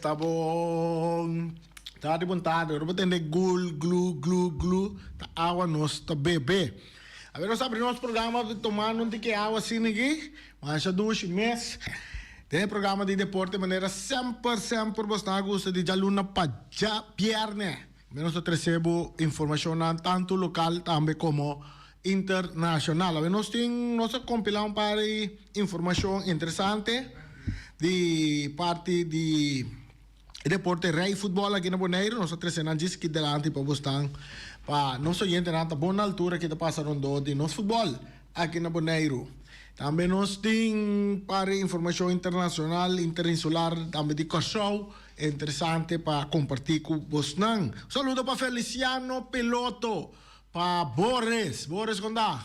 Esta bon. Tardi bon tardi. Ora bo tende gul, glu, glu, glu, ta awa nos ta bebe. Awe nos abri nos programa tomando un tiki awa asina aki. Masha dushi mes. Den e programa di deporte manera semper semper bo sta gusta di djaluna pa djabierne. Mi nos ta trece bo informacionnan tanto local tambe como internacional. Awe nos tin, nos a compila un par di informacion interesante di parti di e deporte rey futbol aki na Boneiru. Nos a trece nan djis aki delanti pa bo stan, pa nos oyentenan ta bon na altura ki ta pasa rondó di nos futbol aki na Boneiru. Tambe nos tin par di informacion internacional, interinsular, tambe di Kòrsou. Interesante pa comparti cu bosnan. Un saludo pa Feliciano Piloto, pa Boris, Boris con ta?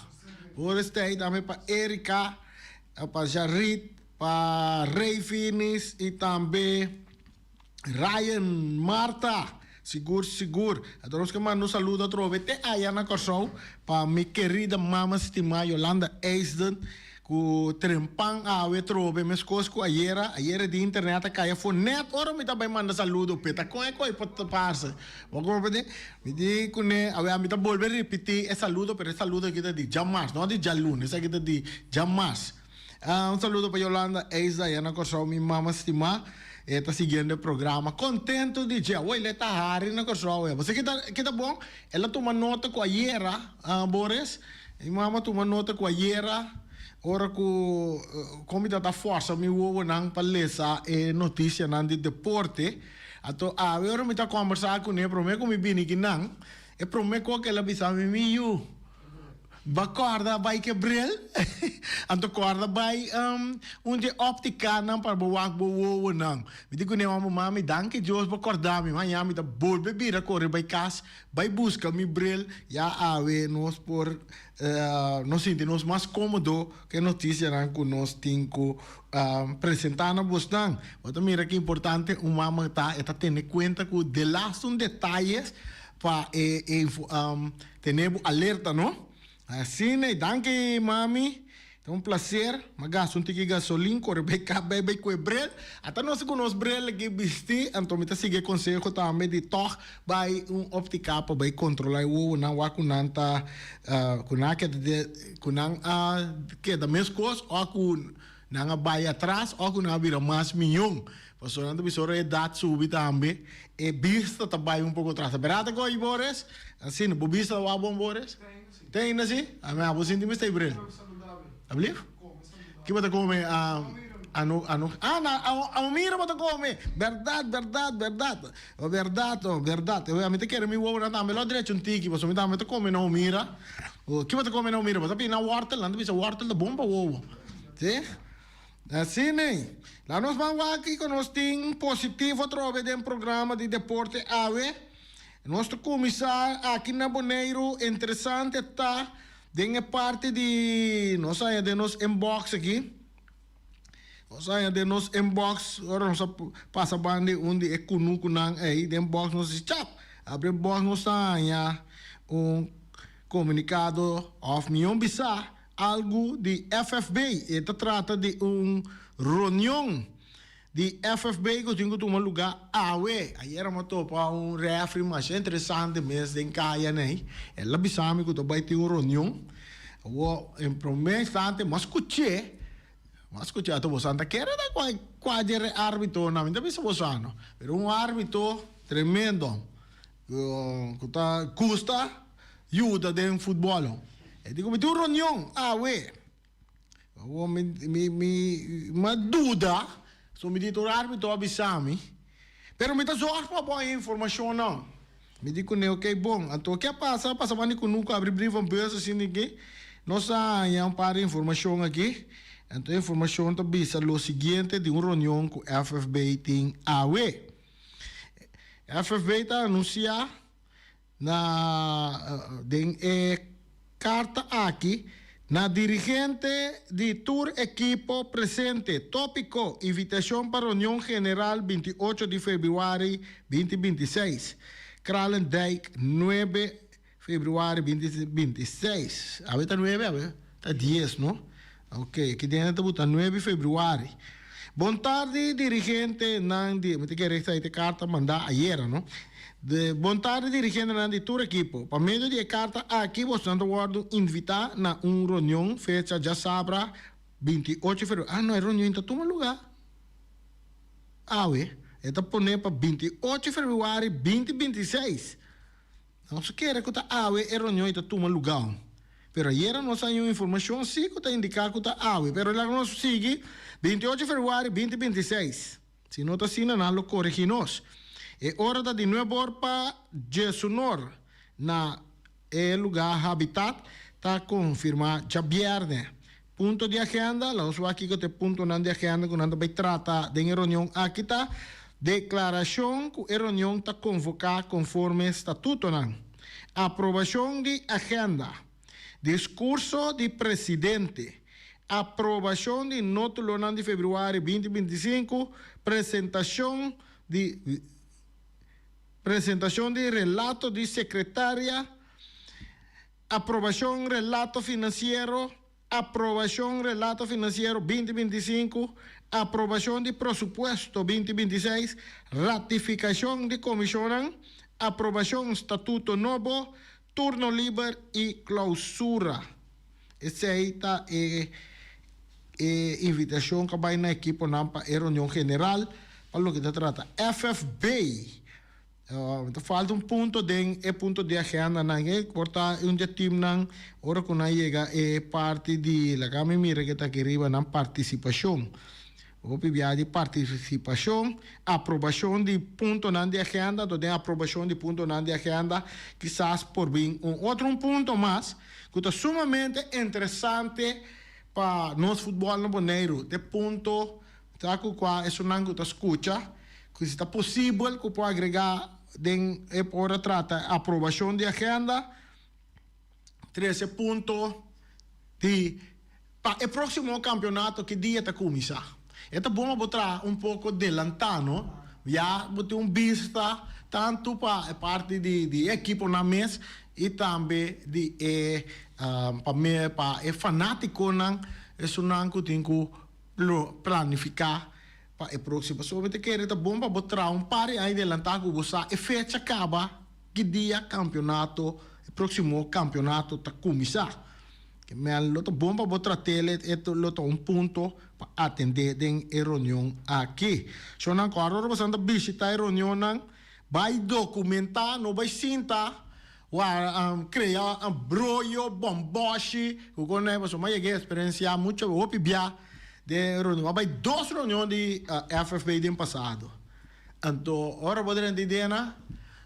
Boris ta ey tambe pa Erika, pa Jarit, pa Rey Finis y tambe Ryan Marta. Sigur sigur. Anto nos ke manda un saludo atrobe te aya na Kòrsou pa mi kerida mama stimá Yolanda Eisden ku trempan awe atrobe meskos ku ayera. Ayera di internet a kai afó nèt ora mi ta bai manda saludo p'e ta kon e koi por ta parse. Bo komprendé? Mi di kuné awe mi ta bolbe ripití e saludo pero e saludo aki ta di djamars no di djaluna esaki ta di djamars. Un saludo pa Yolanda Eisda aya na Kòrsou, mi mama stimá. E ta siguiendo e programa contento di dje. Awor el e ta hari na Kòrsou awe. Bo sa ki ta ki ta bon? El a tuma nota ku ayera, Boris, mi mama a tuma nota ku ayera ora ku kon mi tabata fòrsa mi wowonan pa lesa e notisianan di deporte. Anto awe ora mi ta kòmbersá kuné promé ku mi bini kinan, e promé kos ku el a bisa mi, mi yu, Ba kòrda bai ke bril? Anto kòrda bai un dje òptikanan pa bo wak bo wowonan. Mi di kuné mama, Mami, danki Dios bo kòrda mi. Maña mi ta bolbe bira kore bai kas bai buska mi bril. Ya awe nos por nos sinti nos mas kómodo ku e notisianan ku nos tin ku presentá na bosnan. Bo ta mira ki importante un mama ta, e ta tene kuenta ku delaste un detayes pa e Tene bo alerta no. Asina y danki mami. Ta un placer. M'a gasta un tiki gasolin kore bay kap bay bay ku e bril. Ata nos ku nos bril aki bisti anto mi ta sigui e conseho tambe di tog bay un optica pa bay controla e wowonan wak ku nan ta ku nan a keda ku nan a keda mescos o ku Nan a bai atras òf ku nan a bira mas mion. Pasobra nan ta bisa ora edat subi tambe e bista ta bai un poko atras. Ta bèrdat ago ayi Boris? Asina, bo bista ta wak bon Boris? Te ainda si? Ami abo sinti mester bril. Ablief? Ki bo ta kome? Ano ano ah na Amira bo ta kome! Bèrdat bèrdat bèrdat. Bèrdat oh bèrdat. Ami ta kere mi wowonan tambe lo drecha un tiki pasobra mi tambe ta kome na Omira. Ki bo ta kome na Omira? Bo ta pidi nan wòrtel? Nan ta bisa wòrtel ta bon pa wowo. Sí? Asina ei. Laat nos ban wak kiko nos tin positivo atrobe den programa di deporte awe. Nos ta kuminsá aki na Boneiru. Interesante ta den e parti di, nos haña den nos inbox aki. Nos haña den nos inbox, ora nos a pasa banda di un di e kunukunan ei, den box nos di chap, abri e box nos ta haña un komunikado òf mihó bisá algu di FFB. E ta trata di un reunion di FFB ku tin ku tuma lugá awe. Ayera mi a topa un rèfri masha interesante mes den kaya nei. El a bisa mi ku ta bai tin un reunion. Awor, en promé instante mi a skuch'é, mi a skuch'é, anto boso a ta kere ta kua kua dje re árbitonan, mi ta bisa boso ano, pero un árbito tremendo ku ta gusta yuda den futbòl. E di ku mi tin un reunion awe. Awor mi mi mi mi a duda, so mi di tur árbitro a bisa mi, pero mi ta zòrg pa bo e informashonnan. Mi di kuné, ok bon. Anto ke a pasa? A pasa banda di kunuku abri brievenbus asina aki, nos a haña un par di informashon aki. Anto e informashon ta bisa lo siguiente di un reunion ku FFB tin awe. FFB ta anunsiá. Na den e karta aki na dirigente di tur ekipo presente, Topiko, Invitashon pa reunion general 28 di februari 2026, Kralendijk, 9 februari 2026. Awe ta nuebe awe? Ta dies no? Ok, aki den ta buta 9 februari. Bon tardi dirigentenan di, mi ta kere esei ta e karta mandá ayera no. De, Bon tardi dirigentenan di tur ekipo. Pa medio di e karta aki bosnan ta wòrdu invitá na un reunion fecha djasabra 28 febrüari. Ah no, e reunion ta tuma lugá awe. E ta poné pa 28 febrüari 2026. Nos kere ku ta awe e reunion ta tuma lugá. Pero ayera nos haña un informashon si ku ta indiká ku ta awe. Pero laga nos sigui 28 febrüari 2026. Si no ta asina nan lo koregí nos. E ora ta di nuebe or pa diesunor na e lugá Habitat ta konfirmá djabièrnè. Punto di agenda, Laga nos wak kiko ta e puntonan di agenda ku nan ta bai trata den e reunion aki ta, Deklarashon ku e reunion ta konvoká konforme statutonan, Aprobashon di agenda, Diskurso di presidente, Aprobashon di nótulonan di febrüari 2025, Presentashon di Presentashon di relato di sekretaria, Aprobashon relato finansiero Aprobashon relato finansiero 2025 Aprobashon di prosupuesto 2026 Ratifikashon di komishonnan Aprobashon statuto nobo Turno liber i klousura. Esei ta e e invitashon ku a bai na ekiponan pa e reunion general pa loke ta trata FFB. Ta falta un punto den e punto di agendanan e por ta un dje teamnan ora ku nan yega e parti di laga mi mira ke ta aki riba nan partisipashon. Hopi bia di partisipashon, aprobashon di puntonan di agenda, anto den aprobashon di puntonan di agenda kisas por bin un otro un punto mas ku ta sumamente interesante pa nos futbòl na Boneiru, te punto Ta ku kua esunnan ku ta skucha ku si ta posibel ku por agregá den e ora trata aprobashon di agenda trese punto di pa e próksimo kampionato ki dia ta kuminsá. E ta bon pa bo traha un poko delantá no, ya bo tin un bista tantu pa e parti di di e ekiponan mes i tambe di e pa pa e fanátikonan esunnan ku tin ku Lo planifiká pa e próksimo. Pasobra mi ta kere ta bon pa bo traha un par di aña delantá ku bo sa e fecha kaba ki dia kampionato, e próksimo kampionato ta kuminsá. Ke men lo ta bon pa bo trat'el e lo ta un punto pa atendé den e reunion aki. Shonnan ku ora boso ta bishitá e reunionnan bai dokumentá, no bai sinta. Wa crea broyo, bomboshi, cu con e pasobra mi a yega e experiencia mucho hopi bia den reunion. A bay dos reunion di FFB den pasado. Anto ora bo drenta e dena,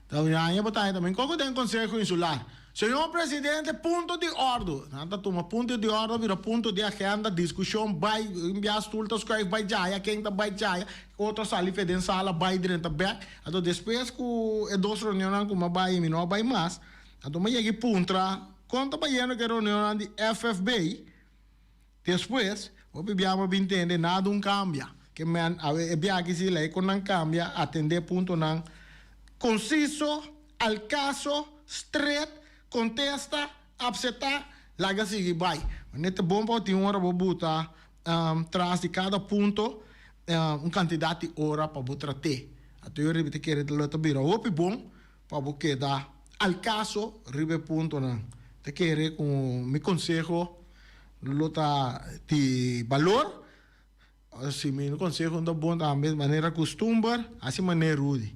ta un aña bo ta haña tambe con cu den Conseho Insular. Señor Presidente, punto di ordo. Nan ta tuma punto di ordo bira punto di agenda, discusion bay, un bia stoel ta schuif bay djaya, ken ta bay djaya, otro a sali fe den sala bay drenta bek. Anto despues ku e dos reunionnan ku mi a bai i mi no a bai mas, anto mi a yega i puntra kon ta bayendo ku e reunionnan di FFB. Despues, hopi bia mi a bin tende nada un kambia. Ke men awe e bia aki si lei kon nan kambia, atendé puntonan konsiso, al kaso, stret, kontesta, apseptá, laga sigui bai. Manera ta bon pa tin ora bo buta tras di kada punto un kantidat di ora pa bo trat'é. Anto yo riba ta kere lo ta bira hopi bon pa bo keda al kaso riba e puntonan. Ta kere ku mi konseho lo ta di balor. Si mi konseho no ta bon tambe manera kustumber hasi manera Rudy.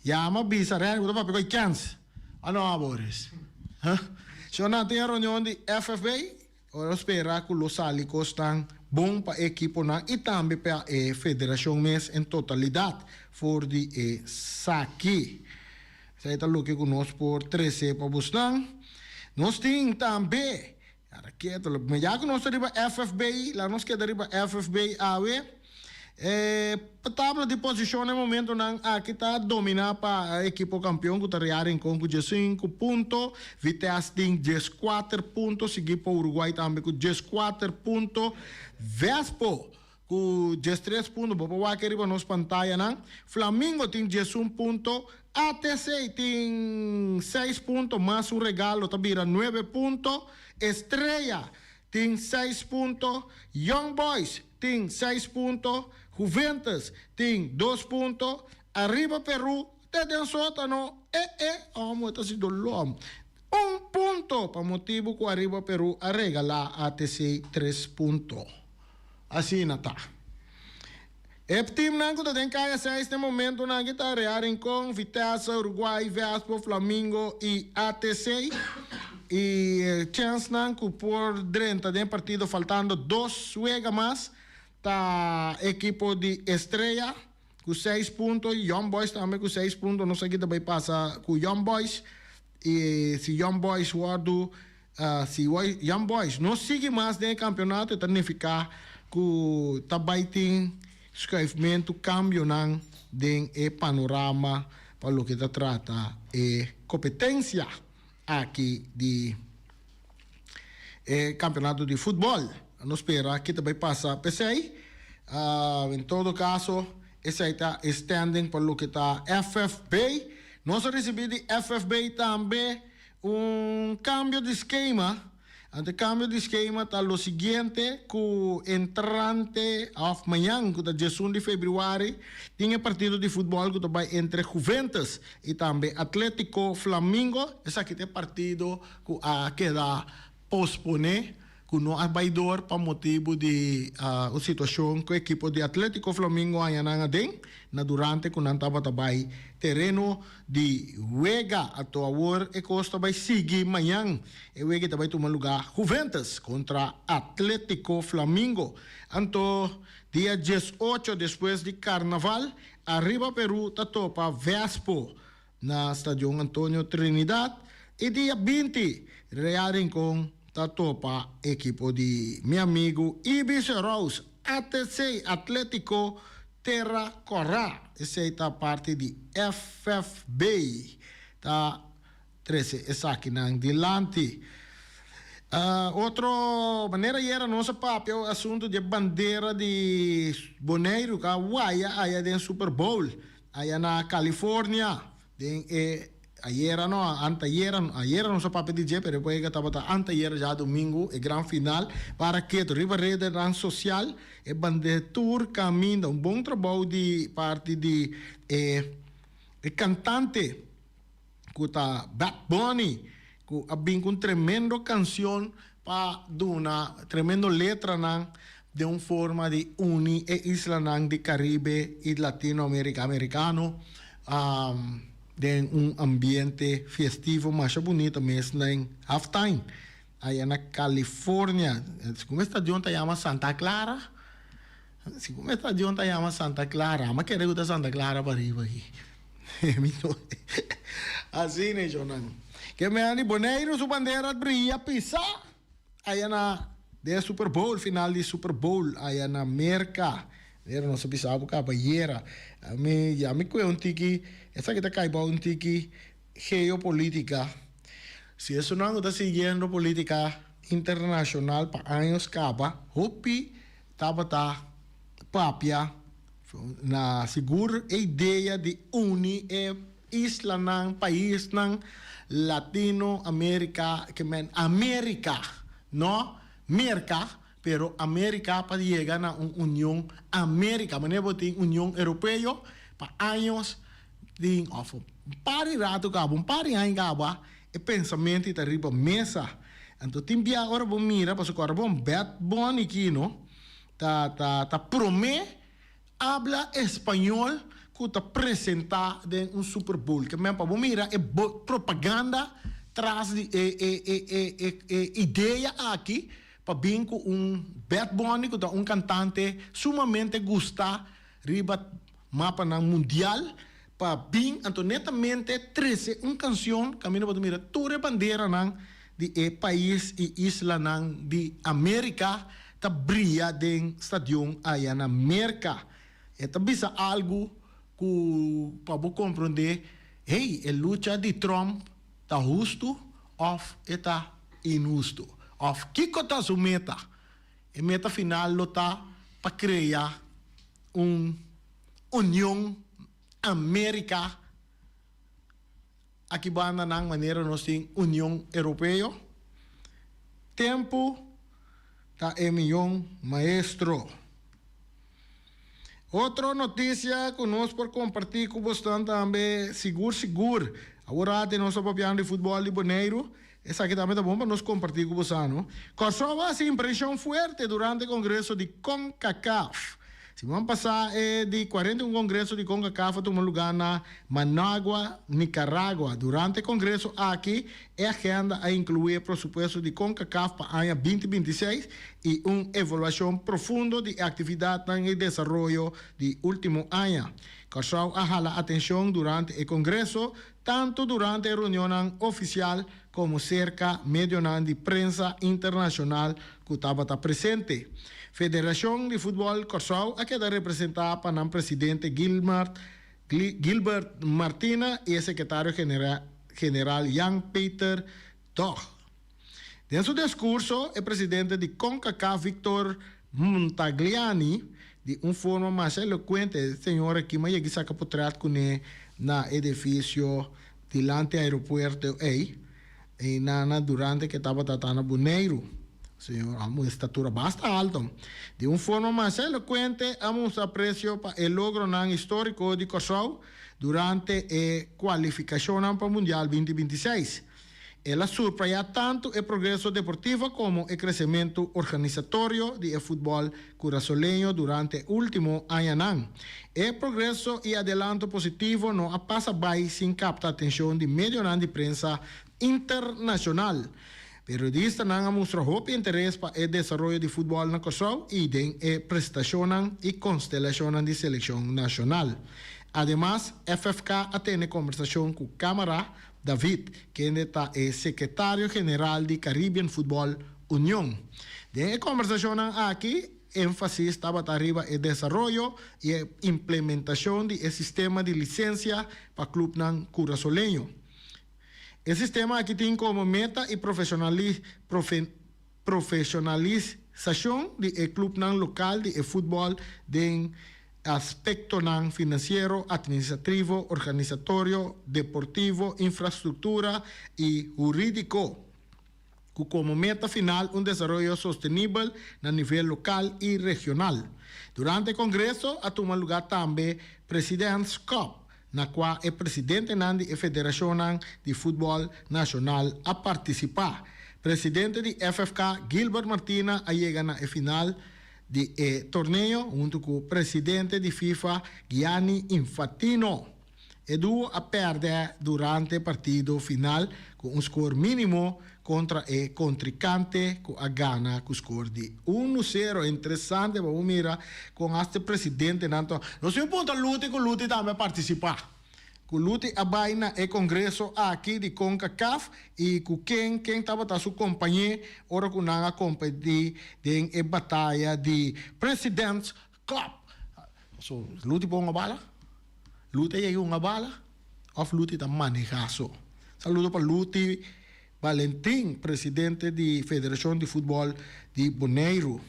Yama bisa Renny bo ta papia ku e kèns. Ano Boris. Shon nan tin e reunion di FFB. Ora spera cu lo sali cosnan bon pa e ekiponan y tambe pa e federacion mes en totalidad for di esaki. Esai ta loke cu nos por trece pa bosnan. Nos tin tambe, raketo, ya cu nos ta riba FFB, laga nos keda riba FFB awe. E tabla di posishon na e momentonan aki ta dominá pa e ekipo kampion ku ta Real Rincon ku 15 punto, Vitesse tin 14 punto, sigui pa Uruguay tambe ku 14 punto, Vespo ku 13 punto, bo por wak riba nos pantayanan, Flamingo tin 11 punto, ATC tin 6 punto mas un regalo ta bira 9 punto, Estrella tin 6 punto, Young Boys tin 6 punto. Juventus tin dos punto, Arriba Peru te den sótano, e e, amo e ta si doló. Un punto pa motibu ku Arriba Peru a regalá ATC tres punto. Asina ta. E timnan ku ta den kaya seis na e momentunan aki ta Real Rincon, Vitesse, Uruguay, Vespo, Flamingo i ATC. I e chènsnan ku por drenta den e partido faltando dos wega mas ta ekipo di Estrella ku seis punto i Young Boys tambe ku seis punto. No sa ki ta bai pasa ku Young Boys. I si Young Boys wòrdu Si Young Boys no sigui mas den e kampeonato e ta nifiká ku ta bai tin skuifmentu, kambionan den e panorama pa loke ta trata e kompetensia aki di e kampeonato di futbòl. Nos spera ke ta bai pasa p'esei. En todo kaso esei ta e standing pa loke ta FFB. Nos a risibí di FFB tambe. Un cambio di skema. Anto e cambio di skema ta lo siguiente, cu entrante of mañan cu ta diesun di februari tin e partido di futbol cu ta bay entre Juventus y tambe Atletico Flamingo. Esaki ta e partido cu a keda pospone. Ku no a bai dor pa motibu di un situashon ku ekipo di Atletico Flamingo haña nan aden na durante ku nan tabata bai tereno di wega. Ato awor e kos ta bai sigui mañan. E wega ta bai tuma lugá Juventus kontra Atletico Flamingo. Anto dia diesocho despues di karnaval Arriba Peru ta topa Vespo Na Stadion Antonio Trinidad e dia 20 Real Rincon ta topa ekipo di mi amigu Ibis Rous ATC Atletico Terra Corá. Esei ta parti di FFB ta trece esakinan dilanti. Otro manera ayera nos a papia e asunto di e bandera di Boneiru cu a waya aya den Super Bowl. Aya na California, den e ayera no, antayera, ayera nos a papia di dje, pero e wega tabata antayera djadumingu, e gran final, para ketu riba redenan sosial, e bandera tur kaminda, un bon trabou di parti di e e kantante ku ta Bad Bunny, ku a bin ku un tremendo kansion pa duna tremendo letranan den un forma di uni e islanan di Caribe y Latino America Americano den un ambiente festivo masha bunito mes den halftime aya na California. Segun e stadion ta yama Santa Clara? Segun e stadion ta yama Santa Clara, ama kere ku ta Santa Clara pariba aki. Asina e shownan. Ke mea di Boneiru su bandera bria pisa aya na den Super Bowl, final di Super Bowl aya na Merka. Mira nos a bisa bo kaba ayera. Mi ya mi kue un tiki, esaki ta kai bou un tiki geopolitica. Si esunnan ku ta siguiendo politica internacional pa años kaba, hopi tabata papia na sigur e idea di uni e islanan, paisnan Latino America, ke men America, no Merca, pero America pa yega na un union America, manera bo tin Union Europeo pa años tin of un par di rato caba, un par di aña caba e pensamento ta riba mesa. Anto tin bia ora bo mira pasobra ora bo Bad Bunny kino ta ta ta prome habla español cu ta presenta den un Super Bowl. Ke men pa bo mira e propaganda tras di e e e e e e idea aki pa bin cu un Bad Bunny cu ta un cantante sumamente gusta riba mapanan mundial pa bin anto netamente trece un cancion caminda bo ta mira tur e banderanan di e pais y islanan di America ta bria den stadion aya na Merca. E ta bisa algo cu pa bo comprende, hey, e lucha di Trump ta husto of e ta inhusto? Of kico ta su meta? E meta final lo ta pa crea un Union America aki banda nan manera nos tin Union Europeo. Tempu ta e miyon maestro. Otro notisia ku nos por kompartí ku bosnan tambe sigur sigur. Awor ate nos ta papiando di futbòl di Boneiru. Esaki tambe ta bon pa nos kompartí ku bosa, no? Kòrsou a hasi impreshon fuerte durante kongreso di Concacaf. Siman pasá e di 41 kongreso di Concacaf a tuma lugá na Managua, Nicaragua. Durante e kongreso aki e agenda a inkluí e prosupuesto di Concacaf pa aña 2026 i un evaluashon profundo di e aktividatnan i desaroyo di último aña. Kòrsou a hala atenshon durante e kongreso tantu durante e reunionnan ofisial komo serka medionan di prensa internashonal ku tabata presente. Federashon di Futbòl Kòrsou a keda representá pa nan presidente Gilmart Gilbert Martina i e sekretario general Jan Peter Dog. Den su diskurso e presidente di Concacaf Victor Montagliani di un forma masha elokuente, e señor aki m'a yega saka potret kuné na edifisio dilanti aeropuerto ei, ei na durante ke tabata ta na Boneiru. Señor a un estatura basta alto. Di un forma masha elokuente a mustra apresio pa e logronan históriko di Kòrsou durante e kualifikashonnan pa Mundial 2026. El a surprayá tantu e progreso deportivo komo e kresementu organisatorio di e futbòl kurasoleño durante e último añanan. E progreso i adelanto positivo no a pasa bai sin kapta atenshon di medionan di prensa internashonal. Periodistanan a mustra hopi interes pa e desaroyo di futbòl na Kòrsou i den e prestashonnan i konstelashonnan di selekshon nashonal. Ademas, FFK a tene kombersashon ku Kámara David, kende ta e sekretario general di Caribbean Football Union. Den e kombersashonnan aki, énfasis tabata riba e desaroyo i e implementashon di e sistema di lisensia pa klupnan kurasoleño. E sistema aki tin komo meta i profeshonalisashon di e klupnan lokal di e futbòl den aspektonan finansiero, atministrativo, organisatorio, deportivo, infrastruktura i hurídiko, ku komo meta final un desaroyo sostenibel na nivel lokal i regional. Durante e kongreso a tuma lugá tambe President's Cup, na kua e presidentenan di e federashonnan di futbòl nashonal a partisipá. Presidente di FFK, Gilbert Martina a yega na e final di e torneo huntu ku presidente di FIFA, Gianni Infantino. E duo a pèrdè durante partido final ku un skor mínimo kontra e kontrinkante ku a gana ku skor di unu sero. Interesante pa bo mira kon asta e presidentenan ta. Nos tin un punta Luti ku Luti tambe a partisipá. Ku Luti a bai na e kongreso aki di Concacaf i ku ken ken tabata su kompañé ora ku nan a kompetí den e bataya di President's Cup. So, Luti por hunga bala? Luti a yega hunga bala òf Luti ta manehá so? Saludo pa Luti Valentin, presidente di Federashon di Futbòl di Boneiru.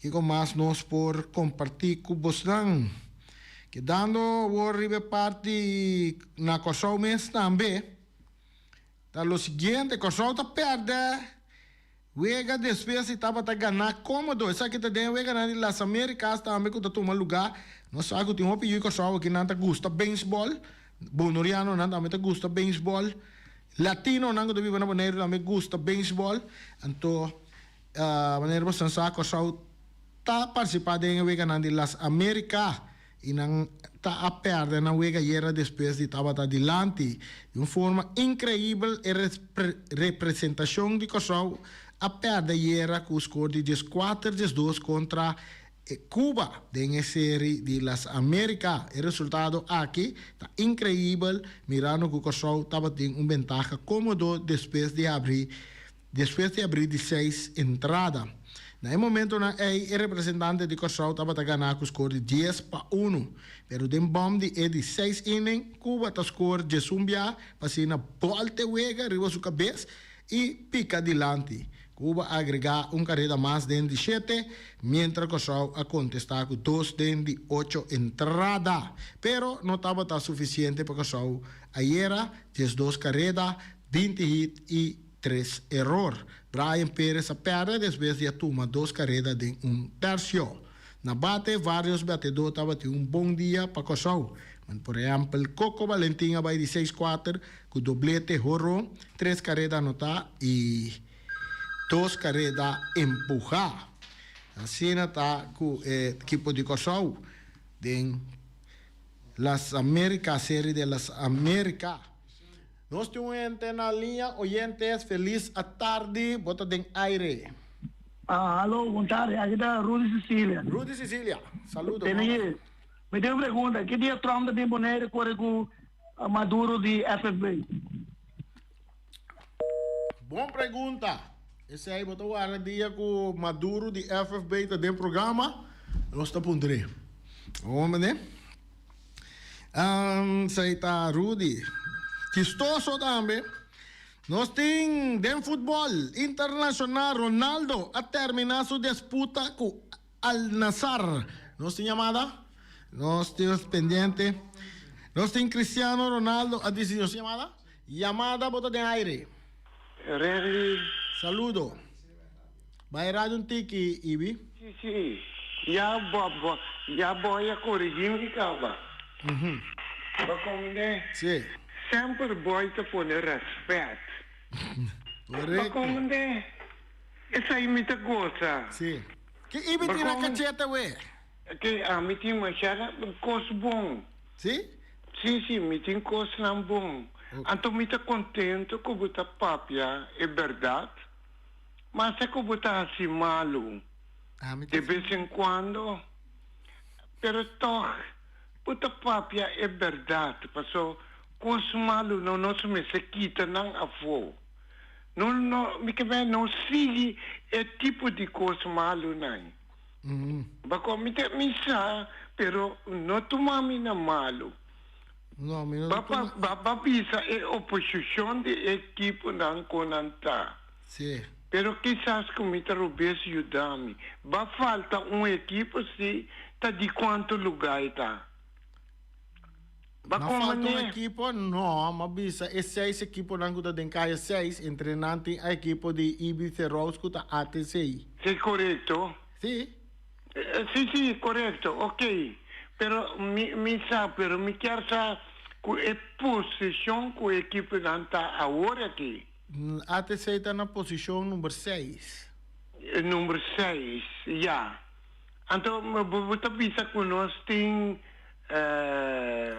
Kiko mas nos por kompartí ku bosnan? Kedando awor riba e parti na Kòrsou mes tambe, ta lo siguiente, Kòrsou ta pèrdè wega despues di tabata ganá kómodo. Esaki ta den e weganan di Las Américas tambe ku ta tuma lugá. Nos sa ku tin hopi yu Kòrsou aki nan ta gusta beisbòl, bonorianonan tambe ta gusta beisbòl, latinonan ku ta biba na Boneiru tambe gusta beisbòl. Anto Manera boso sa, Kòrsou ta partisipá den e weganan di Las Amérika i nan ta a pèrdè nan wega ayera despues di tabata dilanti. Di un forma inkreibel e representashon di Kòrsou a pèrdè ayera ku skor di 14 12 kontra Cuba den e seri di Las Amérika. E resultado aki ta inkreibel mirando ku Kòrsou tabatin un bentaha kómodo despues di habri Despues di abrí di seis entrada. Na e momentonan ei e representante di Kòrsou tabata ganá ku skor di 10-1. Pero den bòm di e di seis inning, Cuba ta skor 11 bia pa asina bòlta e wega riba su kabes i pika dilanti. Cuba a agregá un kareda mas den di shete, mientra Kòrsou a kontestá ku dos den di ocho entrada. Pero no tabata sufisiente pa Kòrsou ayera, 12 kareda, 20 hit i tres eror. Brayan Perez a pèrdè despues di a tuma dos kareda den un tèrsio. Na bate vários batedó tabatin un bon dia pa Kòrsou. Por ehèmpel Coco Valentin a bai di seis kuater ku doblete, horon, tres kareda anotá i dos kareda empuhá. Asina ta ku e ekipo di Kòrsou den Las Americas, Serie de las Americas. Nos tin un hente na liña, oyentes, felis atardi, bo ta den aire. Ah, hallo, bon tardi, aki ta Rudy Cecilia. Rudy Cecilia, saludo. Tene, mi tin un pregunta, ki dia Trump ta bin Bonaire kore ku Maduro di FFB? Bon pregunta. Esei bo ta warda dia ku Maduro di FFB ta den programa, nos ta puntr'é. Bon mende? Esei ta Rudy. Chistoso tambe. Nos tin den futbol internashonal Ronaldo a termina su disputa ku Al Nassr. Nos tin yamada? Nos tin pendiente. Nos tin Cristiano Ronaldo a disi nos yamada? Yamada bo ta den aire. Renly. Saludo. Bai radio un tiki Ibi. Si si. Ya bo bo ya boy a corigi mi caba. Bo comprende? Si. Semper boy ta pone respet. Bo Correcto. comprende? Esai mi ta goza. Si. Ki Ibi tin na cachete we? Ke ami tin masha cos bon. Si? Si, si, mi tin cosnan bon. Anto mi ta contento cu bo ta papia e berdad, masa cu bo ta haci malu de bes en cuando, pero tog bo ta papia e berdad, paso cos malu no nos mester kita nan afo. No, no, mi ke meen no sigui e tipo di cos malunan. Bako mi ta mi sa, pero no tuma mi na malu. No, mi no ta tuma. Ba ba bisa e oposicion di e ekiponan con nan ta. Si. Pero kisas cu mi ta robes yuda mi. Ba falta un ekipo si, ta di cuanto luga e ta? Ba Na falta un comane. ekipo? No, m'a bisa e seis ekiponan cu ta den Kaya seis, entre nan tin a ekipo di Ibi Theroux cu ta ATC. Si, corecto. Si. Si, si, corecto, ok. Pero mi, mi sa, pero mi kier sa cu e posicion cu e ekiponan ta awor aki. ATC ta na posicion number seis. Number seis, ya. Anto bo ta bisa cu nos tin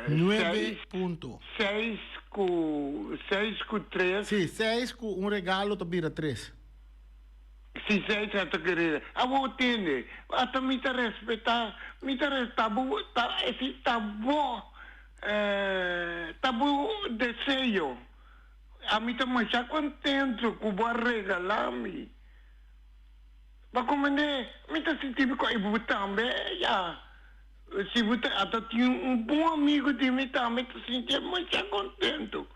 Nuebe punto. Seis cu seis cu tres. Si, seis cu un regalo ta bira tres. Si, seis a ta kere. Abo tende, ata mi ta respeta, mi ta res, ta bo, ta, esi ta bo, ta bo deseo. Ami ta masha contento cu bo a regala mi. Bo comprende? Mi ta sinti mi cu e bo tambe, ya. Si bo ta ata tin un bon amigo di mi tambe ta sinti masha contento.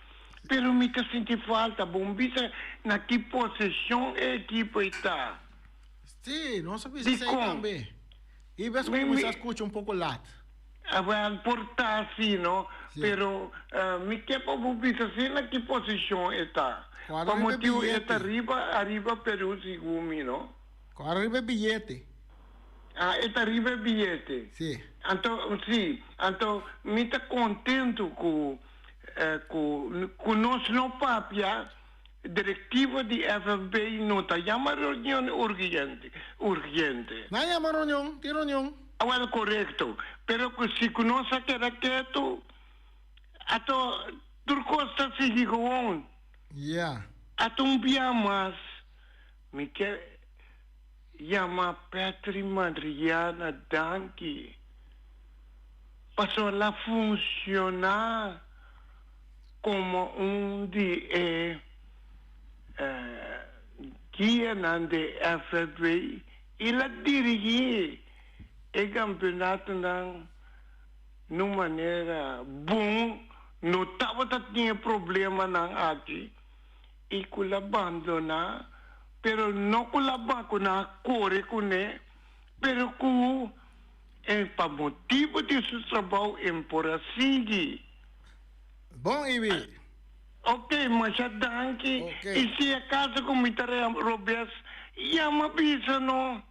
Pero mi ta sinti falta. Bo bisa na ki posicion e ekipo ei ta. Si, nos a bisa esei Dicon? tambe. Y bes Mi, cuminsa mi, scucha un poco laat. Awel, por ta asi, no? Si. Pero mi ke pa bo bisa si na ki posicion e ta. Cuadra Pa riba e motibu e ta biyete. riba, ariba Peru segun mi, no? Cuadra riba e biyete. Ah, e ta riba e biyete. Si. Anto, si. Anto, mi ta contento cu, cu, cu nos no papia, directiva di FFB no ta yama reunion urgente, urgente. Nan yama reunion, tin reunion. Awel, corecto. Pero cu si cu nos a keda ketu, ato tur cos ta sigui gewoon. Ya. Ato un bia mas, mi ke Yama Petri Madriana danki pasobra el a funciona como un di e guianan di FFB y el a dirigi e campeonatonan na un manera bon, no tabata tin e problemanan aki. I ku la bandoná, pero no ku la ba ku nan a kore kuné, pero ku e pa motibu di su trabou en por a sigui. Bon, Ibi. Ok, masha danki. Ok. I si akaso ku mi ta robes, yama bisa no.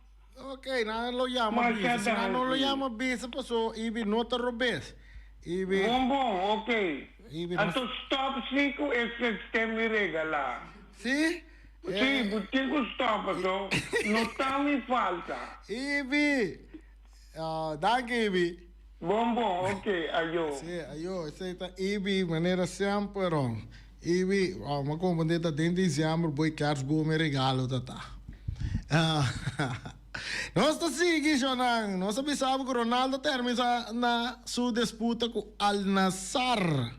Ok, nan lo yama Masha bisa. Si nan no lo danki. yama bisa paso Ibi no ta robes. Ibi. Bon bon, ok. Ibi no. Anto stop si ku e system mi regala. Si? Si, bo tin ku stop paso no ta mi falta. Ibi! Ah, danki Ibi. Bon bon, ok, ayo. Si, ayo, esei ta Ibi manera semper. Ibi, oh, m'a comprende ta den diciember bo e kerstboom e regalo ta ta. Nos ta sigui, shonnan. Nos a bisa bo cu Ronaldo termina na su disputa cu Al Nassr.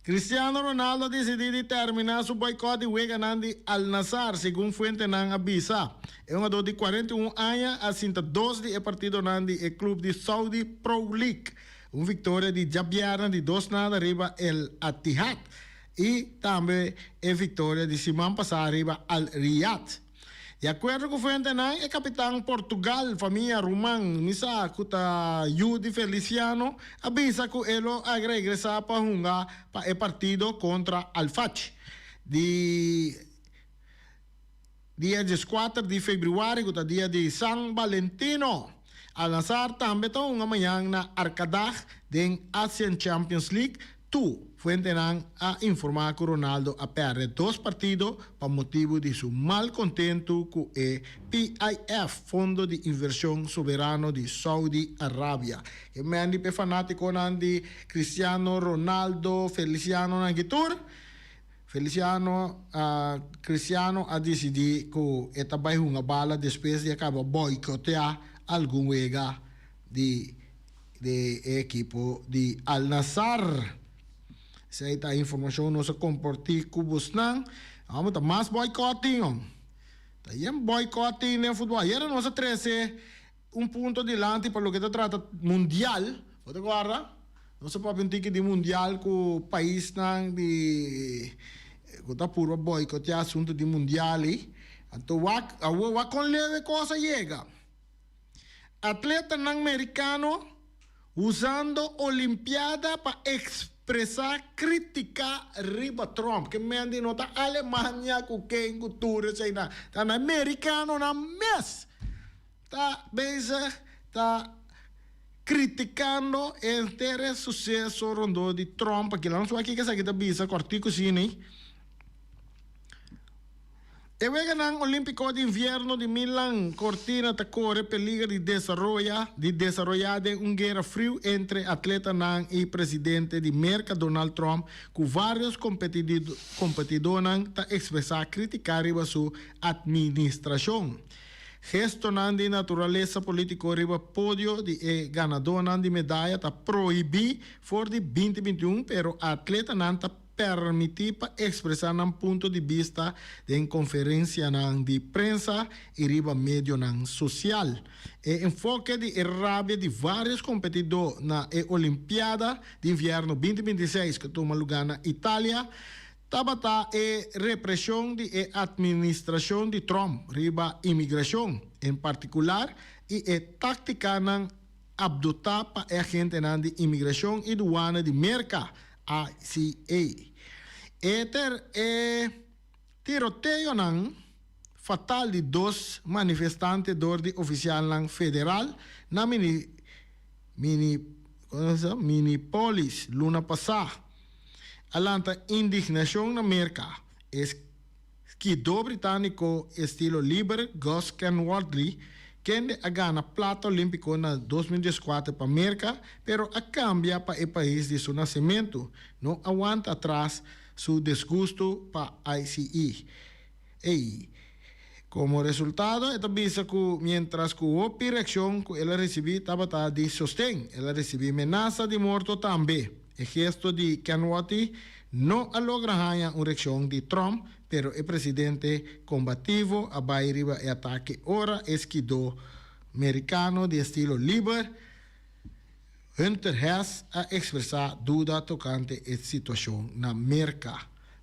Cristiano Ronaldo a dicidi di termina su boycott di weganan di Al Nassr, segun fuentenan a bisa. E hungador di 41 aña a sinta dos di e partidonan di e club di Saudi Pro League. Un victoria di djabièrnè di 2-0 riba El Attihad y tambe e victoria di siman pasá riba Al Riyadh. Di akuerdo ku fuentenan, e kapitan Portugal, famia ruman misa ku ta yu di Feliciano, a bisa ku e lo a regresá pa hunga pa e partido kontra Al Fatch di dia 14 di febrüari ku ta dia di San Valentino. Al Nassr tambe ta hunga mañan na Arkadag den Asian Champions League Tu fuentenan a informá ku Ronaldo a pèrdè dos partido pa motibu di su mal kontentu ku e PIF, Fondo di Invershon Soberano di Saudi Arabia. E men di p'e fanátikonan di Cristiano Ronaldo, Felicianonan ki tur, Feliciano, Cristiano a disidí ku e ta bai hunga bala despues di a kaba bòikoteá algun wega di di e ekipo di Al Nassr. Esei ta informashon nos a kompartí ku bosnan. Amo ta mas boycotting hom. Ta yen boycotting den futbol. Ayera nos a trese un punto dilanti pa loke ta trata mundial. Bo ta guarda? Nos a papia un tiki di mundial ku paisnan di ku ta purba boycotea asuntu di mundial ei. Anto wak awor wak kon leu e kos a yega. Atletanan merikano usando Olimpiada pa ekspresá krítika riba Trump. Ke men di no ta Alemania ku ken ku tur eseinan. Ta na merikanonan mes ta bezig ta kritikando henter e suseso rondó di Trump. Aki nos wak kiko esaki ta bisa kòrtiku asina. E Weganan Olímpiko di Invierno di Milan Cortina ta kore peliger di desaroya di desaroyá den un guera friu entre atletanan i presidente di Merka Donald Trump ku vários kompetidónan ta ekspresá krítika riba su atministrashon. Gestonan di naturalesa polítiko riba podio di e ganadónan di medaya ta prohibí for di 2021 pero atletanan ta permití pa ekspresá nan punto di bista den konferensianan di prensa i riba medionan sosial. E enfoke di e rabia di vários kompetidó na e Olimpiada di Invierno 2026 ku tuma lugá na Italia tabata e represhon di e atministrashon di Trump riba imigrashon en partikular i e táktikanan adoptá pa e agentenan di imigrashon i duana di Merka, ICE. E ter e tiroteonan fatal di dos manifestante dor di ofisialnan federal na Mini Mini Minneapolis luna pasá a lanta indignashon na Merka. E Skidó britániko estilo liber Gus Kenworthy, kende a gana plata olímpiko na 2014 pa Merka, pero a kambia pa e pais di su nasementu, no a wanta atras su disgustu pa ICE. Ei. Komo resultado, e ta bisa ku miéntras ku hopi reakshon ku el a risibí tabata di sosten, el a risibí menasa di morto tambe. E gesto di Kenworthy no a logra haña un reakshon di Trump, pero e presidente kombativo a bai riba e atake ora e skidó merikano di estilo liber, Hunter Hess, a ekspresá duda tokante e situashon na Merka.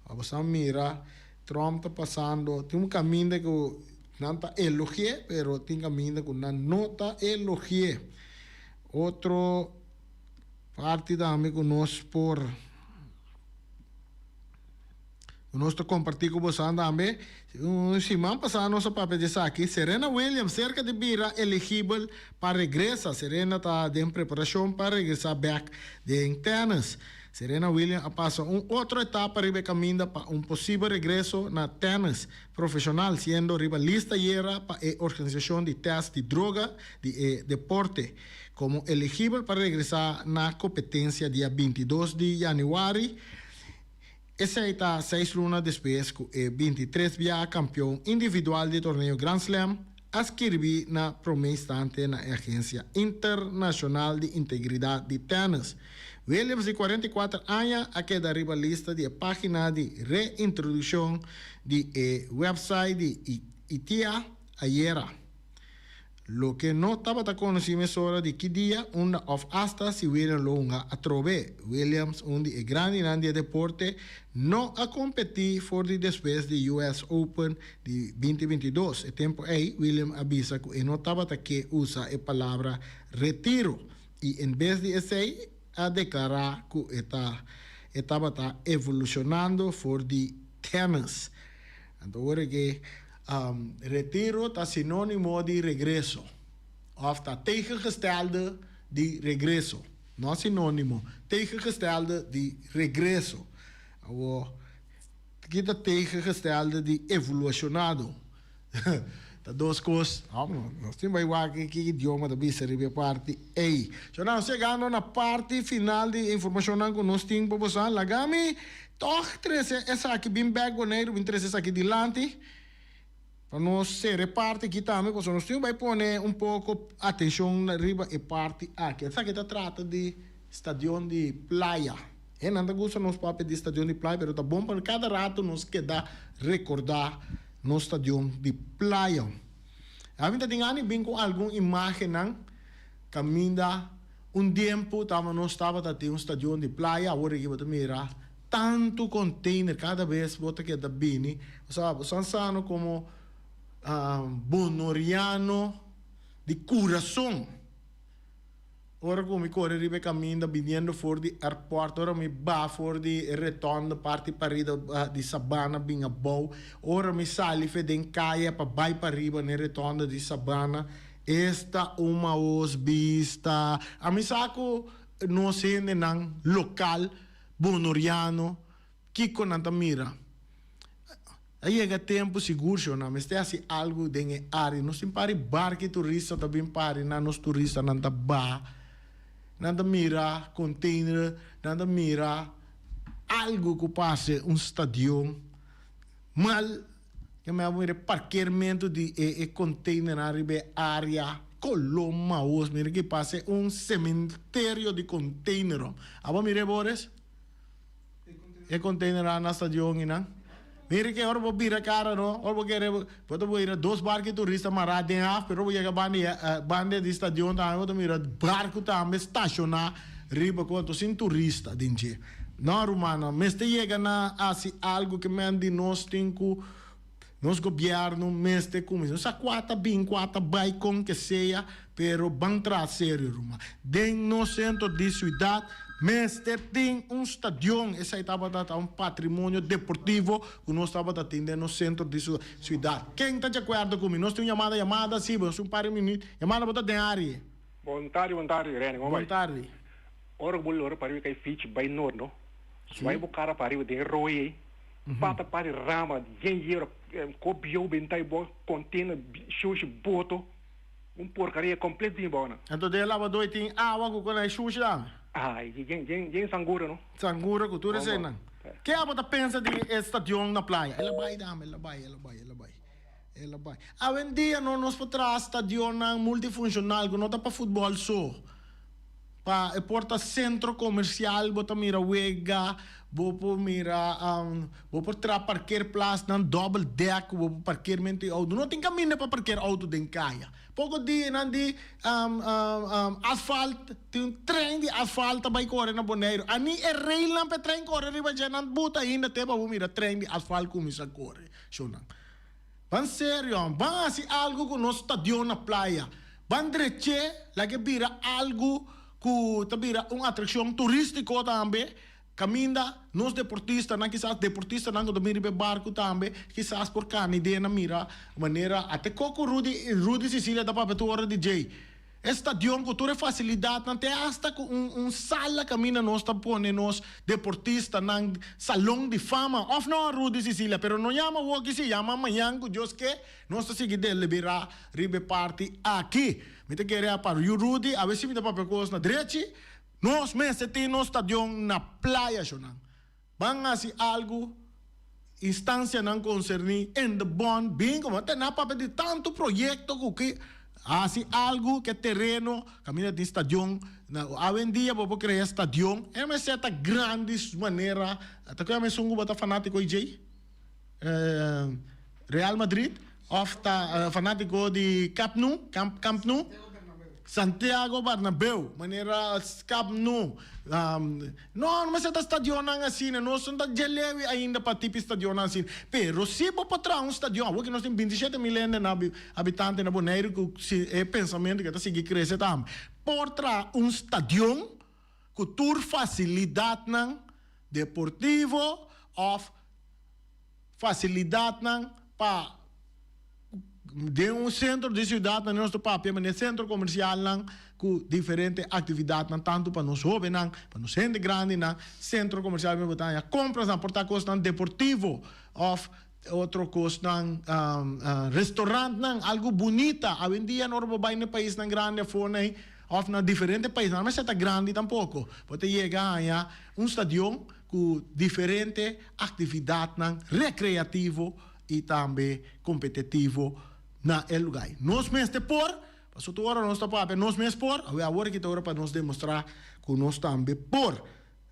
Bo sa mira Trump ta pasando, tin un kaminda ku nan ta elogi'é, pero tin kaminda ku nan no ta elogi'é. Otro parti tambe ku nos por. Ku nos ta kompartí ku bosan tambe. Un siman pasá nos a papia di esaki. Serena Williams serka di bira eligibel pa regresa. Serena ta den preparashon pa regresá bèk den tènis. Serena Williams a pasa un otro etapa riba e kaminda pa un posibel regreso na tènis profeshonal, siendo riba lista yera pa e organisashon di tèst di droga di e deporte komo eligibel pa regresá na kompetensia dia 22 di yanüari. Esei ta seis luna despues ku e 23 bia kampion individual di torneo Grand Slam a skirbi na promé instante na e Agensia Internashonal di Integridat di Tènis. Williams di 44 aña a keda riba lista di e página di reintrodukshon di e wèpsait di ITIA ayera. Loke no tabata konosí mesora di ki dia, unda òf asta si Williams lo hunga atrobe. Williams, un di e grandinan di e deporte, no a kompetí for di despues di US Open di 2022. E tempu ei, Williams a bisa ku e no tabata ke usa e palabra retiro i en bes di esei a deklará ku e ta e tabata evolushonando for di tènis. Anto ora ke retiro ta sinónimo di regreso òf ta tegengestelde di regreso, no sinónimo, tegengestelde di regreso. Awor, ki ta tegengestelde di evolushonado? Ta dos kos. Nos tin bai wak ki idioma ta bisa riba e parti ei. So nos yegando na parti final di e informashonnan ku nos tin pa boso. Laga mi tòg trese esaki bin bèk Boneiru, bin trese esaki dilanti pa nos sera e parti aki tambe pasobra nos tin bai pone un poko atenshon riba e parti aki. Esaki ta trata di stadion di playa. E nan ta gusta nos papia di stadion di playa pero ta bon pa kada rato nos keda rekordá nos stadion di playa. Ami ta tin gana di bin ku algun imágennan kaminda un diempu taba nos tabata tin un stadion di playa, awor aki bo ta mira tantu container kada bes bo ta keda bini, osea bo san sano komo bonoriano di kurason. Ora ku mi kore riba e kaminda biniendo for di airport, ora mi ba for di e retonde parti pariba di Sabana bin abou, ora mi sali fe den kaya pa bai pariba n'e retonde di Sabana, esta un maos bista. Ami sa ku nos hendenan lokal bonoriano Kiko nan ta mira? A yega tempu sigur sho nan mester hasi algu den e área. Nos tin pari barki turista ta bin pari nan, nos turistanan ta baha, nan ta mira container, nan ta mira algu ku parse un stadion. Mal ke mi a mira e parkeermentu di e e containernan riba e área koló maos. Mira ki parse un sementerio di container. Abo mira e Boris? E containernan na stadion y nan. Mira ke ora bo bira cara no, ora bo kere bo ta mira dos barco di turista mara den haf, pero ora bo yega banda banda di stadion tambe bo ta mira barco tambe staciona riba cu anto sin turista den dje. No rumannan, mester yega na haci algo ke men di nos tin cu nos gobierno mester cuminsa. No sa cua ta bin, cua ta bay, con ke sea, pero ban traha serio ruman. Den nos centro di ciudad mester tin un stadion. Esai tabata ta un patrimonio deportivo cu nos tabata tin den nos centro di ciudad. Ken ta di acuerdo cu mi? Nos tin un yamada, yamada si, nos tin un par di minuut. Yamada bo ta den arie. Bon tardi, bon tardi, Rene, como bay? Bon tardi. Ora cu bo lora pariba cay fichi bay noord no, Swai bo cara pariba den e rooi ey. Pata pa di rama yen yero ko bieu benta y bo container shushi boto un porcaria completo tin bo nan. Anto den e labador tin awa cu con e shushi tambe? Ay yen yen yen sangura no. Sangura cu tur eseynan. Ke abo ta pensa di e stadion na playa? El a bay tambe el a bay el a bay el a bay el a bay. Awendia no nos por traha stadionnan multifuncional cu no ta pa futbol so. Pa e por ta centro comercial bo ta mira wega, bo por mira bo por traha parkeerplaatsnan double deck cu bo por parkeer mento e auto. No tin caminda pa parkeer auto den caya. Poco dia nan di asfalt, tin un tren di asfalt ta bay core na Boneiru. Ani e railnan pa e tren core riba dje nan buta ainda te pa bo mira tren di asfalt cuminsa core. Shownan. Ban serio, ban hasi algu ku nos stadion na playa. Ban drech'é, laga e bira algu ku ta bira un atrakshon turístiko tambe. Kaminda nos deportistanan, kisas deportistanan ku ta bin riba e barku tambe, kisas por kani den a mira manera ate koko Rudy, Rudy Cecilia ta papia tur ora di djei. E stadion ku tur e fasilidatnan te asta ku un un sala kaminda nos ta pone nos deportistanan, salon di fama, òf no Rudy Cecilia? Pero no yama awoki si, yama mañan ku Dios ke, nos ta sigui deliberá riba e parti aki. Mi ta kere a pa yu Rudy, awe si mi ta papia kos na drechi. Nos mester tin nos stadion na playa shonan. Ban hasi algu, instancianan concerni en de bond bin como te na papia di tanto proyecto cu ki hasi algu ke tereno caminda tin stadion na awendia bo por crea stadion e mester ta grandi manera ta cu esun cu bo ta fanatico y djey Real Madrid of ta fanatico di Camp Nou, Camp Nou, Santiago Bernabeu, manera Camp Nou. No, no mester ta stadionnan asina, nos no ta djelewi ainda pa tipi stadionnan asina. Pero si bo por traha un stadion, awor ki nos tin binti shete mil hende na habitante na Boneiru ku si e pensamento ke ta sigui krese tambe, por traha un stadion ku tur fasilidatnan deportivo of facilidadnan pa den un centro di ciudad nan nos ta papia manera centro comercialnan cu diferente actividadnan tanto pa nos hobennan pa nos hende grandinan centro comercial bo ta haña comprasnan por ta cosnan deportivo of otro cosnan restaurantnan algo bunita awendia ora bo bay na e paisnan grandi afo nan of na diferente paisnan no mester ta grandi tampoco bo ta yega haña un stadion ku diferente aktividatnan rekreativo i tambe kompetitivo na e lugá. Nos mester por, pasobra tur ora nos ta papia nos mes por, awe awor aki ta ora pa nos demostrá ku nos tambe por.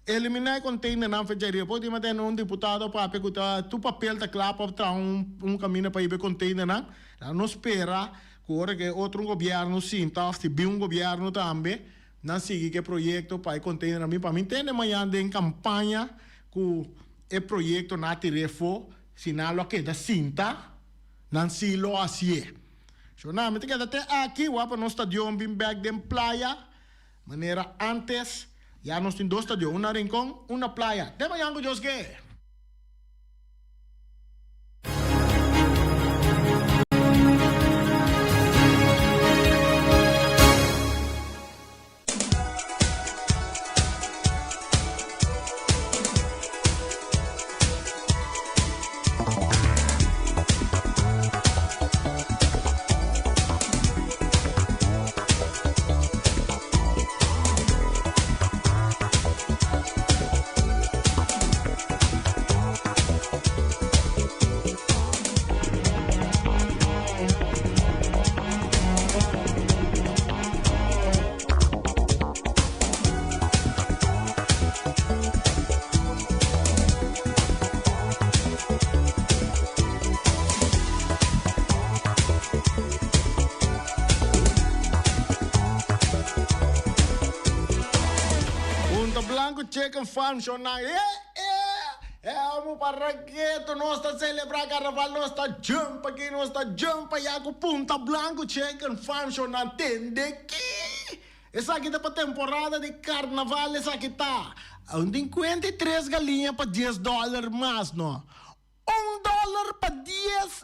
Eliminá e konteinernan fecha riba. Por último tene un diputado a papia ku ta tur papel ta kla pa traha un kaminda pa hiba e konteinernan. Laga nos spera ku ora ku e otro gobièrnu sinta òf si bin un gobièrnu tambe, Nan sigui ku e proyekto pa e konteinernan bin pa mi tende mañan den kampaña ku e proyekto na tir'é afó, si nan lo a keda sinta, nan si lo hasié. So nan, mi ta keda te aki, wak pa nos stadion bin bèk den playa manera ántes. Ya nos tin dos stadion, un na Rincon, un na playa. Te mañan ku Dios ke! Punta Blanco Chicken Farm Shona eh eh eh amo para keto nos ta celebra carnaval nos ta jump aki nos ta jump aya cu Punta Blanco Chicken Farm Shona tende ki esaki ta pa temporada di carnaval esaki ta un tin cuenta y tres galiña pa dies dollar mas no Un dòler pa dies,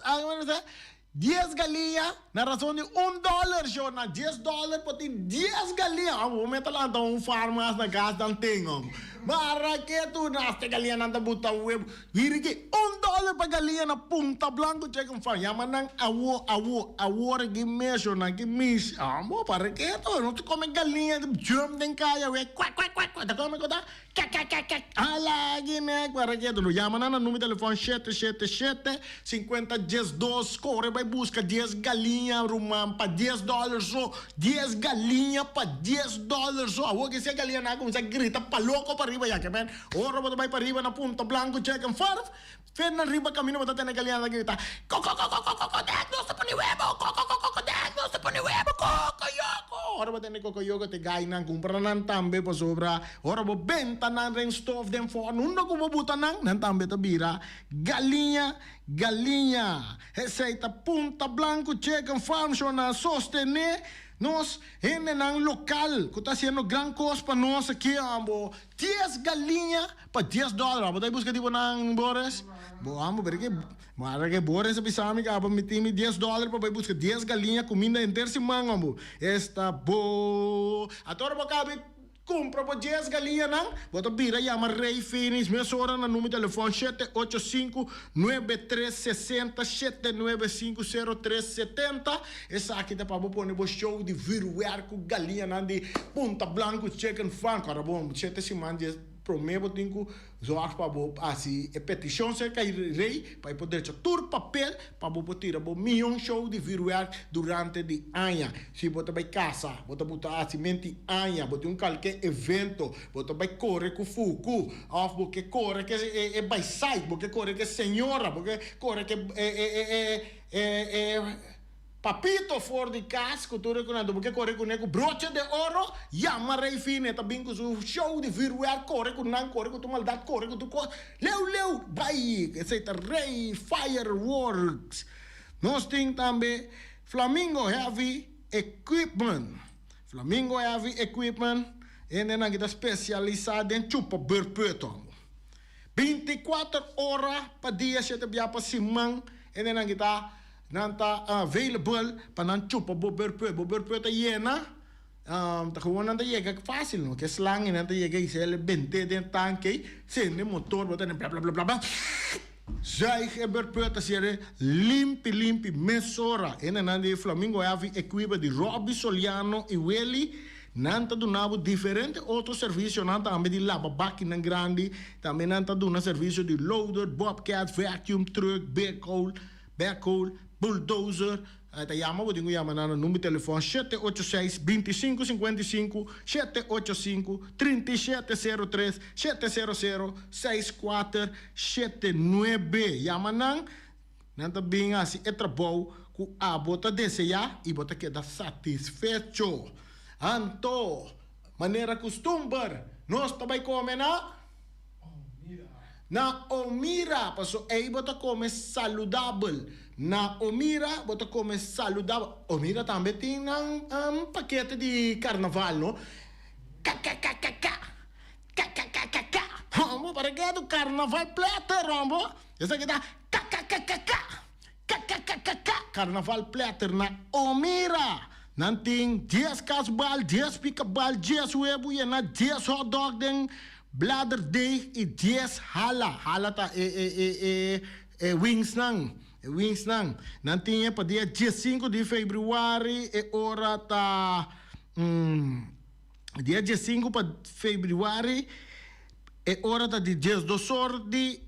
dies galiña, na rason di un dòler sho, na dies dòler por tin dies galiña. Amo bo mester lanta un farm as na kas dan tin om. Mara ke tur na hasta galiñanan ta buta webo. Mira ki, un dòler pa galiña na Punta Blanco Chicken Farm. Yama nan awo, awo, awor ki mes sho, na ki mis. Amo para ke tur, no ta kome galiña jump den kaya we, kwek kwek kwek kwek, ta kome kota. Kekekekek Ala Guinea ku a reketo lo yama nan na numero telefòn shete shete shete sinkuenta diesdos kore bai buska dies galiña ruman pa dies dòler so dies galiña pa dies dòler so awor ke si e galiña nan a kuminsá grita paloko pariba ya ke men ora bo ta bai pariba na Punta Blanco check en farf Fe na riba camino bo ta tene galiña ta grita, Cocococococo dek nos ta pone webo, cococococo dek nos ta pone webo, cocoyoco. Ora bo tene cocoyoco te gainan cumpra nan tambe pasobra ora bo benta nan den stof den forno unda cu bo buta nan, nan tambe ta bira galiña, galiña. Esey ta Punta Blanco Chicken Farm show nan sostene. Nos hendenan lokal ku ta hasiendo gran kos pa nos aki ambo dies galiña pa dies dòler. Abo ta buska di bo nan Boris? Bo ambo pero ke mara ke Boris a bisa mi kaba mi tin mi dies dòler pa bai buska dies galiña kuminda henter siman ambo. Esta bo. Atora bo kabi Kumpra bo dies galiñanan, bo ta bira yama Rey Finis mesora na numero telefòn shete ocho sinku, nuebe tres sesenta, shete nuebe sinku sero tres setenta. Esaki ta pa bo pone bo show di vuurwerk ku galiñanan di Punta Blanco Chicken Farm. Kòrda bon, shete siman dies promé bo tin ku Zorg pa bo hasi e petishon serka e rei pa e por drecha tur papel pa bo por tira bo mion show di vuurwerk durante di aña. Si bo ta bai kasa, bo ta buta hasi menti aña, bo tin un kalke evento, bo ta bai kore ku fuku òf bo ke kore ke e baisait, bo ke kore ke señora, bo ke kore ke e e. Papito for di cas cu tur e cu nan bo ke core cune cu broche de oro, yama Rey Fini e ta bin cu su show di vuurwerk core cu nan core cu tur maldad core cu tur cos leu leu bay esey ta Rey Fireworks. Nos tin tambe Flamingo Heavy Equipment Flamingo Heavy Equipment hendenan ki ta specialisa den chupa beurpeuto 24 ora pa dia shete bia pa siman hendenan ki ta Nan ta available pa nan chupa bo berpeu. Bo berpeu ta yena, ta gewoon nan ta yega facil no. Ke slang y nan ta yega y sele bente den tanke, sende motor bo ta den blablabla. Zuig e berpeu ta sere limpi limpi mesora. Hendenan di Flamingo Heavy Equipment di Robby Soliano y Willy nan ta duna bo diferente otro servicionan tambe di laba bakinan grandi. Tambe nan ta duna servicio di loader, bobcat, vacuum truck, big hole. Backhoe, bulldozer, ta yama bo tin ku yama nan na number telefòn shete ocho seis, binti sinku sinkuenta i sinku, shete ocho sinku, trinta i shete sero tres, shete sero sero, seis kuater shete nuebe. Yama nan, nan ta bin hasi e trabou ku abo ta deseá i bo ta keda satisfecho. Anto, manera kustumber, nos ta bai kome na. Na Omira, paso ei bo ta kome saludabel. Na Omira bo ta kome saludabel. Omira tambe tin nan pakete di karnaval, no? Kakakakaka, kakakakaka. Hombo, para ke tu karnaval platter, hombo? Esaki ta kakakakaka, kakakakaka. Karnaval platter na Omira. Nan tin dies kasbal, dies pikabal, dies webu yena, dies hotdog den Bladerdeeg i dies hala. Hala ta e e e e e wingsnan. E wingsnan. Nan tin e pa dia diesinku di febrüari e ora ta dia diesinku pa febrüari e ora ta di diesdos or di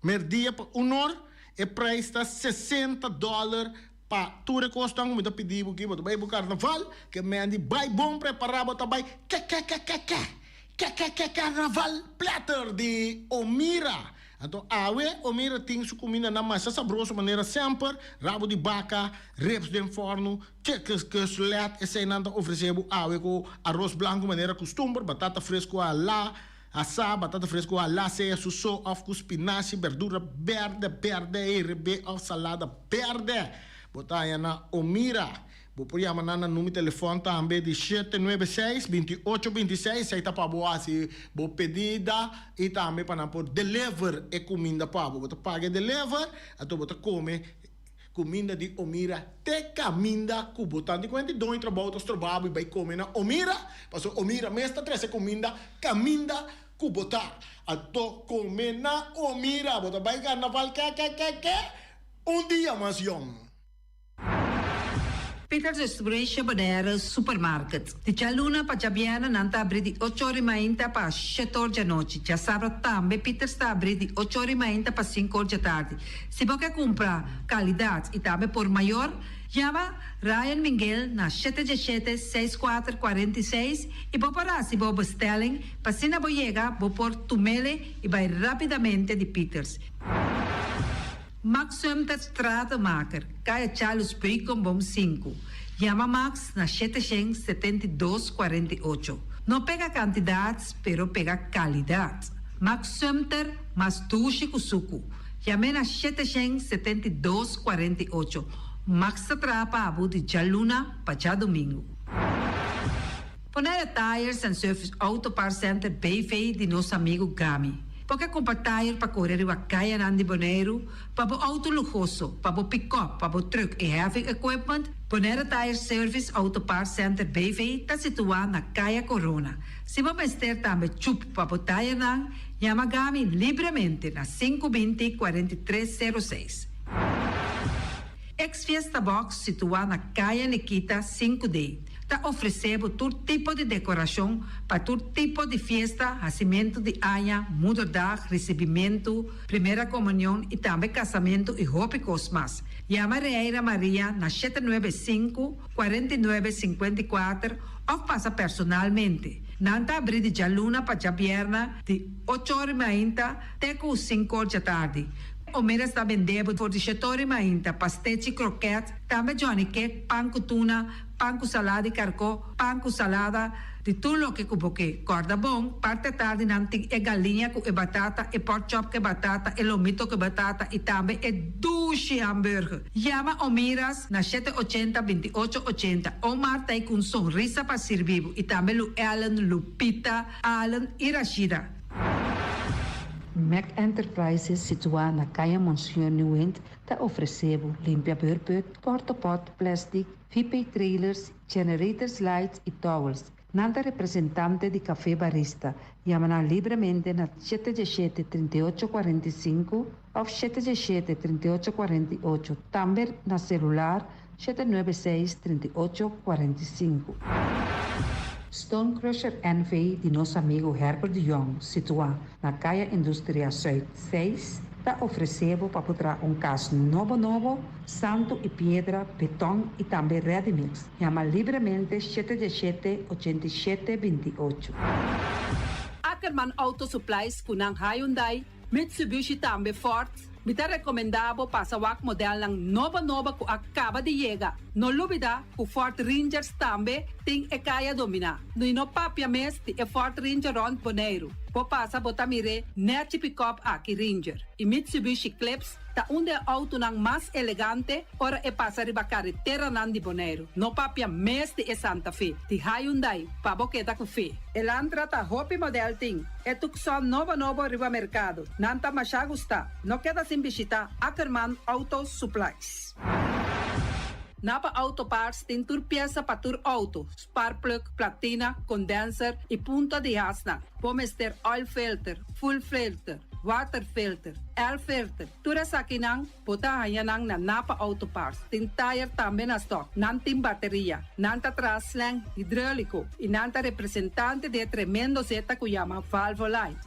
merdia pa un or. E prijs ta sesenta dòler pa tur e kosnan ku mi ta pidi bo aki. Bo ta bai bo karnaval ke men di bai bon prepará bo ta bai kekekekeke. Kekeke Carnaval Platter di Omira. Anto awe Omira tin su kumindanan masha sabroso manera semper, rabo di baka, ribs den fòrnu, chekeskeslet, eseinan ta ofresé bo awe ku aros blanku manera kustumber, batata fresku alá, asá, batata fresku alá sea su so òf ku spinashi, berdura bèrdè bèrdè, herebé òf salada bèrdè. Bo ta haña na Omira. Bo por yama nan na numero telefòn tambe di shete nuebe seis, binti ocho binti seis, esei ta pa bo hasi bo pedida i tambe pa nan por deliver e kuminda pa bo. Bo ta paga e deliver, anto bo ta kome kuminda di Omira te kaminda ku bo ta. Di kuenta doño trabou ta stroba bo i bai kome na Omira, pasobra Omira mes ta trese kuminda kaminda ku bo ta. Anto kome na Omira, bo ta bai karnaval ke ke ke ke un dia mas yòn. Peter Distribution Bonaire Supermarket. Di djaluna pa djabièrnè nan ta abrí di ocho or i mainta pa shete or djanochi. Djasabra tambe Peters ta abrí di ocho or i mainta pa sinku or djatardi. Si bo ke kumpra kalidat i tambe por mayor, yama Ryan Minguel na shete djeshete, seis kuater, kuarenta i seis i bo por hasi bo bestelling pa asina bo yega bo por tumele i bai rápidamente di Peters. Max Sumter Stratenmaker, Kaya Charles Beukenboom sinku. Yama Max na shete shen 72 48. No pega kantidat, pero pega kalidat. Max Sumter, mas dushi ku suku. Yam'é na shete shen 72 48. Max ta traha pa bo di djaluna pa djadumingu. Bonaire Tires and Service Auto Parts Center BV di nos amigu Gami. Bo ke kumpra tire pa kore riba kayanan di Boneiru, pa bo outo luhoso, pa bo pikòp, pa bo trùk i heavy equipment? Bonaire Tire Service Auto Parts Center BV ta situá na Kaya Corona. Si bo mester tambe chup pa bo tirenan, yama Gami libremente na 520 43 06. Ex Fiesta Box situá na Kaya Nikita 5D ta ofresé bo tur tipo di dekorashon pa tur tipo di fiesta, hasimentu di aña, moederdag, risibimentu, primera komunion i tambe kasamentu i hopi kos mas. Yama Reira Maria na 795 49 54 òf pasa personalmente. Nan ta abrí di djaluna pa djabièrnè di ocho or i mainta te ku sinku or djatardi. Omeras ta bende bo for di shete or i mainta pastechi, kroket, tambe johnny cake, pan ku tuna, pan ku salada di karkó, pan ku salada, di tur loke ku bo ke. Kòrda bon, parti atardi nan tin e galiña ku e batata, e pork chop ku e batata, e lomito ku e batata i tambe e dushi hamburger. Yama Omiras na shete ochenta, 28 80. Omar ta ei ku un sonrisa pa sirbi bo i tambe Lu Ellen, Lupita, Allen i Rashida. Mac Enterprises situá na Kaya Monseñor Nieuwind ta ofresé bo limpia beurput, portapot, plastic, VP trailers, generators lights i towels. Nan ta representante di Café Barista. Yama nan libremente na 717 3845 òf 717 3848. Tambe na selular 796 3845. Stone Crusher NV di nos amigu Herbert de Jong, situá na Kaya Industria Zuid 6, ta ofresé bo pa traha un kas nobo nobo, santu i piedra, beton i tambe ready mix. Yama libremente 717 87 28. Ackerman Auto Supplies ku nan Hyundai, Mitsubishi tambe Ford. Mi ta rekomendá bo pasa wak modelnan nobo nobo ku a kaba di yega. No lubidá ku Ford Rangers tambe tin e kaya dominá. No i no papia mes di e Ford Ranger rònt Boneiru. Bo pasa bo ta mir'é nèchi pick-up aki Ranger. I Mitsubishi Eclipse ta un di e outonan mas elegante ora e pasa riba kareteranan di Boneiru. No papia mes di e Santa Fe, di Hyundai, pa bo keda ku fe. Elantra ta hopi model tin. E Tucson nobo nobo riba merkado. Nan ta masha gustá. No keda sin bishitá Ackerman Auto Supplies. Napa Auto Parts tin tur piesa pa tur outo, spark plug, platina, condenser i punta di hasnan. Bo mester oil filter, fuel filter, water filter, air filter. Tur esakinan bo ta haña nan na Napa Auto Parts. Tin tire tambe na stock. Nan tin bateria. Nan ta traha slang hidráuliko i nan ta representante di e tremendo zeta ku yama Valvoline.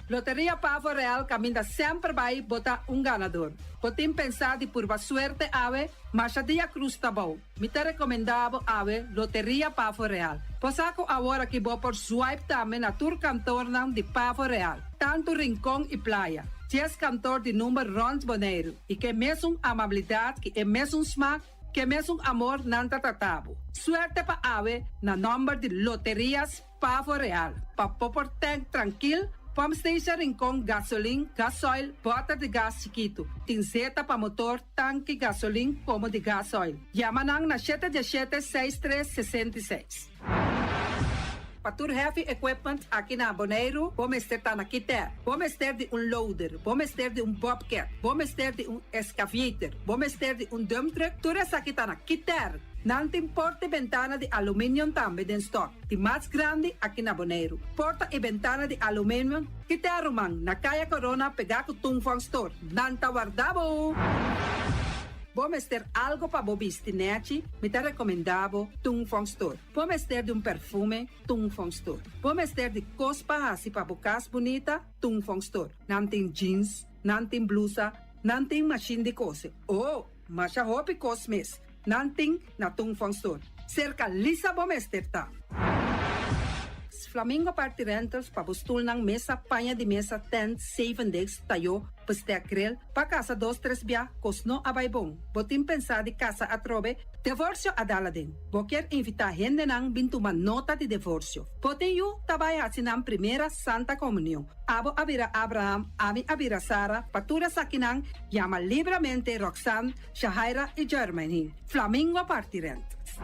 Loteria Pavo Real kaminda semper bai bo ta un ganador. Bo tin pensá di purba suerte awe, masha dia krus ta bou. Mi ta rekomendá bo awe Loteria Pavo Real. Bo sa ku awor aki bo por swipe tambe na tur kantornan di Pavo Real, tantu Rincon i Playa. 10 kantor di number rònt Boneiru i ku e mesun amabilidat, ku e mesun smak, ku e mesun amor nan ta trata bo. Suerte pa awe na nòmber di Loterias Pavo Real. Pa bo por tank trankil, pump station Rincon, gasolin, gasoil, bòter di gas chikitu. Tin zeta pa motor, tanki, gasolin, komo di gasoil. Yama nan na 717 63 66. Pa tur heavy equipment aki na Boneiru, bo mester ta na Kiter. Bo mester di un loader, bo mester di un bobcat, bo mester di un excavator, bo mester di un dump truck, tur esaki ta na Kiter. Nan tin porta i bentana di aluminium tambe den stock. Di mas grandi aki na Boneiru. Porta i bentana di aluminium, Kiter ruman, na Kaya Corona pegá ku Tung Fong Store. Nan ta warda bo! Bo mester algo pa bo bisti nèchi, mi ta rekomendá bo Tung Fong Store. Bo mester di un perfume, Tung Fong Store. Bo mester di kos pa hasi pa bo kas bunita, Tung Fong Store. Nan tin jeans, nan tin blusa, nan tin mashin di kose. Oh, masha hopi kos mes. Nan tin na Tung Fong Store. Serka Lisa bo mester ta. Flamingo Party Rentals pa bo stulnan, mesa, paña di mesa, tent, seven days, tayó, bestek grill, pa kasa dos tres bia, kos no a bai bon. Bo tin pensá di kasa atrobe, divorsio a dal aden. Bo kier invitá hendenan bin tuma nota di divorsio. Bo tin yu ta bai hasi nan primera Santa Komunion. Abo a bira Abraham, ami a bira Sara, pa tur esakinan yama libremente Roxanne, Shahaira i Jermaine. Flamingo Party Rentals.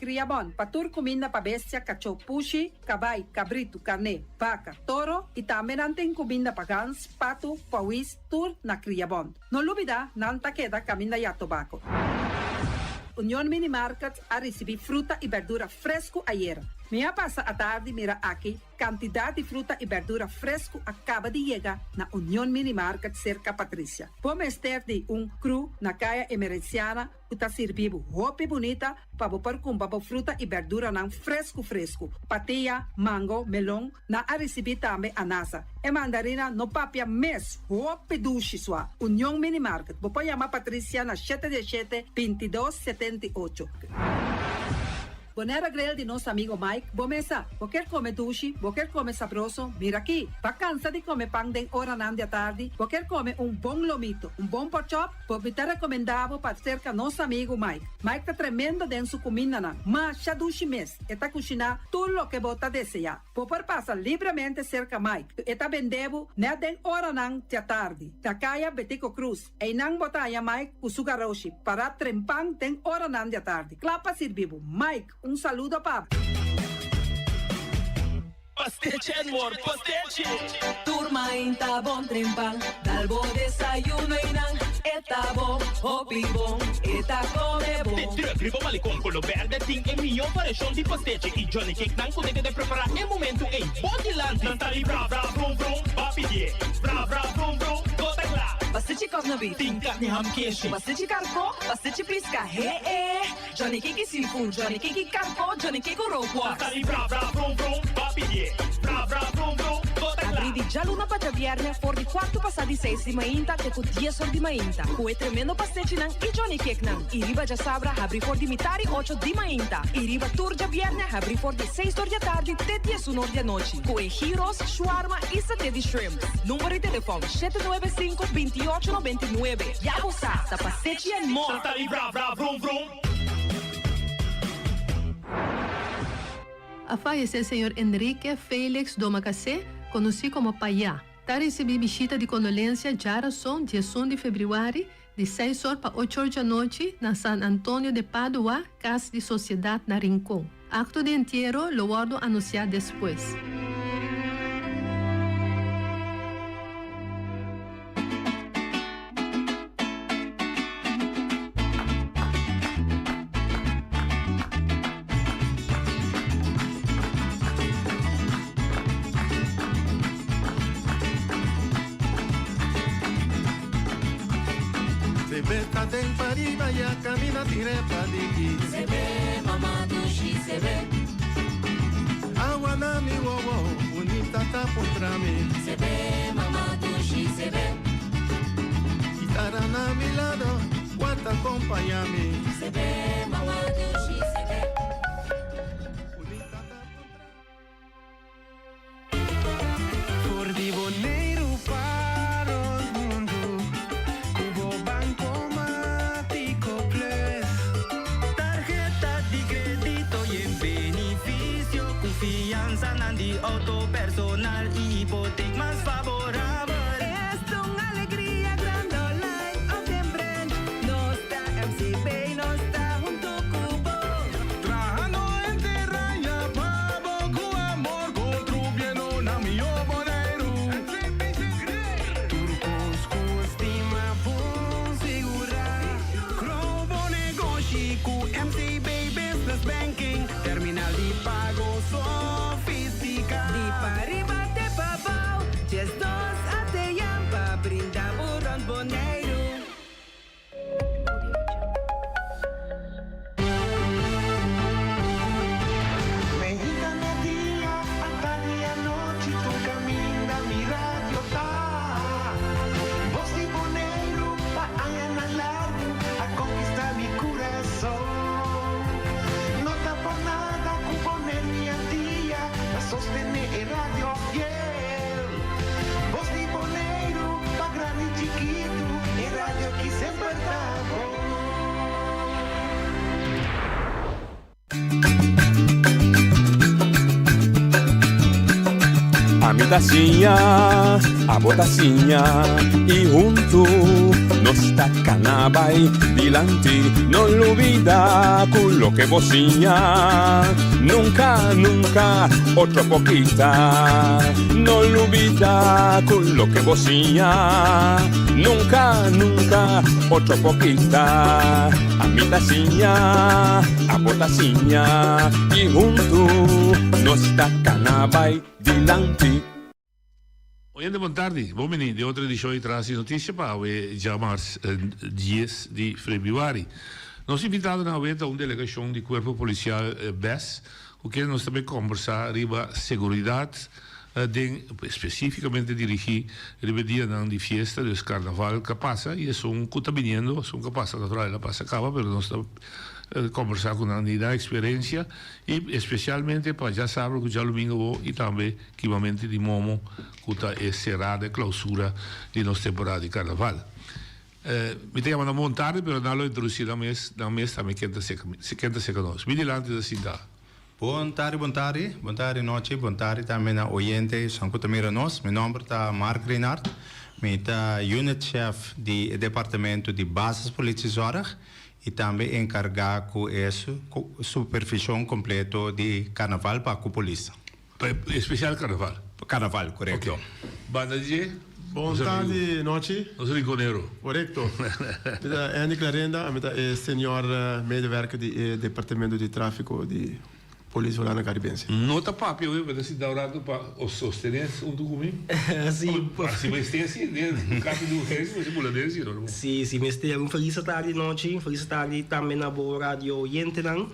Kriabon, pa tur kuminda pa bestia, kachó, pushi, kabai, kabritu, karné, baka, toro i tambe nan tin kuminda pa gans, patu, pawis, tur na Kriabon. No lubida, nan ta keda kaminda ya tobako. Union Mini Market a risibí fruta i berdura fresku ayera. Mi a pasa atardi mira aki Kantidat di fruta i bèrdura fresku a kaba di yega na Union Mini Market serka Patricia. Bo mester di un kru na Kaya Emerenciana ku ta sirbi bo hopi bunita pa bo por kumpra bo fruta i bèrduranan fresku fresku. Patia, mango, melon, nan a risibí tambe anasa. E mandarina no papia mes, hopi dushi sua. Union Mini Market, bo por yama Patricia na shete diesshete, bintidos, setenti'ocho. Bonaire Grill di nos amigo Mike, bo mesa. Bo kier come dushi, bo kier come sabroso, mira aki. Ba cansa di come pan den oranan di atardi, bo kier come un bon lomito, un bon porkchop, bo mi ta recomenda bo pa cerca nos amigo Mike. Mike ta tremendo den su cumindanan, masha dushi mes, e ta cushina tur loke bo ta desea. Bo por pasa libremente cerca Mike, e ta bende bo net den oranan di atardi, na caya Betico Croes. Einan bo ta haña Mike ku su garoshi pará trempan den oranan di atardi, kla pa sirbi bo. Mike, un saludo pa bo. Pastechi and more pastechi! Tur mainta bon trempan, dal bo desayuno einan e ta bon, hopi bon, e ta come bon. De druk riba malecon color berde tin e miyo variacion di pastechi y Johnny Cake nan cu ta keda prepara e momento ey bo dilanti. Nan ta di bra bra vrum vrum, ba pidie bra bra vrum vrum, bo ta kla. Pastechi kòf na beef. Tin karni ham keshi. Pastechi karkó, pastechi piska, he e. Johnny Cake i seafood, Johnny Cake i karkó, Johnny Cake ku rookworst. Nan ta di bra bra vrum vrum, ba pidie bra bra vrum vrum, bo ta kla. Abrí di djaluna pa djabièrnè for di kuartu pasá di seis di mainta te ku dies or di mainta ku e tremendo pastechinan i Johnny Cakenan. I riba djasabra habrí for di mitar i ocho di mainta. I riba tur djabièrnè habrí for di seis or di atardi te diesun or di anochi ku e gyros, shawarma i saté di shrimp. Number di telefòn, shete nuebe sinku, bintiocho nobentinuebe. Ya bo sa, ta Pastechi and More! Nan ta di bra bra vrum vrum. A fayesé señor Enrique Felix Domacassé, konosí komo Payá. Ta risibí bishita di kondolensia djarason diesun di febrüari, di seis or pa ocho or djanochi na San Antonio de Padua, Kas di Sosiedat na Rincon. Akto di entiero lo wòrdu anunsiá despues. Sebe ta den pariba ya camina tire pa diki. Sebe mama dushi sebe. Awa na mi wowo bunita ta puntra mi. Sebe mama dushi sebe. Guitarra na mi lado cual ta acompaña mi. Sebe mama dushi sebe. Bunita ta puntra mi. For di Boneiru pa rond mundu, ku bo Bankomatiko Plus. Tarheta di kredito yen benifisio ku fiansanan di outo personal i hipotek mas faborabel. Esta un alegria grandi online of den branch. Nos ta MCB, nos ta hunto ku bo. Trahando henter aña pa bo ku amor contribuyendo na mihó Boneiru. Tur kos ku stima bon sigurá. Grow bo negoshi ku MCB Business Banking, terminal di pago sofisticá. Di pariba te pabou, 12 ATM pa brinda bo rond Boneiru. Meinta merdia, atardi anochi tur caminda mi radio ta. Voz di Boneiru pa añanan largu a conquista mi curason. No ta por nada cu Boneiru y Antia ta sostene e radio fiel. Voz di Boneiru pa grandi y chikitu e radio ki semper ta bon. Ami ta siña, abo ta siña, i huntu. Nos ta kana bai dilanti, no lubida ku loke bo siña nunka, nunka otro por kita. No lubida ku loke bo siña nunka, nunka otro por kita. Ami ta siña, abo ta siña i huntu nos ta kana bai dilanti. Oyente bon tardi, bon bini den otro edicion di Tras di Noticia pa awe djamars dies di febrüari. Nos invitadonan awe ta un delegacion di Cuerpo Policial bes cu ken nos ta bay combersa riba seguridad den specificamente dirigi riba e dianan di fiesta, dus carnaval ca pasa y esun cu ta biniendo, esun ca pasa natural el a pasa caba pero nos ta combersa cu nan di nan experiencia y especialmente pa djasabra cu djalumingo awo y tambe Kimamente di momo ku ta e serada, e klausura di nos temporada di karnaval. Mi ta yama nan bon tardi pero nan lo introdusi nan mes, nan mes tambe ken ta seka ken ta seka nos. Mi dilanti ta sinta. Bon tardi, bon tardi, bon tardi nochi, bon tardi tambe na oyente esnan ku ta mira nos. Mi nomber ta Mark Reinhard, mi ta unit chef di e departamento di Basis Politiezorg i tambe enkargá ku e supervishon kompleto di karnaval pa ku polis. Pa especial carnaval. Carnaval, corecto. Ok. Banda di dje? Bon tardi nochi. Nos rinconero. Corecto. Mi ta Andy Clarenda, ami ta e senior medewerker di e departamento di trafico di Polis Hulanda Caribense. No ta papia hoy, bo ta sinta un rato pa o sostene hunto cu mi? Si. Si mester si, den caso di urgencia mester bula den si, no? Si, si mester. Un feliz tardi nochi, un feliz tardi tambe na bo radio oyentenan.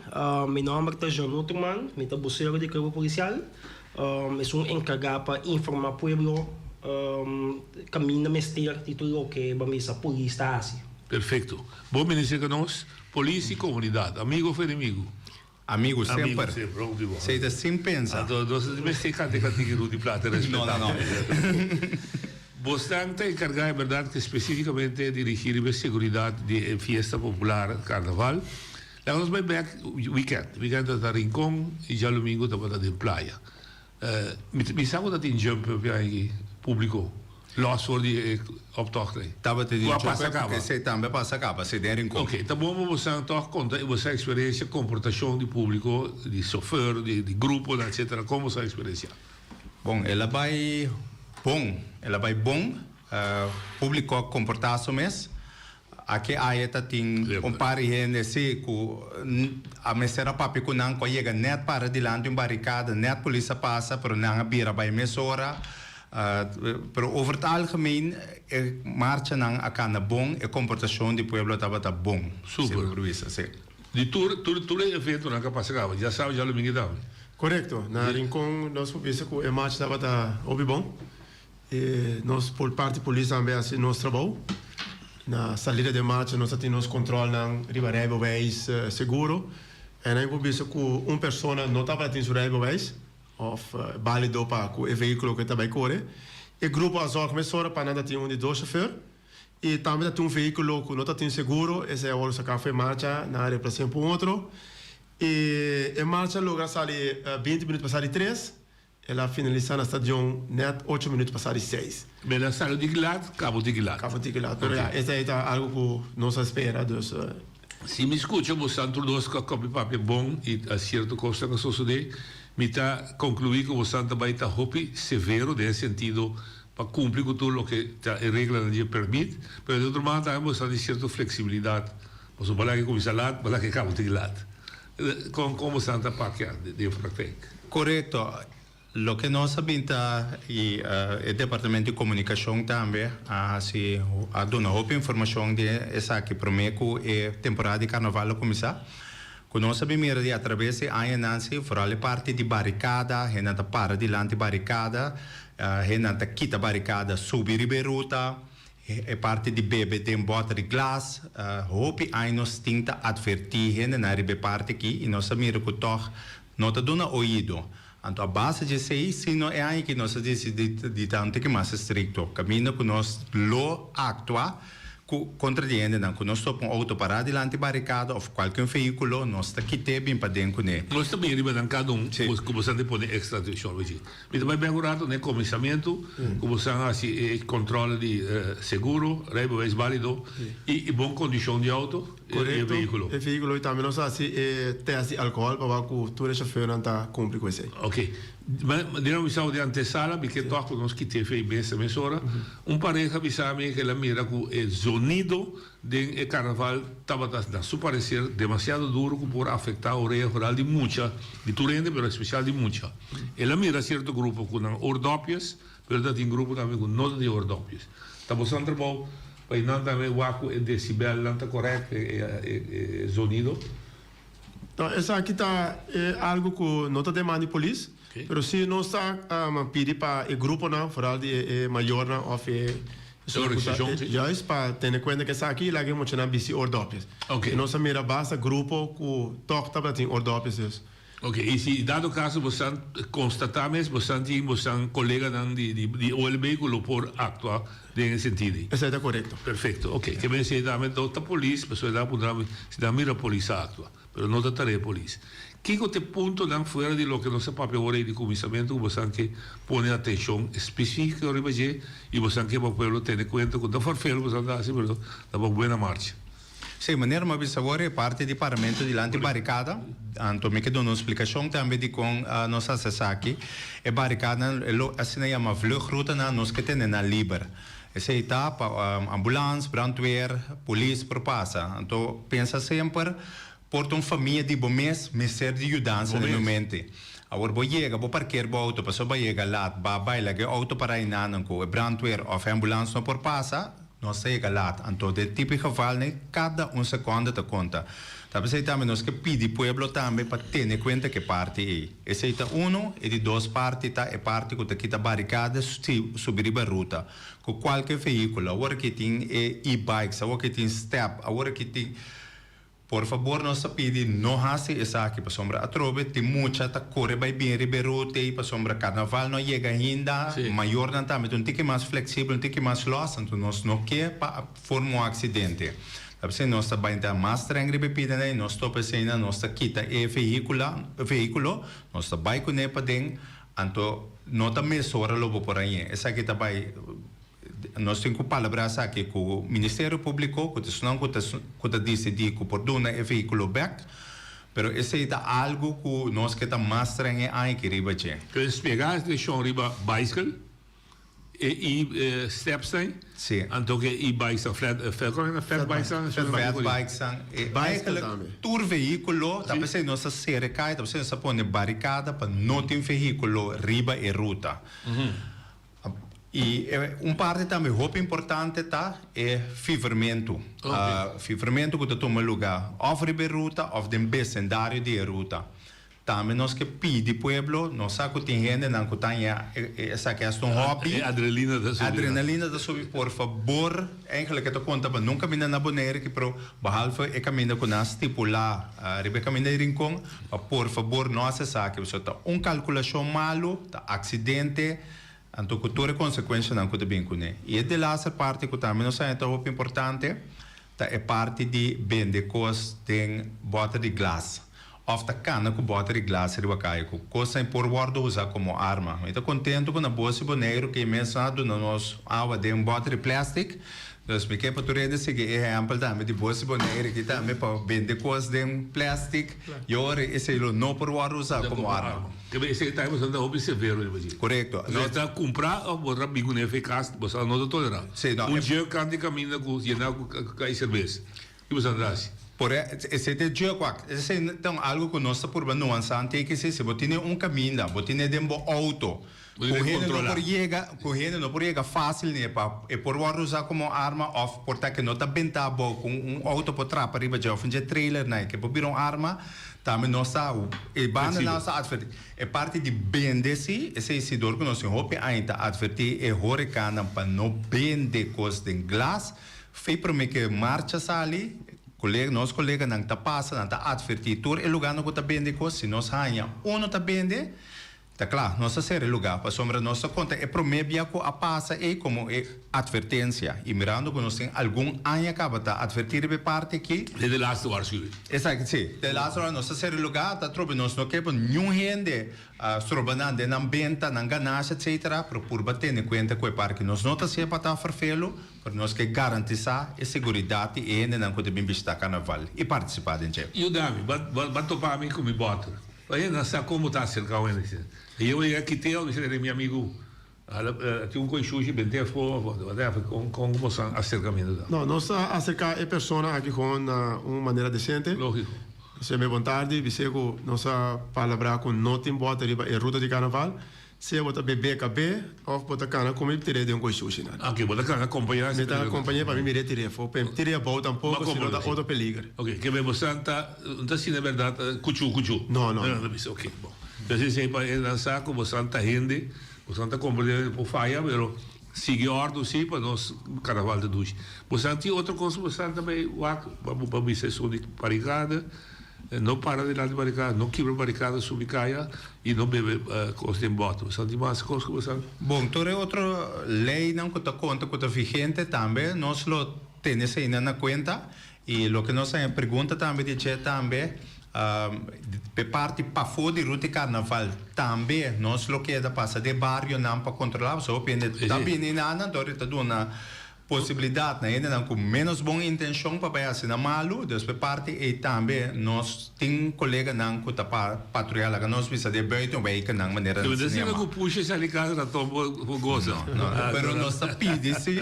Mi nòmber ta Jean Noterman, mi ta bosero di Kuerpo Polisial. Esun enkargá pa informá pueblo kaminda mester di tur loke bo a misa polis ta hasi. Perfekto. Bo minister ka nos, polis i komunidat, amigu of enemigu? Amigu semper. Esei ta sin pensa. Anto nos no mester kanta e kantika Rudy Plata respetá. No, no, no. Bosnan ta enkargá e bèrdat ku spesífikamente dirigí riba e seguridat di e fiesta popular karnaval. Laga nos bai bek weekend. Weekend tabata Rincon y djalumingo tabata den playa. Mi sa cu ta tin jump up aki publico los for di e optocht ey. Tabata tin jump up porque esey tambe a pasa caba, si den Rincon. Ok, ta bon pa bosan toch conta e bosa experiencia, comportacion di publico, di chofer, di gruponan etcetera, con boso a experiencia? Bon, el a bai bon, el a bai bon, publico a comporta su mes. Aki aya ta tin un par di hende si ku a mester a papia ku nan ku a yega nèt para dilanti un barikada, nèt polis a pasa pero nan a bira bai mesora. Pero over het algemeen e marchanan a kanda bon, e komportashon di pueblo tabata bon. Super. Si. Di tur tur tur e eventonan ku a pasa kaba, djasabra djalumingu tambe. Korekto. Na Rincon nos por bisa ku e marcha tabata hopi bon. E nos por parti polis tambe hasi nos trabou. Na salida den marcha nos ta tin nos controlnan riba rijbewijs seguro. En nan por bisa cu un persona no tabata tin su rijbewijs of balido pa cu e vehiculo cu e ta bay core. E grupo a zorg mesora pa nan ta tin un di dos chofer. Y tambe ta tin un vehiculo cu no ta tin seguro, esey a worde saca for e marcha, nan a replace pa un otro. Y e marcha a logra sali binti minuut pasa di tres. El a finalisá na stadion nèt ocho minüt pasá di seis. Bel a sali di Gilat, kabo di Gilat. Kabo di Gilat, pero ya, esei ta algu ku nos a spera, dus. Si mi skucha bo santu nos ku a kopi papia bon i a sierto kosnan a sosodé, mi ta konkluí ku bo san ta bai ta hopi severo den e sentido pa kumpli ku tur loke ta e reglanan di e permit, pero di otro banda tambe bo san di sierto fleksibilidat, pasobra bo laga e kuminsá lat, bo laga e kabo di Gilat. Kon kon bo san ta papia den praktijk? Korekto. Loke nos a bin ta i e departamento di komunikashon tambe a hasi a duna hopi informashon di esaki promé ku e temporada di karnaval a kuminsá. Ku nos a bin mira di atraves di añanan si foral e parti di barikada, hendenan ta para dilanti barikada, hendenan ta kita barikada subi riba e ruta. E parti di bebe den bòter di glas, hopi aña nos tin ta atvertí hendenan riba e parti akí i nos a mira ku tòg no ta duna oido. Anto a base di esei, si no e aña akí nos a disidí di ta un tiki mas estrikto, kaminda ku nos lo aktua. Ku kontra di hendenan ku nos topa un outo pará dilanti barikada òf kualke un vehíkulo, nos ta kit'é bin paden kuné. Nos ta bin riba nan kada un ku boso ta pone extra atenshon riba dje. Mi ta bai bek un rato na e komisamentu ku boso a hasi e kòntròl di seguro, rijbewijs bálido i e bon kondishon di outo i e vehíkulo. Korekto, e vehíkulo i tambe nos a hasi e tèst di alkohòl pa wak ku tur e shofèrnan ta kumpli ku esei. Oke. Manera mi bisa bo di antesala mi ke tòg ku nos kit'é fe i mesa mesora. Un pareha bisa mi ku el a mira ku e zonido den e karnaval tabata na su pareser demasiado duro ku por afektá orea foral di mucha, di tur hende pero espesial di mucha. El a mira sierto grupo ku nan oordopjes pero ta tin grupo tambe ku no ta tin oordopjes. Ta boso trabou pa e nan tambe wak ku e desibelnan ta korèkt e zonido? No, esaki ta algo ku no ta demanda di polis. Pero si nos ta pidi pa e gruponan, vooral di e mayornan of e organisacion, si. Juist, pa tene cuenta cu esaki y laga e muchanan bisti oordopjes. Y nos a mira basta grupo cu toch tabata tin oordopjes dus. Ok, y si dado caso bosan constata mes, bosan tin bosan coleganan di di OLB cu lo por actua den e sentido ey. Esey ta corecto. Perfecto, ok. Ke men esey tambe no ta polis, pasobra nan a puntra mi si nan mira polis a actua. Pero no ta tarea polis. Kiko ta e puntonan fuera di loke nos a papia ora ei di kuminsamentu ku bosan ke pone atenshon spesífiko riba dje i bosan ke pa pueblo tene kuenta ku ta farfel bosan ta hasi pero ta pa buena marcha? Sí, manera mi a bisa awor e parti di paramentu dilanti barikada, anto mi ke duna un splikashon tambe dikon nos hasi esaki. E barikadanan e lo asina yama vluchtroetenan nos ke tene nan liber. Esei ta pa ambulans, brandweer, polis por pasa. Anto pensa semper por ta un famia di bo mes mester di yudansa den momente. Awor bo yega bo parkeer bo auto pasobra bo a yega laat ba bai laga e auto para enanan ku e brandweer of e ambulans no por pasa, nos ta yega laat. Anto den tipo di gevalnan kada un sekonde ta konta. Ta p'esei tambe nos ke pidi pueblo tambe pa tene kuenta ku e parti ei. Esei ta uno, e di dos parti ta e parti ku ta kita barikada si subi riba ruta ku kualke vehíkulo. Awor aki tin e e-bikes, awor aki tin step, awor aki tin. Por fabor nos ta pidi no hasi esaki pasobra atrobe tin mucha ta kore bai bin riba e ruta ei pasobra karnaval no a yega ainda, mayornan tambe ta un tiki mas fleksibel, un tiki mas lòs, anto nos no ke pa forma un aksidente. Ta p'esei nos ta bai ta mas streng riba e pidanan i nos topa eseinan, nos ta kita e vehíkula, vehíkulo, nos ta bai kuné paden, anto no ta mesora lo bo por hañ'é. Esaki ta bai, nos tin ku palabrá esaki ku Ministerio Públiko, ku ta esnan ku ta ku ta disidí ku por duna e vehíkulo bèk, pero esei ta algu ku nos ke ta mas streng e aña aki riba dje. Pero spiegá e situashon riba baiskel. E e steps nan. Sí. Anto ke e bikes nan flat flat kon nan fat bikes nan. Fat bikes nan. Eigenlijk tur vehíkulo ta p'esei nos ta sere kai ta p'esei nos ta pone barikada pa no tin vehíkulo riba e ruta. I un parti tambe hopi importante ta e fivermentu. Fivermentu ku ta tuma luga òf riba e ruta òf den besendario di e ruta. Tambe nos ke pidi pueblo, nos sa ku tin hendenan ku ta haña esaki hasta un hobby. E adrenalina ta subi. Adrenalina ta subi, por fabor, eigenlijk e ta konta pa nunka kaminda na Bonaire ki pero behalve e kaminda ku nan a stipulá riba e kaminda di Rincon, pa por fabor no hasi esaki pasobra ta un kalkulashon malu, ta aksidente, anto ku tur e konsekuenshanan ku ta bin kuné. I e delaster parti ku tambe nos haña ta hopi importante ta e parti di bende kos den bòter di glas. Of ta kana ku bòter di glas riba kaya ku kosnan por wòrdu usá komo arma. Mi ta kontentu ku na Bos i Boneiru ke mes a duna nos awa den bòter di plèstik. Dus mi ke pa tur hende sigui e ehèmpel tambe di Bos i Boneiru ki tambe pa bende kos den plèstik i ora esei lo no por wòrdu usá komo arma. Kebe esei ta boso ta hopi severo riba dje. Korekto. Bo ta kumpra of bo ta bin ku nefe kas boso no ta tolerá. Un dje kant di kaminda ku yená ku kai serbes. Ki bo sa ta hasi? Por e, esei ta e jeugdwacht. Esei ta un algu ku nos ta purba nuansá ante ke si bo tene un kaminda, bo tene den bo outo, Bo ku debe hende no kontrolá. por yega, ku hende no por yega fásil n'e pa e por wòrdu usá komo arma òf por ta ke no ta bentá abou ku un outo por trapa riba dje òf un dje trailer na e ke por bira un arma, tambe nos ta e banda Fleksibel. nos ta atvertí. E parti di bende si, esei si dor ku nos tin hopi aña ta atvertí e horekanan pa no bende kos den glas. Fei prome ke marcha sali, kolega, nos koleganan ta pasa, nan ta atvertí tur e lugánan ku ta bende kos, si nos haña unu ta bende, Ta kla, nos a sera e lugá pasobra nos ta konta e promé bia ku a pasa ei komo e atvertensia i mirando ku nos tin algun aña kaba ta atvertí riba e parti akí. Den de laatste waarschuwing. Esaki, sí. Den laatste waarschuwing nos a sera e lugá, ta trobe nos no ke pa niun hende stroba nan den nan benta, nan ganashi etcetera, pero purba tene kuenta ku e parke. Nos no ta hasié pa ta ferfelu, pero nos ke garantisá e seguridat di e hendenan ku ta bin bishitá karnaval i partisipá den dje. Yuda mi, bo topa mi ku mi bòter. Oye, nan sa kon bo ta aserká un hende asina. E yo yega kiteo, mi sera mi amigu, hala tin un koi shushi bent'é afó òf whatever, kon kon bo sa aserkamentu ta? No, nos ta aserká e persona aki gewoon na un manera desente. Lógiko. Nos yam'é bon tardi, bis'é ku nos a palabrá ku no tin bòter riba e ruta di karnaval. Sea bo ta bebé kabé òf bo ta kana ku mi tir'é den un koi shushi nan. Oke, bo ta kana kompañá Mi ta kompañ'é pa mi mir'é tir'é afó. P'e tir'é abou tampoko, si no ta otro peliger. Oke, ke men bo san ta, no ta asina bèrdat kuchú kuchú? No, no. No ta bisa, oke, bon. Entonces esei pa e nan sa ku bo san ta hende, bo san ta komprendé por faya, pero sigui òrdu si pa nos karnaval ta dushi. Bo san tin otro kos ku bo san ta bai wak pa bo bisa esun di barikada? No para dilanti barikada, no kibra barikada, subi kaya i no bebe kos den bòter. Bo sa di mas kos ku bo sa? Bon, tur e otro leinan ku ta konta ku ta vigente tambe nos lo tene eseinan na kuenta. I loke nos a pregunta tambe di dje tambe, p'e parti pafó di ruta di karnaval tambe nos lo keda pasa den barionan pa kontrolá, pasobra hopi hende ta bini nan, dor di ta duna Posibilidat na hendenan ku ménos bon intenshon pa bai hasi nan malu. Dus p'e parti ei tambe nos tin koleganan ku ta patruyá laga nos bisa den buitenwijkennan manera nan sa yama. ku pusha sali kas raton por gosa. No, no, pero nos ta pidi si,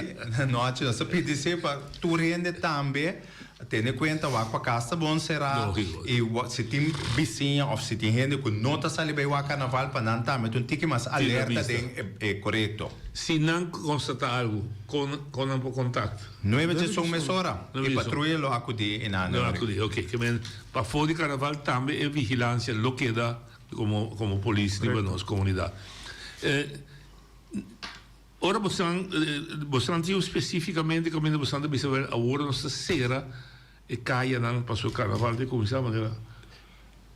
nochi, nos ta pidi si pa tur hende tambe tene kuenta wak pa kas ta bon será i si tin bisiña òf si tin hende ku no ta sali bai wak karnaval pa nan tambe ta un tiki mas alerta den e korekto. Si nan constata algo, con con nan por contact? Nuebe djesun mesora e patruya lo acudi e nan. Lo acudi, ok. Ke men pafó di carnaval tambe e vigilancia lo keda como como polis riba nos comunidad. Ora bosan bosan tin specificamente caminda bosan ta bisa wel awor nos ta cera e cayanan pasobra carnaval ta cuminsa manera.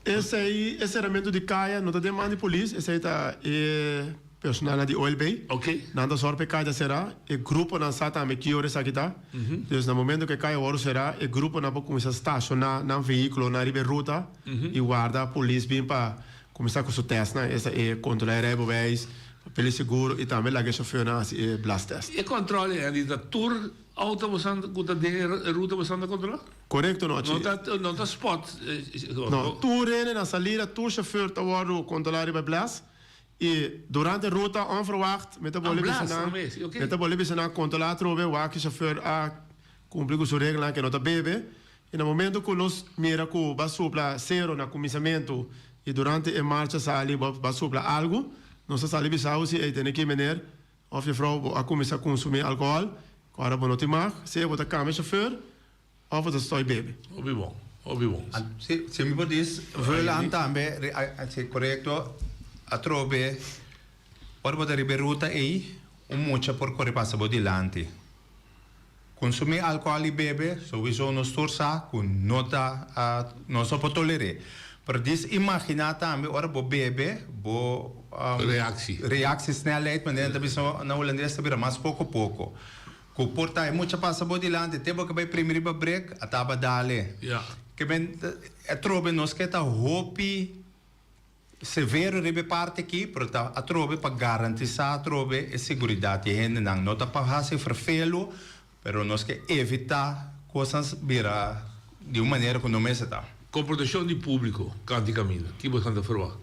Esei e seramentu di kaya no ta den man di polis, esei ta e personalnan di OLB. Nan ta sòru pa e kaya ta será. E gruponan sa tambe ki ora esaki ta. Dus na momento ku e kaya wòrdu será, e gruponan por kuminsá stashoná nan vehíkulonan riba e ruta i warda polis bin pa kuminsá ku su tèstnan, esta e kontrolá e rijbewijs, papel di seguro i tambe laga e shofèrnan hasi e blastèst. E kòntròl ei Andy ta tur Auto bosan ku ta den e ruta bosan ta kontrolá? Korekto no No ta no ta spot. No, tur hende na salida, tur shofèr ta wòrdu kontrolá riba e blas i durante ruta onverwacht mi ta bolbe bisa nan mi ta bolbe bisa nan kontrolá atrobe wak e shofèr a kumpli ku su reglanan ke no ta bebe i na momento ku nos mira ku bo a supla sero na kuminsamentu i durante e marcha sali bo a supla algu nos ta sali bisa bo si ey tene ki meneer Of juffrouw bo a cuminsa consumi alcohol cu ora bo no tin mag, sea bo ta cambia chauffeur of bo ta stoy bebe. Hopi bon, hopi bon. Si, si mi por dis, vul aan tambe, si corecto, atrobe ora bo ta riba e ruta ey, un mucha por core pasa bo dilanti. Consumi alcohol y bebe, sowiso nos tur sa cu no ta, nos no por toler'e. Pero dis imagina tambe ora bo bebe, bo Reactie. reactiesnelheid, manera nan ta bisa na Holandes, ta bira mas poco poco. Cu por ta e mucha pasa bo dilanti, te bo ke bay primi riba brek, a taba dale. Ke men, atrobe nos ke ta hopi. Severo riba e parti aki, pero ta atrobe pa garantisa atrobe e seguridat di e hendenan. No ta pa hasi ferfelu, pero nos ke evita kosnan bira di un manera ku no mester ta. Komportashon di públiko kanti kaminda, ki bo ta ferwagt?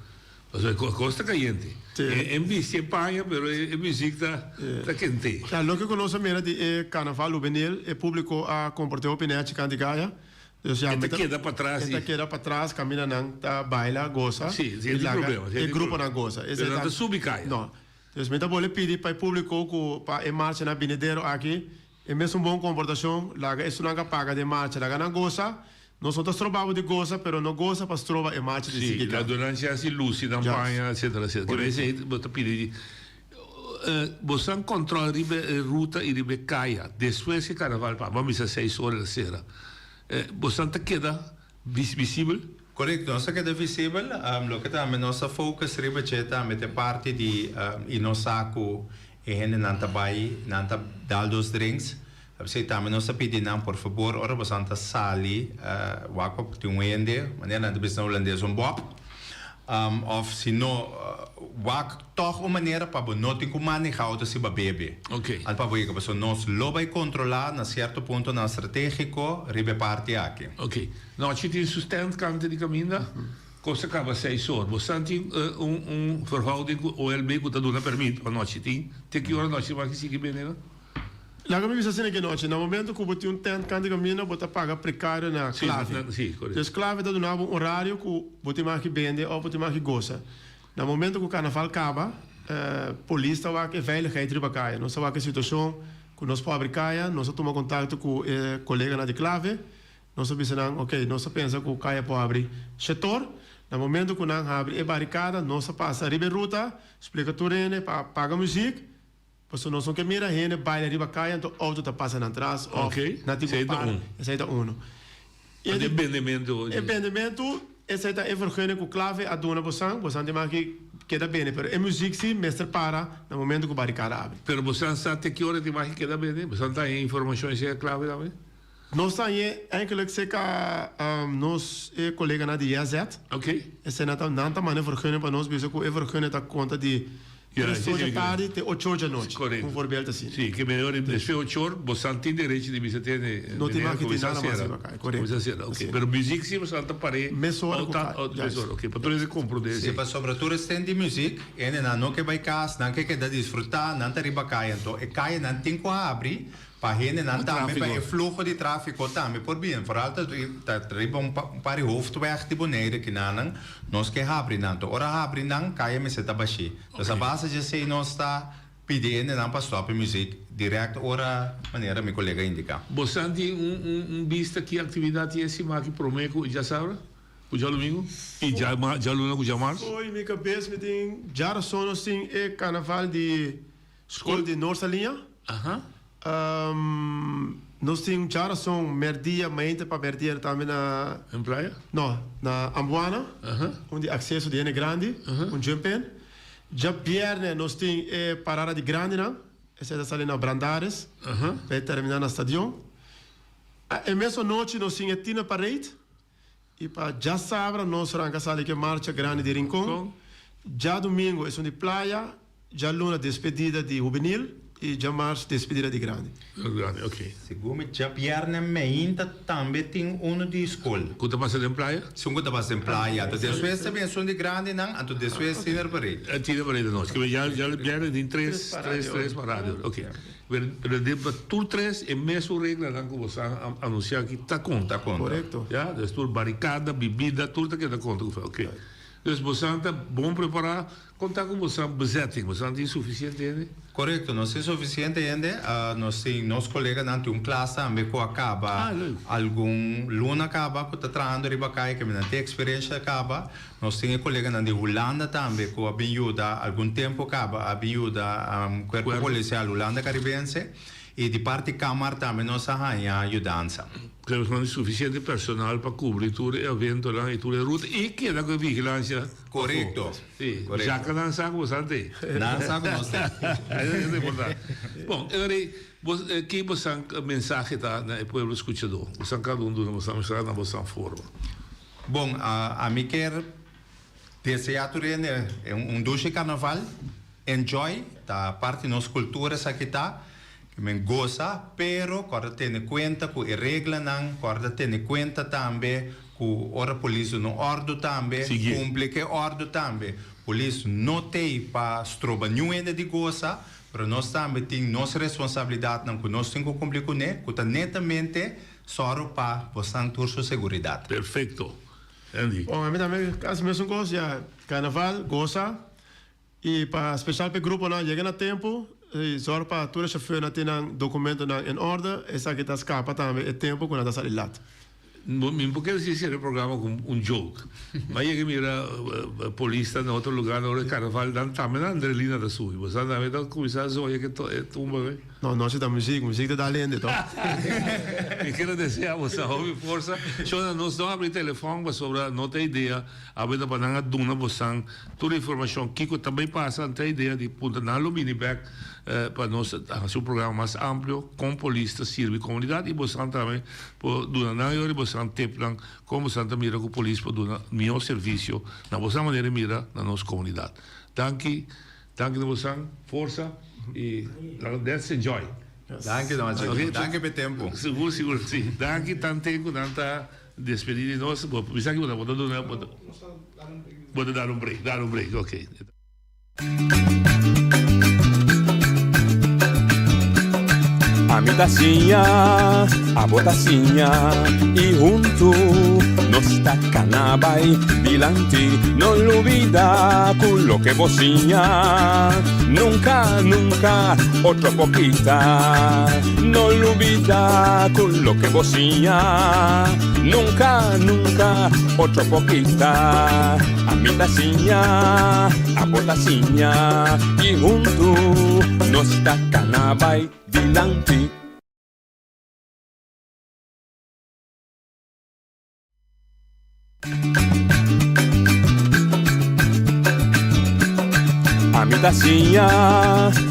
Pasobra e kos ta kayente. E bisti e paña, pero e muzik ta kente. Ya, loke ku nos a mira di e karnaval hubenil, e públiko a komport'é hopi nèchi kanti kaya. Dus ya, e ta keda patras. E ta keda patras, kaminda nan ta baila, gosa. Sí, sí, e tin problema. E gruponan gosa. Pero nan ta subi kaya. No. Dus mi ta bolbe pidi pa e públiko ku pa e marchanan binidero aki, e mesun bon komportashon, laga esunnan ku a paga den marcha, laga nan gosa. Nos no ta stroba bo di gosa, pero no gosa pa stroba e marcha di sigui Sí, kaya. la duna nan chèns di lusi nan paña, etsetera, etsetera. Kere esei bo ta pidi di Boso control riba e ruta y riba e caya despues ke carnaval pasa, bo a bisa seis ora el a cera, boso ta keda visibel? Korekto, nos ta keda visibel. Loke tambe nos ta focus riba dje tambe ta e parti di i nos sa ku e hendenan ta bai, nan ta dal dos drinks. P'esei tambe nos ta pidi nan por fabor ora bosan ta sali wak pa tin un hende, manera nan ta bisa na hulandes un bòp, òf si no wak tòg un manera pa bo no tin ku maneha outo si bo a bebe. Anto pa bo yega pasobra nos lo bai kontrolá na sierto puntonan stratégiko riba e parti aki. Nochi tin su stand kante di kaminda, kos ta kaba seis or. Bo san tin un un verhouding ku OLB ku ta duna permit pa nochi tin? Te ki ora nochi bo a sigui bende nan? Laga mi bisa asina ke nochi, na momento ku bo tin un tent kante di kaminda bo ta paga prekario na Clave. Dus Clave ta duna bo un orario ku bo tin mag bende òf bo tin mag gosa. Na momento ku karnaval kaba, polis ta wak e veiligheid riba kaya. Nos ta wak e situashon ku nos por abri kaya, nos a tuma kontakto ku e koleganan di Clave. Nos a bisa nan, Ok, nos a pensa ku kaya por habri shetor. Na momento ku nan habri e barikada, nos a pasa riba e ruta, splika tur hende pa paga muzik, pasobra nos no ke mira hende baila riba kaya anto outo ta pasa nan tras òf nan tin ku para. Esei ta unu. E bendementu. E bendementu, esei ta e vergunning ku Clave a duna bosan. Bosan tin mas ki keda bende, pero e muzik si mester para na momento ku barikada habri. Pero bosan sa te ki ora tin mas ki keda bende? Bosan ta haña informashon esei a Clave tambe? Nos ta hañ'é eigenlijk serka nos e koleganan di JZ. Esei ta nan ta manda e vergunning pa nos bisa ku e vergunning ta konta di tres or dja tardi te ocho or dja nochi. Un voorbeeld asina. Si, ke meneer di despues ocho or bosan tin derecho di bisa tene No tin mag di tin nada mas riba kai, korekto. Kuminsá sera, ok. Pero muzik si bosan ta par'é Mesora ku kai, juist. Mesora, ok. Pa tur hende komprondé esei. Si, pasobra tur esnan di muzik, hendenan no ke bai kas, nan ke keda disfrutá, nan ta riba kai. Anto e kayanan tin ku habri Pa hendenan tambe, pa e fluho di tráfiko tambe por bien. Vooral ta ta riba un par di hoofdweg di Bonaire kinanan nos ke habri nan. To ora habri nan, kaya mester ta bashí. Dus a base dje esei nos ta pidi hendenan pa stòp e muzik dirèkt ora manera mi kolega indiká. Bosan tin un un un bista ki aktividat tin e siman aki promé ku djasabra, ku djalumingu i djaluna ku djamars? Fo'i mi kabes mi tin djarason nos tin e karnaval di Skol di Noord Saliña. Nos tin djarason merdia, mainta pa merdia tambe na. En Playa? No, na Ambuana. Un di akseso di hende grandi, un jump in. Djabierne nos tin e parada di grandinan, esei ta sali na Brandaris, pa e termina na stadion. E mesun anochi nos tin e Tiener Parade. I pa djasabra nos ranka sali ku e marcha grandi di Rincon. Djadumingu esun di Playa, djaluna despedida di hubenil i djamars despedida di grandi. Grandi, ok. Segun mi djabièrnè meinta tambe tin unu di skol. Ku ta pasa den Playa? Esun ku ta pasa den Playa. Anto despues ta bin esun di grandinan, anto despues Tiener Parade. Tiener Parade anochi. Djabièrnè tin tres, tres, tres parada. Ok. Pero den pa tur tres e mesun reglanan ku boso a anunsiá aki ta konta. Ta konta. Korekto. Ya, dus tur barikada, bibida, tur ta keda konta ku ok. Dus boso ta bon prepará, kon ta ku boso bezetting? Boso tin sufisiente hende? Korekto, nos tin sufisiente hende. Nos tin nos koleganan tin un klas tambe ku a kaba algun luna kaba ku ta trahando riba kaya ke mi nan tin eksperensha kaba. Nos tin e koleganan di Hulanda tambe ku a bin yuda algun tempu kaba a bin yuda Kuerpo Polisial Hulanda Karibense i di parti Kamar tambe nos a haña yudansa. Nos no tin sufisiente personal pa kubri tur e eventonan i tur e ruta i keda ku e vigilansia pafó. Korekto. Si, ya nan sa ku bo sa te. Nan sa ku nos te. Esei ta importante. Bon, e ora ei, bo ki bosan mensahe ta na e pueblo skuchadó? Bosan kada un duna bosan mensahe na bosan forma. Bon, ami kier desea tur hende un dushi carnaval, enjoy, ta parti nos cultura esaki ta, ke men goza, pero corda tene cuenta cu e reglanan, corda tene cuenta tambe cu ora polis duna un ordo tambe, cumpli cu e ordo tambe. Polis no t'ey pa stroba niun hende di goza, pero nos tambe tin nos responsabilidadnan cu nos tin cu cumpli cune, cu ta netamente Sòru pa bosan tur su seguridat. Perfecto. Andy. Bon, ami tambe casi mesun cos, ya carnaval, goza y pa special pa e gruponan yega na tempo y zorg pa tur e chofernan tin nan documentonan en orde, esaki ta scapa tambe e tempo cu nan ta sali lat. Mi no por kere si sera e programa ku un joke. Mi a yega mira polisnan na otro lugar na ora di carnaval nan tambe nan adrenalina ta subi. Bo sa tambe ta cuminsa zoya ke e tumba be. No, nochi ta muziek, muziek ta dal hende toch. Mi kere desea bo sa hopi forsa. Shona nos no habri telefon pasobra no ta idea awe ta pa nan a duna bosan tur informacion kiko ta bay pasa. No ta idea di punta nan lo bini bek pa nos haci un programa mas amplio con polis ta sirbi comunidad y bosan tambe Por duna nan e ora di bosan tepnan kon bosan ta mira ku polis por duna mihó servisio na bosan manera di mira na nos komunidat. Danki, danki na bosan, forsa i let's enjoy. Danki don Achille. Danki pa e tempu. Sigur, sigur, si. Danki tanten ku nan ta despedí di nos. Bo bisa ki bo ta bo ta duna bo ta dal un break, dal un break, ok. Ami ta siña, abo ta siña y huntu nos ta cana bay dilanti. No lubida cu loke bo siña nunca, nunca otro por kita. No lubida cu loke bo siña nunca, nunca otro por kita. Ami ta siña, abo ta siña i huntu nos ta kana bai dilanti. Ami ta siña,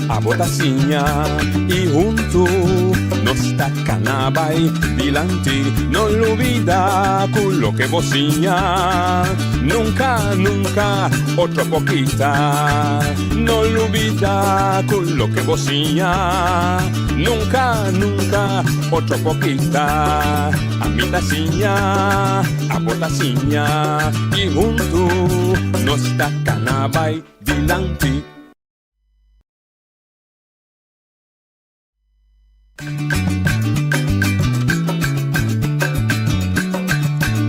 abo ta siña i huntu nos ta kana bai dilanti. No lubida ku loke bo siña nunka, nunka otro por kita. No lubida ku loke bo siña nunka, nunka otro por kita. Ami ta siña, abo ta siña i huntu nos ta kana bai dilanti.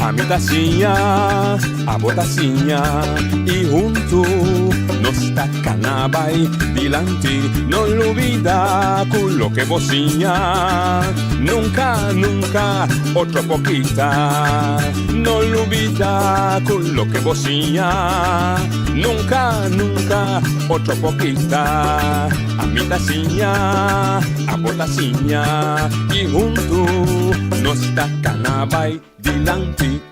Ami ta siña, abo ta siña i huntu nos ta kana bai dilanti. No lubida ku loke bo siña nunka, nunka otro por kita. No lubida ku loke bo siña nunka, nunka otro por kita. Ami ta siña, abo ta siña i huntu nos ta kana bai dilanti.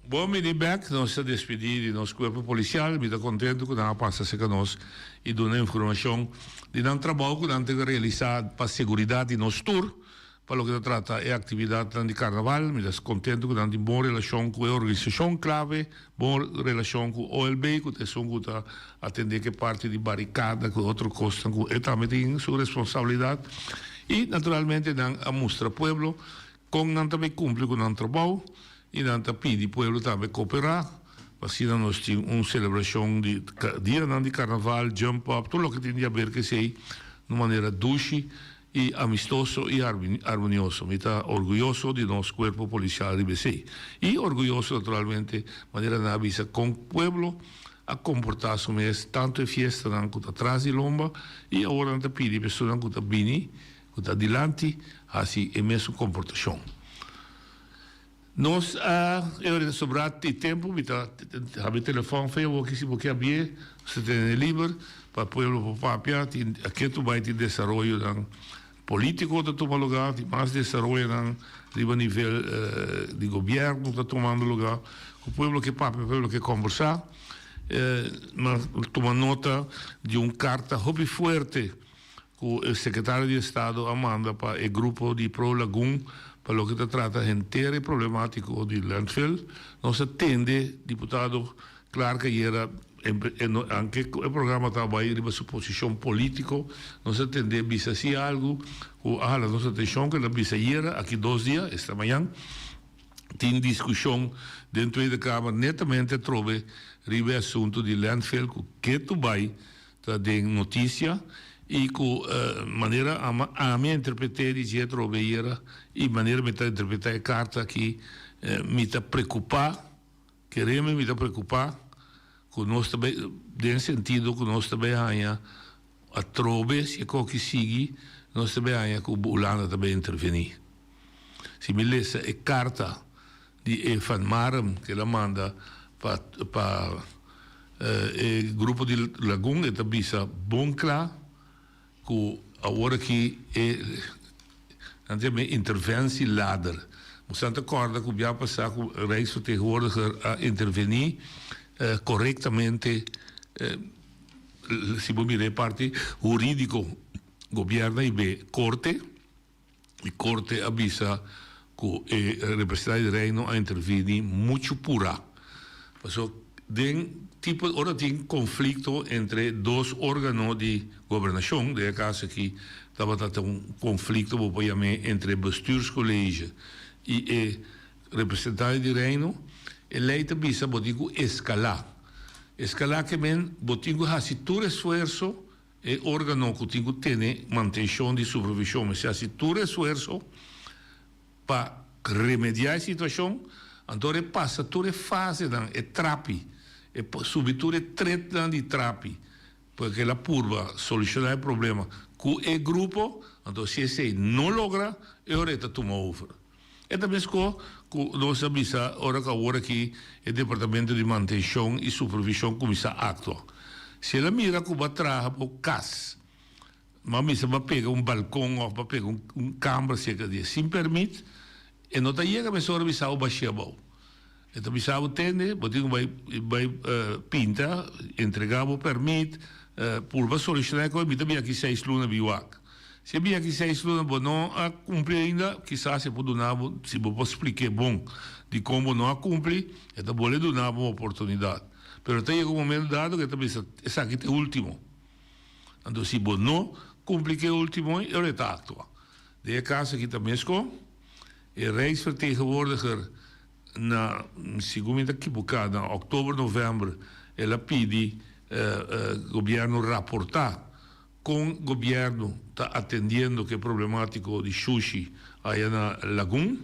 Bon bini bek, nos ta despidi di nos cuerpo policial, mi ta contento cu nan a pasa cerca nos y duna informacion di nan trabao cu nan tin realisa pa seguridad di nos tur. Pa loke ta trata e actividadnan di carnaval, mi ta contento cu nan tin bon relacion cu e organisacion clave, bon relacion cu OLB, cu ta esun cu ta atende cu e parti di baricada cu otro cosnan cu e tambe tin su responsabilidad. Y naturalmente nan a mustra pueblo con nan ta bay cumpli cu nan trabao y nan ta pidi pueblo tambe coopera pa asina nos tin un celebracion di dianan di carnaval, jump up, tur loke tin di haber cu esey na un manera dushi. I amistoso i armonioso. Mi ta orguyoso di nos cuerpo policial riba esey. I orguyoso naturalmente manera nan a bisa con pueblo a comporta su mes tanto e fiestanan cu ta tras di lomba i awor nan ta pidi personanan cu ta bini cu ta dilanti haci e mesun comportacion. Nos a e ora ta sobrá di tempu, mi ta habri telefòn fe awor si bo ke habié, nos ta tene liber pa pueblo por papia, tin aketu bai tin desaroyonan polítiko ta tuma lugá, tin mas desaroyonan riba nivel di gobièrnu ta tumando lugá, ku pueblo ke papia, pueblo ke kòmbersá. Mi a tuma nota di un karta hopi fuerte. ku e sekretario di estado a manda pa e grupo di Pro Lagun pa loke ta trata henter e problemátiko di landfill. Nos a tende diputado Clark ayera, anke ku e programa ta bai riba su posishon polítiko, nos a tende bisa si algu ku a hala nos atenshon ku el a bisa ayera, aki dos dia, esta mañan, tin diskushon den Tweede Kamer netamente atrobe riba e asuntu di landfill ku ketu bai Ta den noticia y cu manera ami a interprete di Jetro Beyera y manera mi ta interpreta e carta aki mi ta preocupa, kereme mi ta preocupa cu nos ta bay den sentido cu nos ta bay haya atrobe si e koki sigui nos ta bay haya cu Hulanda ta bay interveni. Si mi lesa e carta. di e Van Marum ku el a manda pa pa e grupo di Lagun e ta bisa bon kla ku awor aki e nan ta yama e interventielader. Boso ta kòrda ku bia pasá ku Rijksvertegenwoordiger a intervení korektamente si bo mira e parti hurídiko gobièrnu a hib'é korte. E korte a bisa ku e Representante di Reino a intervini muchu purá. Pasobra den tipo ora tin konflikto entre dos órgano di gobernashon, den e kaso aki tabata ta un konflikto bo por yam'é entre Bestuurscollege i e Representante di Reino, e lei ta bisa bo tin ku eskalá. Eskalá ke men bo tin ku hasi tur esfuerso E organo ku tin ku tene mantenshon di supervishon mester hasi tur esfuerso pa remediá e situashon, anto ora e pasa tur e fasenan, e trapi, e subi tur e tretnan di trapi pa ke el a purba solushoná e problema ku e grupo, anto si esei no logra e ora e ta tuma over. E ta mesco cu nos a bisa ora cu awor aki e Departamento di Mantencion y Supervision cuminsa actua. Si el a mira cu bo a traha bo cas, bo a misa bo a pega un balcon of bo a pega un camber cerca di e sin permit, e no ta yega mesora bisa bo bashia abao. E ta bisa bo tende, bo tin cu bay bay pinta, entrega bo permit, purba soluciona e cosa, mi ta bin aki seis luna biwak. Si e bin aki seis luna bo no a cumpli ainda, kisas e por duna bo, si bo por splik'é bon dicon bo no a cumpli, e ta bolbe duna bo un oportunidad. Pero ta yega un momento dado cu e ta bisa esaki ta e ultimo. Anto si bo no cumpli cu e ultimo, e ora e ta actua. Den e caso aki ta mesco, e Rijksvertegenwoordiger Na, segun mi ta kibuká, na òktober, novèmber el a pidi gobièrnu raportá kon gobièrnu ta atendiendo ku e problemátiko di shushi aya na Lagun.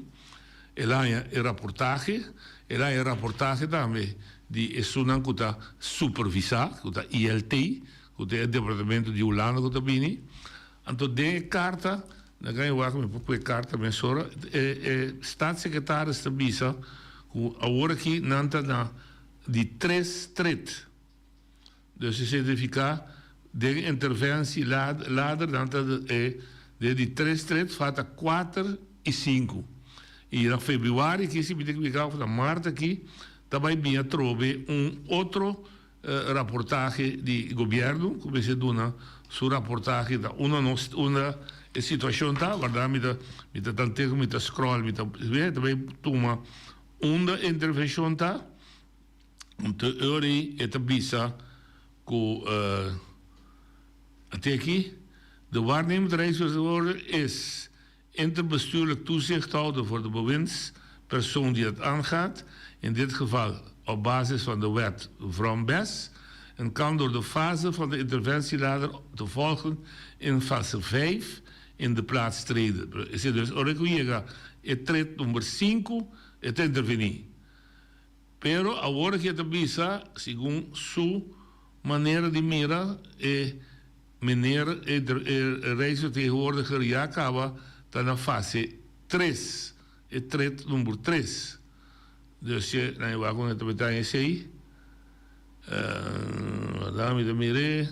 El a haña e raportahe, el a haña e raportahe tambe di esunnan ku ta supervisá, ku ta ILT, ku ta e departamento di Hulanda ku ta bini. Anto den e karta, na kan wak mi por pue karta mesora, e e staatssecretaris ta bisa ku awor aki nan ta na di tres tret. Dus esei ta nifiká den interventie lader nan ta e den di tres tret falta kuater i sinku. I na februari aki si mi ta ekiboká òf na mart aki ta bai bin atrobe un otro Raportahe di gobierno cu mester duna su raportahe ta unda nos unda e situacion ta warda mi ta mi ta tantego mi ta scroll mi ta ve ta bay tuma unda e intervencion ta anto e ora ey e ta bisa cu ate aki de waarnemend rijksvertegenwoordiger is Interbestuurlijk toezichthouder voor de bewindspersoon die het aangaat, in dit geval op basis van de wet Vrom-Bes, en kan door de fase van de interventielader te volgen in fase 5 in de plaats treden. Esei dus ora ku yega e tred number sinku e ta intervení. Pero awor aki e ta bisa segun su manera di mira e Meneer e Rijksvertegenwoordiger ya caba ta na fase tres, e tred number tres. Dus je, nan e wak con e ta beta esey. Wak mi ta mire.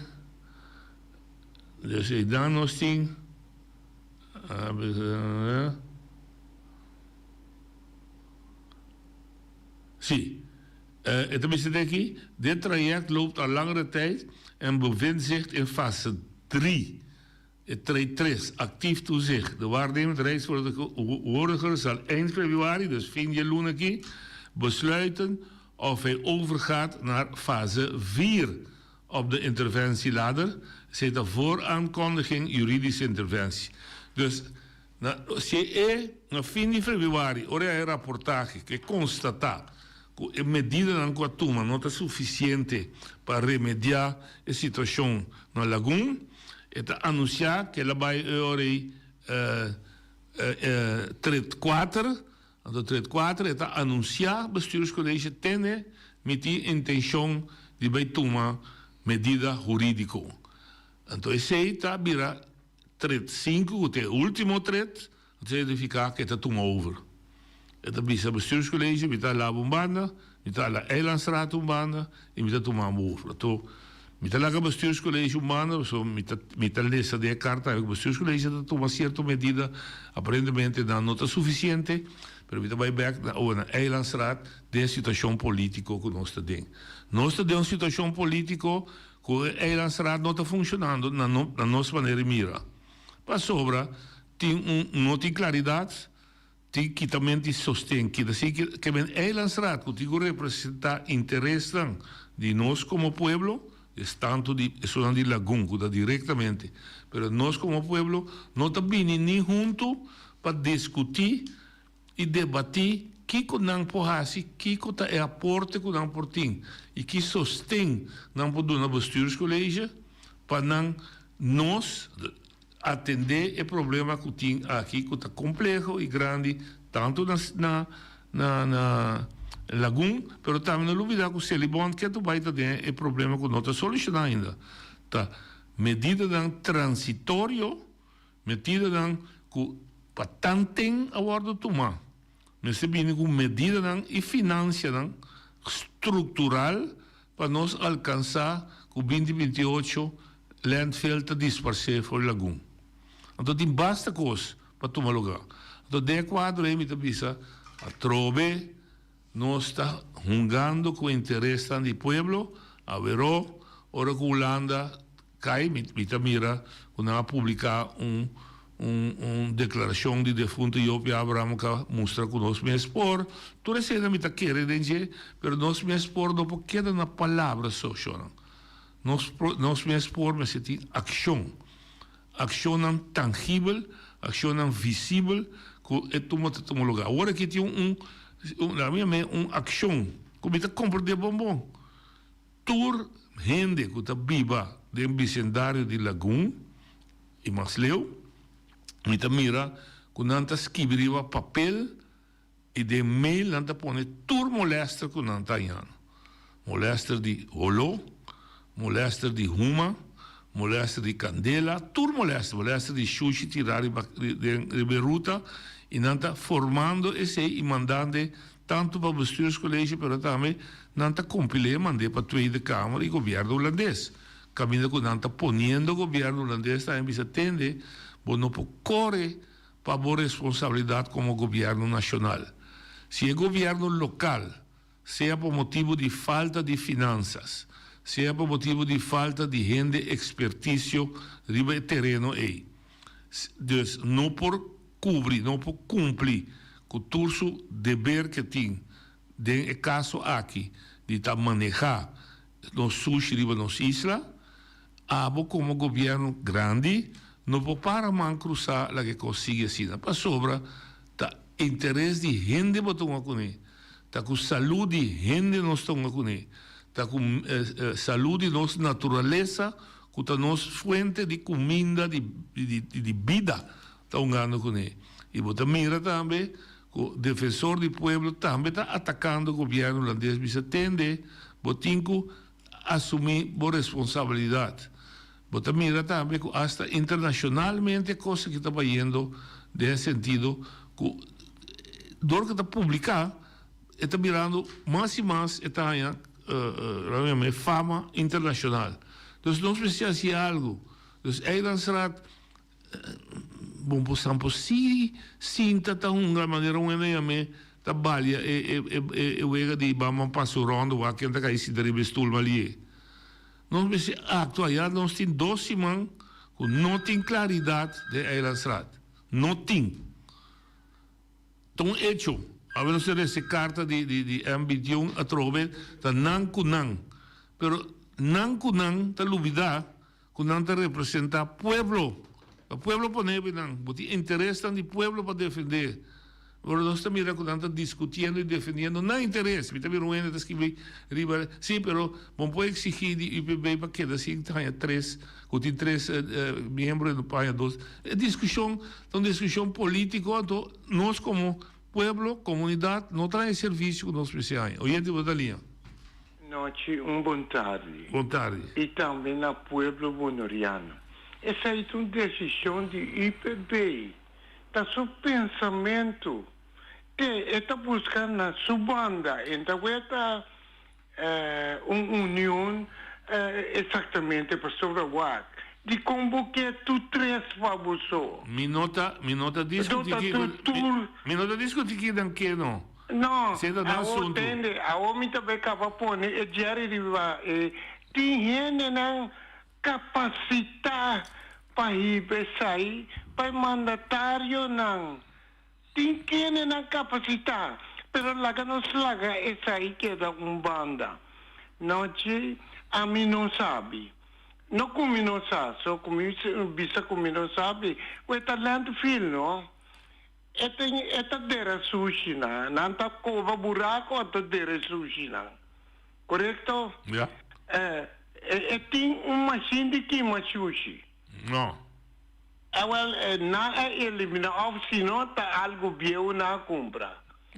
Dus eydan nos tin. Si. E ta bisa den aki, Dit traject loopt al langere tijd en bevindt zich in fase 3. E trei tres, actief toezicht. De waarnemend rijksvertegenwoordiger zal eind februari, dus fin di e luna aki, besluiten of hij overgaat naar fase 4 op de interventieladder. Esei ta vooraankondiging juridische interventie. Dus Na si e na fin di februari ora e a e raportahe ke konstatá ku e medidanan ku a tuma no ta sufisiente pa remediá e situashon na Lagun, e ta anunsiá ku el a bai e ora ei tret kuater, anto tret kuater e ta anunsiá Bestuurscollege tene mi tin intenshon di bai tuma medida hurídiko. Anto esei ta bira Tret sinku ku ta e último tret, ta signifiká ku e ta tuma over. E ta bisa bestuurscollege, mi ta hala bo un banda, mi ta hala Eilandsraad un banda y mi ta tuma bo over. Anto mi ta laga bestuurscollege un banda pasobra mi ta mi ta lesa den e carta cu bestuurscollege ta tuma cierto medida, aparentemente nan no ta suficiente, pero mi ta bay bek na over na Eilandsraad den e situacion politico cu nos ta den. Nos ta den un situacion politico cu e Eilandsraad no ta funcionando na na nos manera di mira pasobra tin un no tin claridad. Tin kitamento di sosten. Kita si ke men Eilandsraad ku tin ku representá interesnan di nos komo pueblo, es tantu di esunnan di Lagun ku ta direktamente, pero nos komo pueblo no ta bini ni huntu pa diskutí i debatí kiko nan por hasi, kiko ta e aporte ku nan por tin i ki sosten nan por duna Bestuurscollege pa nan nos Atendé e problema ku tin aki ku ta kompleho i grandi tantu na na na na Lagun, pero tambe no lubidá ku Selibon ketu bai ta den e problema ku no ta solushoná ainda. Ta medidanan transitorio, medidanan ku pa tanten a wòrdu tumá. Mester bini ku medidanan i finansianan struktural Pa nos alkansá ku binti 28 landfill ta disparsé for Lagun. Anto tin basta kos pa tuma lugá. Anto den e kuadro ei mi ta bisa atrobe nos ta hungando ku interesnan di pueblo, aweró ora ku Hulanda Kai, mi mi ta mira ku nan a publiká un un un deklarashon di defunto Jopie Abraham ku a mustra ku nos mes por. Tur esei mi ta kere den dje, pero nos mes por no por keda na palabra so, shonnan. Nos nos mes por mester tin akshon. Akshonnan tangibel, akshonnan visibel ku e tuma ta tuma lugá. Awor aki tin un un laga mi yam'é un akshon ku mi ta komprendé bon bon. Tur hende ku ta biba den bisendario di Lagun i mas leu, mi ta mira ku nan ta skibi riba papel i den mail nan ta pone tur molèster ku nan ta hañando. Molèster di holó, molèster di huma, molèster di kandela, tur molèster, molèster di shushi tirá riba riba e ruta i nan ta formando esei i mandando Tantu pa Bestuurscollege pero tambe nan ta compil'é mand'é pa Tweede Kamer y Gobierno Hulandes. Caminda cu nan ta poniendo Gobierno Hulandes tambe bisa tende bo no por core pa bo responsabilidad como Gobierno Nacional. Si e Gobierno local, sea pa motibo di falta di finanzas, sea pa motibo di falta di hende experticio riba e tereno ey, dus no por kubri, no por kumpli ku tur su deber ke tin den e kaso aki di ta manehá nos sushi riba nos isla, abo komo gobièrnu grandi no por para man krusá laga e kos sigui asina pasobra ta interes di hende bo ta hunga kuné, ta ku salú di hende nos ta hunga kuné, ta ku salú di nos naturalesa ku ta nos fuente di kuminda di di bida ta hungando kuné. I bo ta mira tambe ku Defensor di Pueblo tambe ta atakando gobièrnu hulandes bisa tende bo tin ku asumí bo responsabilidat. Bo ta mira tambe ku asta internashonalmente kos aki ta bayendo den e sentido ku dor ku ta publiká e ta birando mas i mas e ta haña fama internashonal. Dus nos mester hasi algu. Dus Eilandsraad Bon por san por si sinta ta hunga manera un hende yam'é ta balia e e e wega di bam a pasa un rondo wak ken ta kai sinta riba e stul malié. Nos mester actua ya nos tin dos siman cu no tin claridad den Eilandstraat. No tin. Ta un hecho. Awe nos ta recibi carta di di di M21 atrobe ta nan cu nan. Pero nan cu nan ta lubida Ku nan ta representá pueblo. Ta pueblo pone bi nan. Bo tin interesnan di pueblo pa defendé. Ora nos ta mira ku nan ta diskutiendo i defendiendo nan interes. Mi ta mira un hende ta skibi riba, sí, pero bo no por eksigí di UPB pa keda sin haña tres, ku tin tres miembro i no por haña dos. E diskushon ta un diskushon polítiko, anto nos komo pueblo, komunidat, no ta haña e servisio ku nos mester haña. Oyente bo ta liña. Nochi un bon tardi. Bon tardi. I tambe na pueblo boneriano. Esei ta un desishon di UPB. Ta su pensamentu. Te e ta buska na su banda, e ta weta un union exactamente pasobra wak dikon bo ke tur tres pa bo so? Mi no ta mi no ta discuti kiko mi no ta discuti kinan ke no. No, Esei ta nan awo asuntu. tende, awo mi ta bay kaba pone e Jerry riba e tin hendenan kapasitá pa hiba esai pa e mandatarionan. Tin kendenan kapasitá, pero laga nos laga esai keda un banda. Nochi, ami no sabi. No ku mi no sa, so ku mi bisa ku mi no sabi, ku e ta landfill, no? E tin, e ta dera sushinan. Nan ta koba buraku anto dera e sushinan. Korekto? Ja. E, e tin un mashin di kima sushi. No. Awel, nan a elimina of si no ta algo bieu nan a cumpra.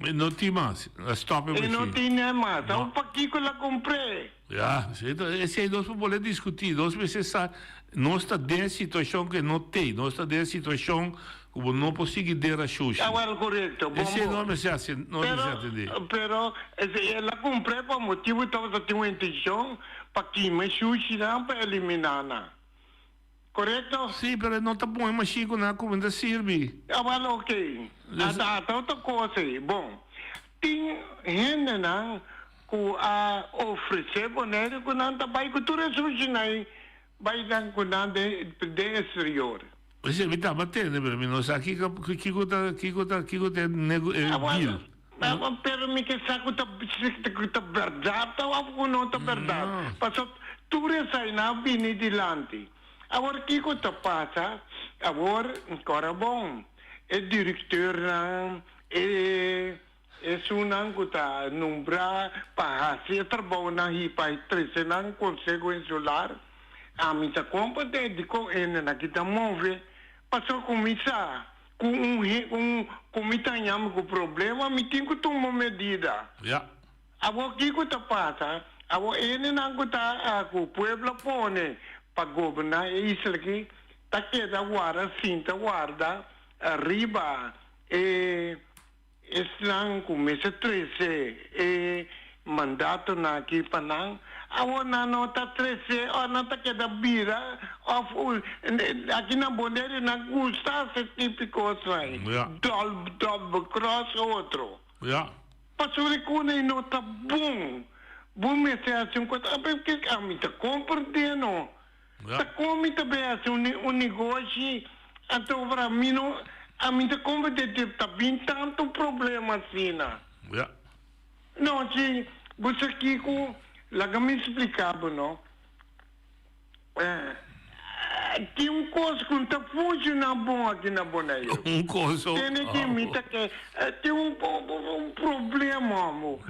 E no tin mas. A stop e E no machine. tin e mas. No. Awor pakico el a cumpr'e? Ya, esey nos por bolbe discuti. Nos mester sa, nos ta den e situacion cu e no tey. Nos ta den e situacion cu bo no por sigui dera shushi. Awel, corecto. Bon, Esey bon. nos mester haci, nos mester atende. Pero, pero el a cumpr'e pa motibo tabata tin un intencion pa kima e shushinan pa elimina nan. Korekto? Sí, pero e no ta bon e mashin ku nan a kuminda sirbi. Awel ok. Ata ata otro kos ei. Bon, tin hendenan ku a ofresé Boneiru ku nan ta bai ku tur e sushinan ei bai nan ku nan den den eksterior. Esei mi tabata tende, pero mi no sa kiko kiko ta kiko ta kiko ta e nego e deal. Pero mi ke sa ku ta ku ta bèrdat òf ku no ta bèrdat. Pasobra tur esainan a bini dilanti. Awor kiko ta pasa? Awor kòrda bon, e direkteurnan, e esunnan ku ta nombrá pa hasi e trabounan hi pa trese nan Konseho Insular, ami ta komprendé dikon hende nan ki ta move. Pasobra ku mi sa Ku un un ku mi ta haña mi ku problema mi tin ku tuma medida. Ja. Awor kiko ta pasa? Awor hendenan ku ta ku pueblo a pone pa goberná e isla aki ta keda warda sinta warda riba e Esnan ku mester trese e mandatonan aki pa nan, awor nan no ta trese òf nan ta keda bira òf aki na Bonaire nan gusta hasi tipo kosnan ei, dòbel kròs otro. Pasobra e kos ei no ta bon. Bo mester hasi un kos, ami ta komprendé no. Ta kon mi ta bay haci un negoshi anto ora mi no ami ta comprende di ta bin tanto problema asina. Ja. No si bo sa kico laga mi splica bo no tin un cos cu no ta funciona bon aki na Boneiru. Un cos o. Tene ki mi ta ke tin un un problema bo.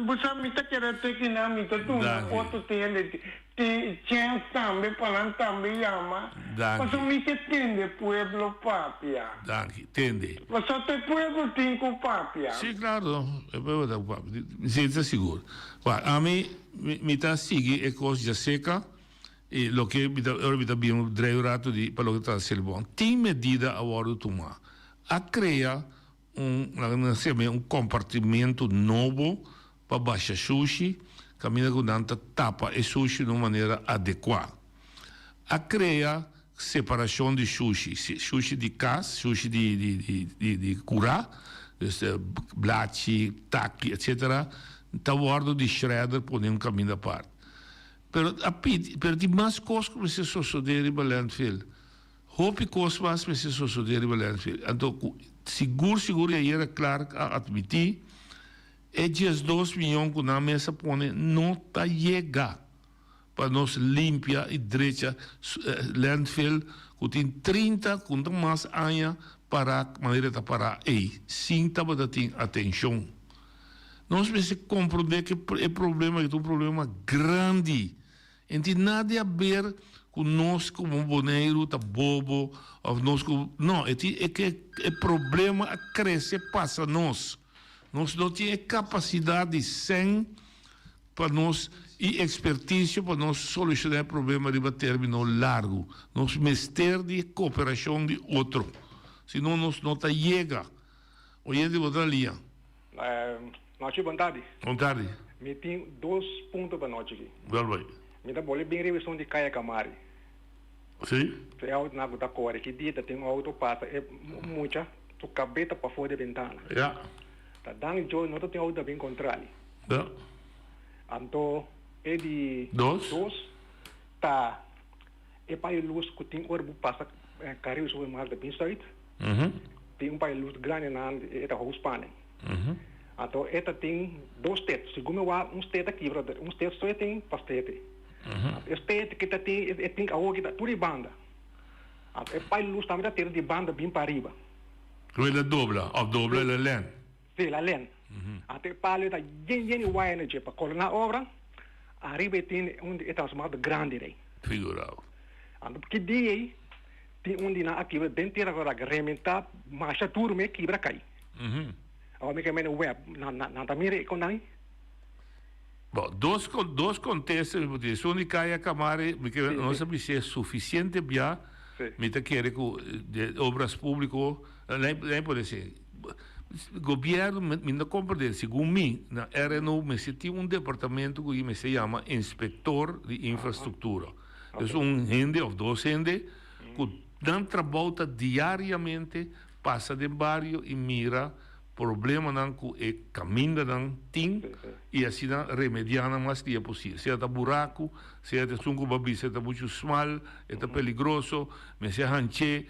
Bo sa mi ta kere te kinan mi ta tuma otro tende. Tin chèns tambe pa nan tambe yama. Danki. Pasobra mi ke tende pueblo papia. Danki. Tende. Pasobra ta e pueblo tin ku papia. Sí, klaro. E pueblo ta ku papia. Mi sinti ta sigur. Wak, ami, mi, mi ta sigui e kos djaseka i loke mi ta, ora mi ta bin drei un ratu di pa loke ta Selibon. Tin medida a wòrdu tumá. A krea un, laga mi nan siña, un kompartimentu nobo pa basha sushi kaminda ku nan ta tapa e sushi na un manera adekuá. A krea separashon di sushi, sushi di kas, sushi di kurá, dus blachi, taki, etsetera, ta wòrdu di shredder pone un kaminda apart. Pero a pidi, pero tin mas kos ku mester sosodé riba landfill. Hopi kos mas mester sosodé riba landfill. Anto ku sigur sigur ayera Clark a atmití E 12 miyon ku nan mes a pone no ta yega pa nos limpia i drecha landfill ku tin 30 ku no ta mas aña pará manera e ta pará ei sin tabata tin atenshon. Nos mester komprondé ku e problema aki ta un problema grandi. E no tin nada di haber ku nos komo Boneiru ta bobo òf nos ku no e tin e ke e problema a krese pasa nos. Nos no tin e kapasidat di sèn pa nos i ekspertisio pa nos solushoná e problema riba término largu. Nos mester di koperashon di otro, si no nos no ta yega. Oyente bo ta lia. Nochi bon tardi. Bon tardi. Mi tin dos punto pa nochi aki. Wel bai. Mi ta bole bin riba esun di Kaya Kamari. Si. E autonan ku ta kore ki dia ta tin un auto pasa e mucha su kabes ta pafó di e bentana. Ya. Ta dan djo no ta tin auto ta bin kontrali. Ya. Anto e di Dos. dos ta e payo lus ku tin ora bo pasa Caribe Supermarket ta bin sùit. Tin un payo lus grandi nan e ta hoogspanning. Anto e ta tin dos stet. Segun mi wak un stet a kibra, un stet so e tin pa stete. E stet ki ta tin e tin awor ki ta tur di banda. Anto e payo lus tambe ta tira di banda bin pa ariba. Lo el a dobla of dobla el a len? Si, el a len. Anto e palo ta yen yen di waya na dje pa koloná obra. Ariba e tin un di e transformador grandi rei. Figurao. Anto ki dia ei tin un di nan a kibra den tera ku a rementá masha duru mi a kibra kai. Awor mi ke mende web nan nan ta mira e kon nan. Bo, dos dos kontesta mi por tin. Esun di Kaya Kamari mi ke nos a bis'é sufisiente bia mi ta kere ku de obras públiko nan nan por desi gobièrnu mi no komprendé segun mi na RNO mester tin un departamento ku mester yama inspektor di infrastruktura. Dus un hende of dos hende ku nan trabou ta diariamente pasa den bario i mira problemanan ku e kamindanan tin i asina remediá nan mas dia posibel. Sea ta buraku, sea ta esun ku bo a bisa e ta muchu smal, e ta peligroso, mester hanch'é,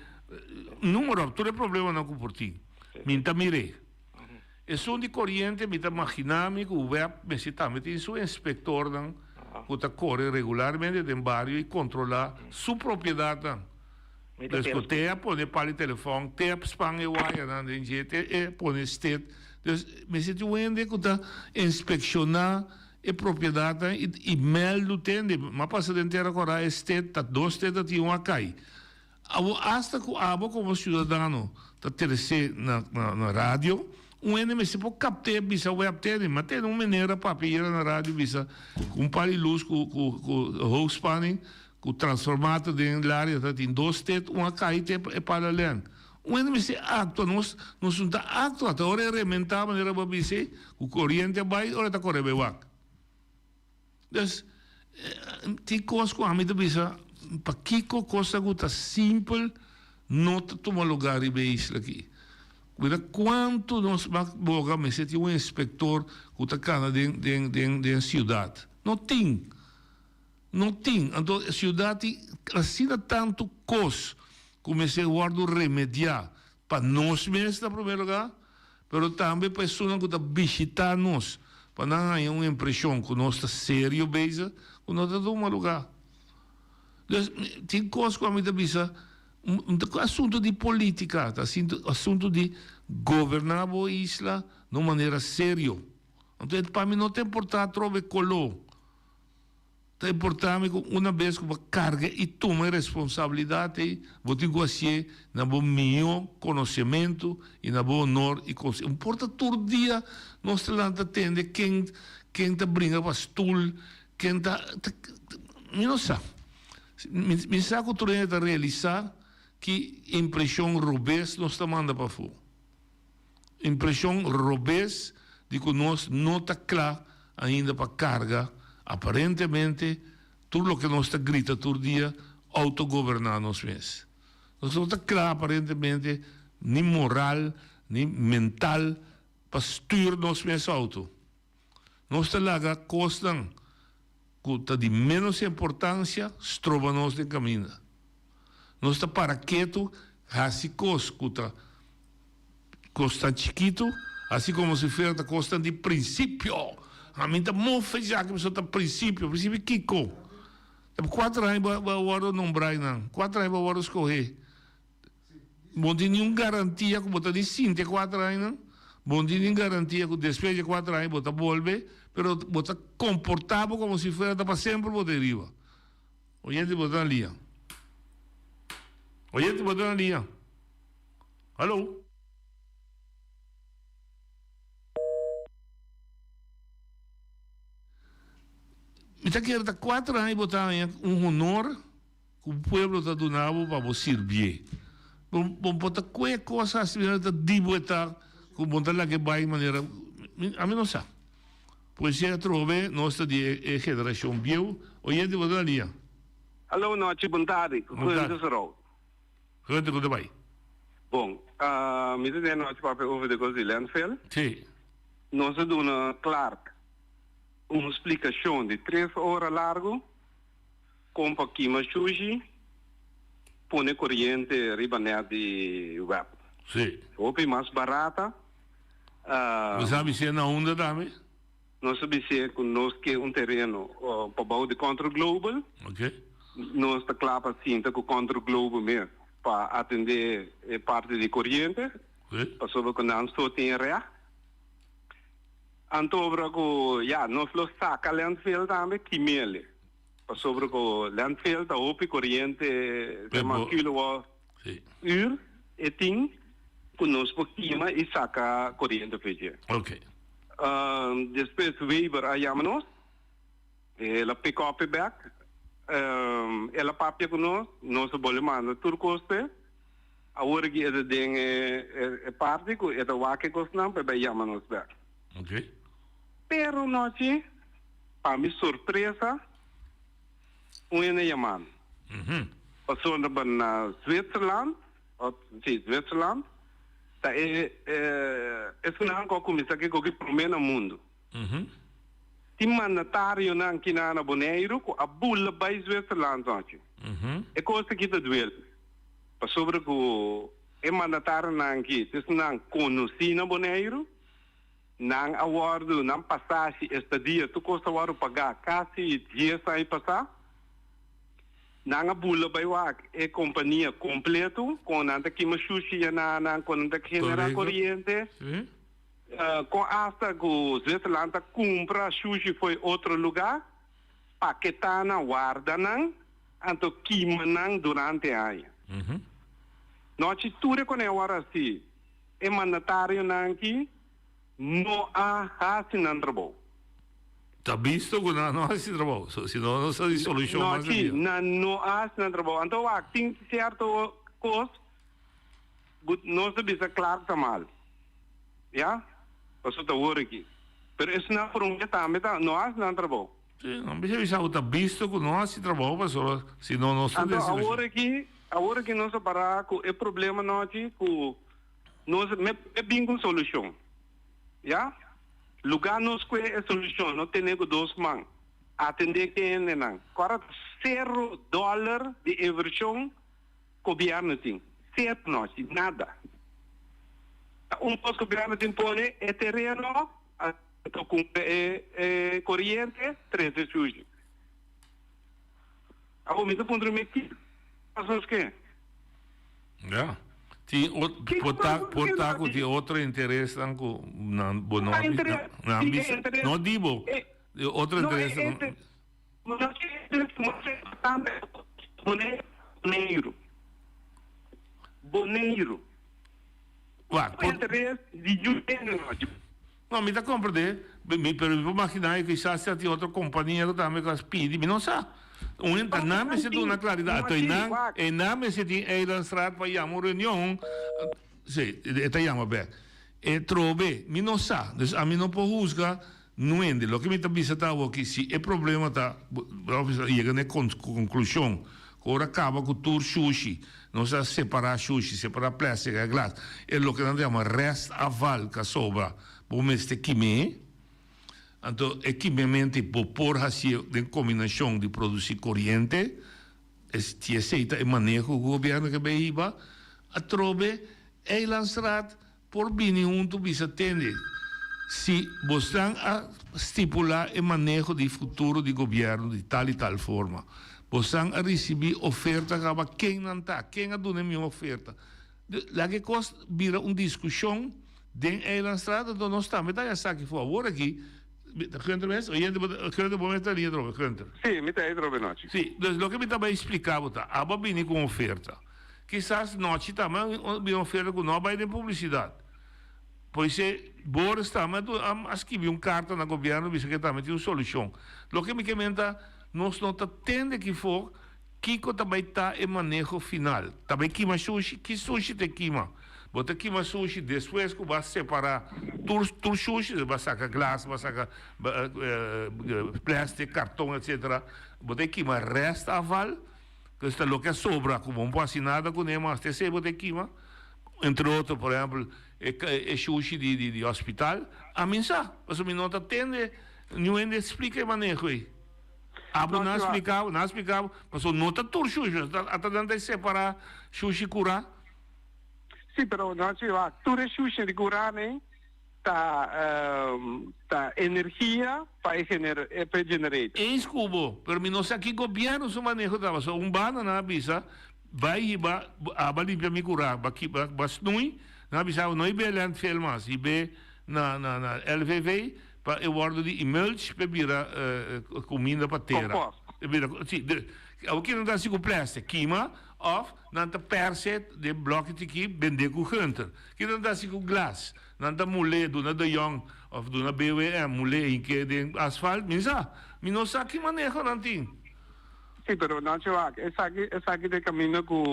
numero tur e problemanan ku por tin. Mi ta mir'é. Esun di koriente mi ta maginá mi ku web mester tambe tin su inspektornan ku ta kore regularmente den bario i kontrolá su propiedatnan. Dus ku te a pone pal di telefòn, te a span e wayanan den dje, te e pone stet. Dus mester tin un hende ku ta inspekshoná e propiedatnan i i mèldu tende. Mi a pasa den Tera Kòrá e stet ta dos stet a tin un a kai. Abo asta ku abo komo siudadano ta tresé na na radio, un hende mester por kapt'é bisa wèp tene. Ma tene un meneer a papia yera na radio bisa ku un par di lus ku ku ku hoogspanning ku transformator den laria ta tin dos tet un a kai te e pala lèn. Un hende mester aktua, nos nos no ta aktua ta ora e rementá manera bo a bisa ei ku koriente a bai ora e ta kore bai wak. Dus, tin kos ku ami ta bisa, pakiko kosnan ku ta simpel no ta tuma lugá riba e isla aki? Mira kuantu nos bak boga mester tin un inspektor ku ta kana den den den den siudat. No tin. No tin. Anto e siudat tin asina tantu kos ku mester wòrdu remediá pa nos mes na promé lugá, pero tambe pa esunnan ku ta bishitá nos, pa nan haña un impreshon ku nos ta serio bezig, ku no ta tuma lugá. Dus, tin kos ku ami ta bisa, no ta asuntu di polítika, ta asuntu di goberná bo isla na un manera serio. Anto, pa mi no ta importá atrobe koló. Ta importá mi ku una bes ku bo karga i tuma e responsabilidat ei, bo tin ku hasié na bo mihó konosementu i na bo honor i konse. Un por ta tur dia nos ta lanta tende ken ken ta bringa pa stul, ken ta ta mi no sa. Mi mi sa ku tur hende ta realisá ki impreshon robes nos ta manda pafó. Impresion robes di cu nos no ta cla ainda pa carga, aparentemente, tur loke nos ta grita tur dia, autogoberna nos mes. Nos no ta cla aparentemente ni moral ni mental pa stuur nos mes auto. Nos ta laga cosnan cu ta di menos importancia stroba nos den caminda. Nos ta para ketu haci cos cu ta cosnan chikitu, haci como si fuera ta cosnan di principio. Ami ta mofe esaki pasobra ta principio. Principio kico? Ta cuater aña bo a wordo nombra einan, cuater aña bo a wordo scoge. Bo no tin niun garantia ku bo ta di sinti e kuater añanan, bo no tin niun garantia ku despues di e kuater aña bo ta bolbe, pero bo ta komportá bo komo si fuera ta pa semper bo ta e riba. Oyente bo ta na liña. Oyente bo ta na liña. Hallo. Mi ta kere ta kuater aña bo ta haña un honor. Ku pueblo ta duna bo pa bo sirbié. Bo bo ta kue kos hasi manera ta di bo e ta ku bo ta laga e bai manera. Ami no sa. Pues atrobe nos ta di e generacion bieu. Oyente bo ta na liña. Hallo nochi bon tardi Bon tardi. Gunther Srow. Gunther ku ta bai? Bon mi ta den nochi papia over di kos di landfill. Si. Nos a duna Clark un splikashon di tres ora largu kon pa kima shushi pone koriente riba net di web. Si. Hopi mas barata. Bo sa bis'é na unda tambe? Nos a bis'é ku nos ke un tereno pa bou di Control Global. Ok. Nos ta kla pa sinta ku Control Global mes pa atendé e parti di koriente. Ok. Pasobra ku nan so tin e règt. Anto obra ku ya nos lo saka landfill tambe kimele. Pasobra ku landfill ta hopi koriente, se yama kilowatt uur e tin ku nos por kima i saka koriente for dje. Ok. Despues Weber a yama nos, el a pick up e bek, el a papia ku nos, nos a bolbe manda tur kos p'e. Awor aki e ta den e parti ku e ta wak e kosnan pa e bai yama nos bek. Ok. Pero nochi, pa mi sorpresa, un hende yama mi. Pasobra bo na Zwitserland, of si, Zwitserland, ta e esunnan ku a kuminsá ku e koki promé na mundu. Tin mandatarionan kinan na Boneiru ku a bula bai Zwitserland nochi. E kos aki ta duel mi. Pasobra ku e mandatarionan aki ta esunnan konosí na Boneiru. Nan a wòrdu, nan pasashi, estadia, tur kos a wòrdu pagá kasi dies aña pasá. Nan a bula bai wak e kompania kompleto, kon nan ta kima shushi yaná nan, kon nan ta generá koriente, kon asta ku Zwitserland ta kumpra shushi fo'i otro lugá, paketá nan, warda nan, anto kima nan durante aña. Nochi tur e konei a wòrdu hasi. E mandatarionan aki no a hasi nan trabou. Ta bisto ku nan no a hasi trabou, so si no nos ta di solushon mas di. No, si, nan no a hasi nan trabou. Anto wak, tin sierto kos ku nos ta bisa klar ta mal, ya, pasobra ta wor aki. Pero esnan promé tambe ta no a hasi nan trabou. Si, nan bisa bisa ku ta bisto ku no a hasi trabou pasobra si no nos ta Anto den solushon. awor aki, awor aki nos a para ku e problema nochi ku nos me bin ku solushon. Ya? Lugá nos kue e solushon, no tene ku dos man. Atendé ke hendenan. Kora ta sero dòler di invershon gobièrnu tin. Sero nochi, nada. Ta un kos gobièrnu tin pone e tereno. Ta cumpra e coriente trece sushi. Awor mi ta puntra mi ki pas nos ke? Ya. Tin ot por ta por ta cu tin otro interesnan cu nan bo no a bisa nan a bisa no di bo otro interesnan. Boneiru. Boneiru. Wak, por. Interes di yu hende nochi. No, mi ta comprende, mi, pero mi por magina cu kisas ya tin otro compania cu tambe cu a pidi, mi no sa. Un hende ta nan mester duna claridad, anto e nan, e nan mester tin Eilandstraat pa yama un reunion, si, e ta yama bek. E trobe, mi no sa, dus ami no por huzga nuende. Loke mi ta bisa ta awoki, si e problema ta, bo a bisa, yega na e conclusion cu ora caba cu tur shushi, nos a separa shushi, separa plastic a glas, e loke nan ta yama restafval cu a sobra, bo mester kim'é. Anto e kimemento bo por hacié den combinacion di produci coriente, si esey ta e maneho cu gobierno ke bay hiba, atrobe Eilandstraat Por bini huntu bisa tende si bosnan a stipula e maneho di futuro di gobierno di tal y tal forma. Bosnan a ricibi oferta caba ken nan ta, ken a duna e miho oferta. Laga e cos bira un discusion den Eilandstraat anto nos tambe ta esaki for awor aki. Gunther mes? Oyente bo ta, Gunther bo mes ta liña atrobe, Gunther? Si, mi ta ei atrobe nochi. Si, dus loke mi ta bay splica bo ta, abo a bini cu un oferta. Kisas nochi tambe a bini un oferta cu no a bay den publicidad. Poise Boris tambe a skibi un carta na gobierno bisa cu e tambe tin un solucion. Loke mi ke men ta, nos no ta tende kifo kico ta bay ta e maneho final. Ta bay kima sushi? Ki sushi ta e kima? Bo ta kima sushi despues cu bo a separa. Tur tur shushi, bo a saka glas, bo a saka plastic, karton etcetera, bo ta kima rest afval, dus ta loke a sobra ku bo no por hasi nada kuné mas te esei bo ta kima, entre otro por ehempel e shushi di di hospital, ami sa, pasobra mi no ta tende niun hende splika e maneho ei. Abo nan a splika bo, nan a splika bo, pasobra no ta tur shushi, ata nan ta separa shushi kurá. Sí, pero no si wak, tur e shushi di kurá nei ta ta energia pa e gener pa e generator. Eens ku bo, pero mi no sa ki gobièrnu su maneho ta, pasobra un banda nan a bisa bai hiba aba limpia mi kurá, ba ki ba snui, nan a bisa no hib'é landfill mas, hib'é na na na LVV pa e wòrdu di emulch pa e bira kuminda pa tera. Compost. E bira, si, awor kinan ta hasi ku plastic? Kima Of nan ta perse den bloki tiki bende ku hunter. Ki nan ta hasi ku glas? Nan ta mul'é duna De Jong of duna BWM mul'é hink'é den asfalt? Mi sa. Mi no sa ki maneho nan tin. Sí, pero Nancy wak, esaki esaki ta e kaminda ku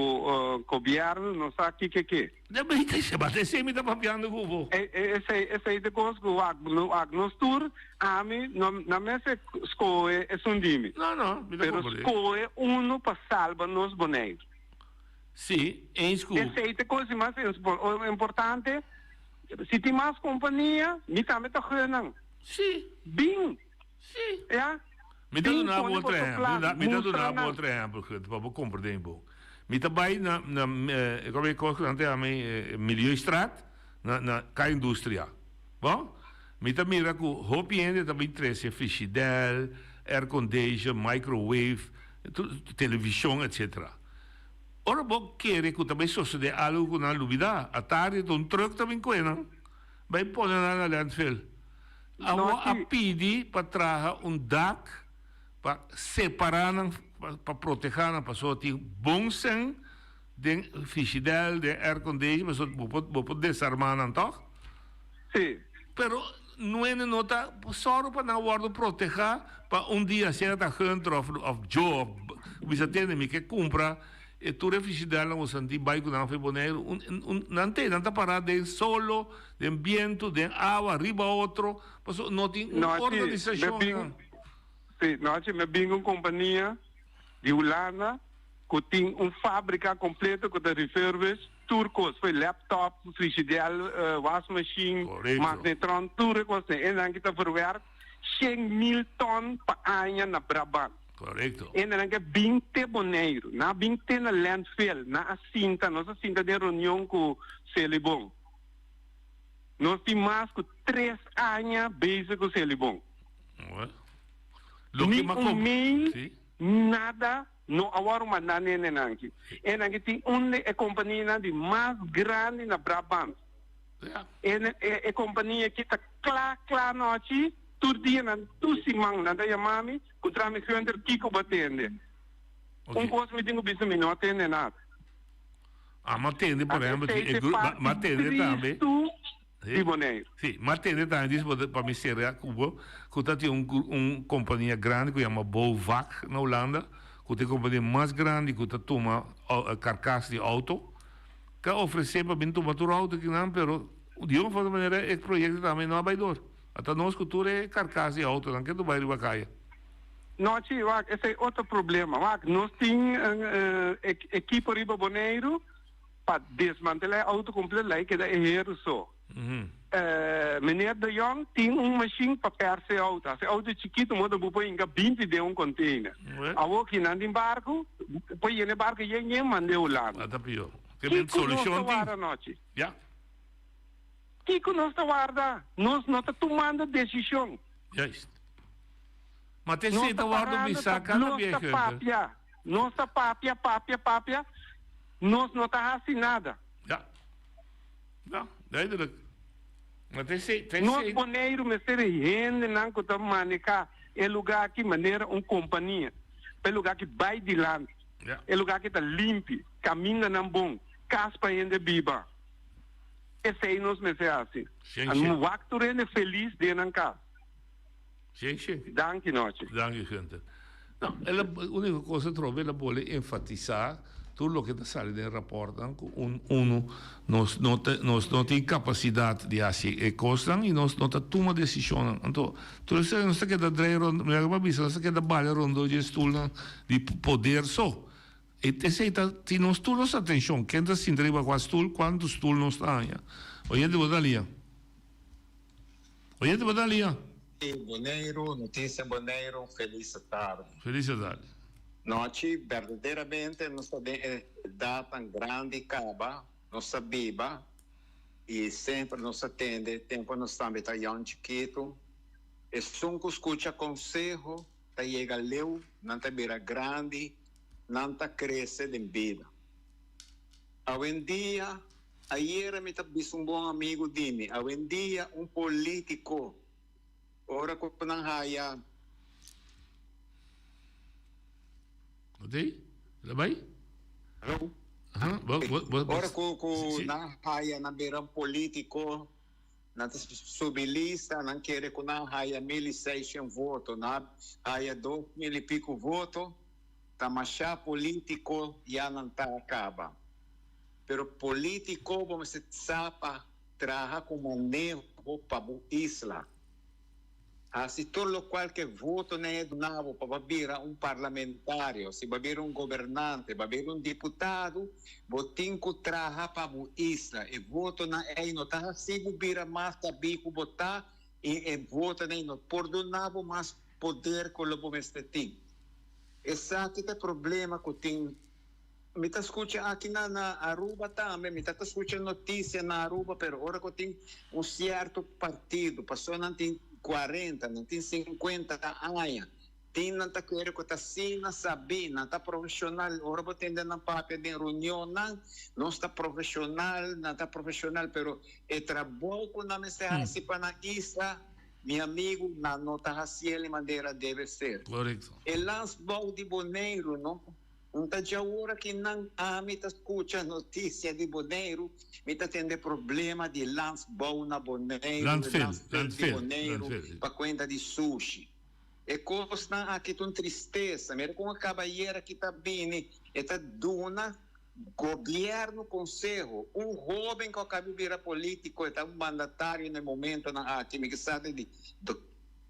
gobièrnu no sa kiko ke. Ya mi ta esei, bata esei mi ta papiando ku bo. E esei esei ta e kos ku wak wak nos tur ami no no mester skohe esun di mi. No no, mi ta Pero komprende. skohe unu pa salba nos Boneiru. Sí, eens ku. Esei ta e kos di mas importante. Si tin mas kompania, mi tambe ta gun nan. Sí. Bin. Sí. Ya. Mi ta Bin duna bo pone otro boso ehempel, plan, mi ta mustra duna bo nan. otro ehempel, Gunther, pa bo komprende bo. Mi ta bai na na como e kos ku nan ta yama ei Milieustraat na na Kaya Industria. Bon, mi ta mira ku hopi hende ta bin trese frishidèl, aircondition, microwave, tur televishon etcetera. Ora bo kere ku ta bai sosodé algu ku nan lubidá, atardi ta un trùk ta bin kue nan bai pone nan na landfill. Awor a pidi pa traha un dak pa separá nan, pa protehá nan, pasobra tin bon sèn den frishidèl, den aircondition, pasobra bo por bo por desarmá nan tòg? Sí. Pero nuene no ta sòru pa nan wòrdu protehá pa un dia sea ta Hunter òf òf Joe òf bisa tende mi ke kumpra E tur e fishidèlnan ku santi bai ku nan for Boneiru, un, un, nan te, nan ta pará den solo, den bientu, den awa, riba otro, pasobra no tin un No, sí, me organisashon bin, nan. sí, no, sí, me bin un kompania di Hulanda ku tin un fábrika kompleto ku ta refurbish tur kos, fo'i laptop, frishidèl, wasmashin, Korekto. magnetron, tur e kosnan. E nan ki ta verwerk 100,000 tòn pa aña na Brabant. Korekto. E nan ke bin te Boneiru. Nan a bin te na landfill. Nan a sinta, nos a sinta den reunion ku Selibon. Nos tin mas ku tres aña bezig ku Selibon. Loke Ni m'a un kom- mail, Sí. nada no a wòrdu mandá n'e nenan aki. E nan ke tin un di e kompanianan di mas grandi na Brabant. E e kompania aki ta kla kla nochi, tur dia nan, tur siman nan ta yama mi. Ku tra mi Gunther kiko bo a tende? Un kos mi tin ku bisa mi no a tende nada. Ah, m'a tende por ehempel si e gru m'a tende tambe. Di Boneiru. Si, m'a tende tambe dis bo pa mi sera ku bo ku ta tin un un kompania grandi ku yama Bouwvak na Hulanda ku ta e kompania mas grandi ku ta tuma karkas di outo ka ofresé pa bin tuma tur outo kinan pero di un of otro manera e proyekto tambe no a bai dor. Ata nos ku tur e karkas di outonan ke ta bai riba kaya. No, chi, wak, esei otro problema. Wak, nos tin ekipo riba Boneiru pa desmantelá e outo kompleto, laga e keda e heru so. Meneer De Jong tin un mashin pa pèrs e outo. As e outo chikitu moda bo por hinka 20 den un container. Awor ki nan tin barku, por yena e barku yen yen mand'é Hulanda. Ata pió. Ke men Kiko nos ta solushon tin? wara nochi? Ya. Kiko nos ta warda? Nos no ta tumando desishon. Juist. Ma te Nos si ta ta wordo parando bisa ta cada nos bia ta Gunther. papia. Nos ta papia, papia, papia. Nos no ta hasi nada. Ja. Ja, duidelijk. Ma te si, te Nos si. Boneiru mester di hendenan ku ta maneha e lugar aki manera un kompania. Pa e lugar aki bai dilanti. Ja. E lugar aki ta limpi, kamindanan bon, kas pa hende biba. Esei nos mester hasi. Shen A shen. wak tur hende felis den nan kas. Shen shen. Danki nochi. Danki Gunther. No, el a, unico cos atrobe el a bole enfatisa. Tur loke ta sali den rapòrtnan ku un unu nos no ta nos no tin kapasidat di hasi e kosnan i nos no ta tuma desishonnan. Anto tur esei nos ta keda drei rond, mi a bisa nos ta keda bala rondó dje stulnan di poder so. E esei ta tin nos tur nos atenshon, ken ta sinta riba kua stul, kuantu stul nos ta haña. Oyente bo ta lia. Oyente bo ta lia. Boneiru, Noticia Boneiru, felis tardi. Felis tardi. Nochi, berdaderamente nos ta den e edatnan grandi kaba, nos ta biba i semper nos ta tende tempu nos tambe ta yòn chikitu. Esun ku skucha konseho ta yega leu, nan ta bira grandi, nan ta krese den bida. Awendia, ayera mi ta bisa un bon amigu di mi, awendia un politiko ora ku nan haya. Oké, el a bai? Hallo? Aha, bo, bo, bo, Ora ku ku si. nan haya nan bira un politiko, nan ta subi lista, nan kere ku nan haya 1600 voto, nan haya 2000 i piku voto, ta masha politiko ya nan ta kaba. Pero politiko bo mester sa pa traha ku maneho pa bo isla. Hasi tur lokual ke votonan e duna bo pa bo bira un parlamentario, si bo bira un gobernante, bo bira un diputado, bo tin ku traha pa bo isla. E votonan ei no ta hasi bo bira mas sabí ku bo ta i e votonan ei no por duna bo mas poder ku lo bo mester tin. Esaki ta e problema ku tin. Mi ta skucha aki na na Aruba tambe, mi ta ta skucha notisia na Aruba, pero ora ku tin un sierto partido, pasobra nan tin kuarenta, nan tin sinkuenta aña, tin nan ta kere ku ta asina sabí, nan ta profeshonal, ora bo tende nan papia den reunionnan, nos ta profeshonal, nan ta profeshonal, pero e trabou ku nan mester hasi pa nan isla, mi amigu, nan no ta hasiel di manera debe ser. Korekto. E landsbouw di Boneiru, no? Un ta djaora ki nan ami ta skucha notisia di Boneiru, mi ta tende problema di landsbouw na Boneiru, Landfill, landfill di landfill, Boneiru landfill. pa kuenta di sushi. E kosnan aki ta un tristesa. Mira kon e kabayera ki ta bini, e ta duna gobièrnu konseho. Un hóben ku a kabi bira polítiko, e ta un mandatario na e momentonan aki, mi ke sa di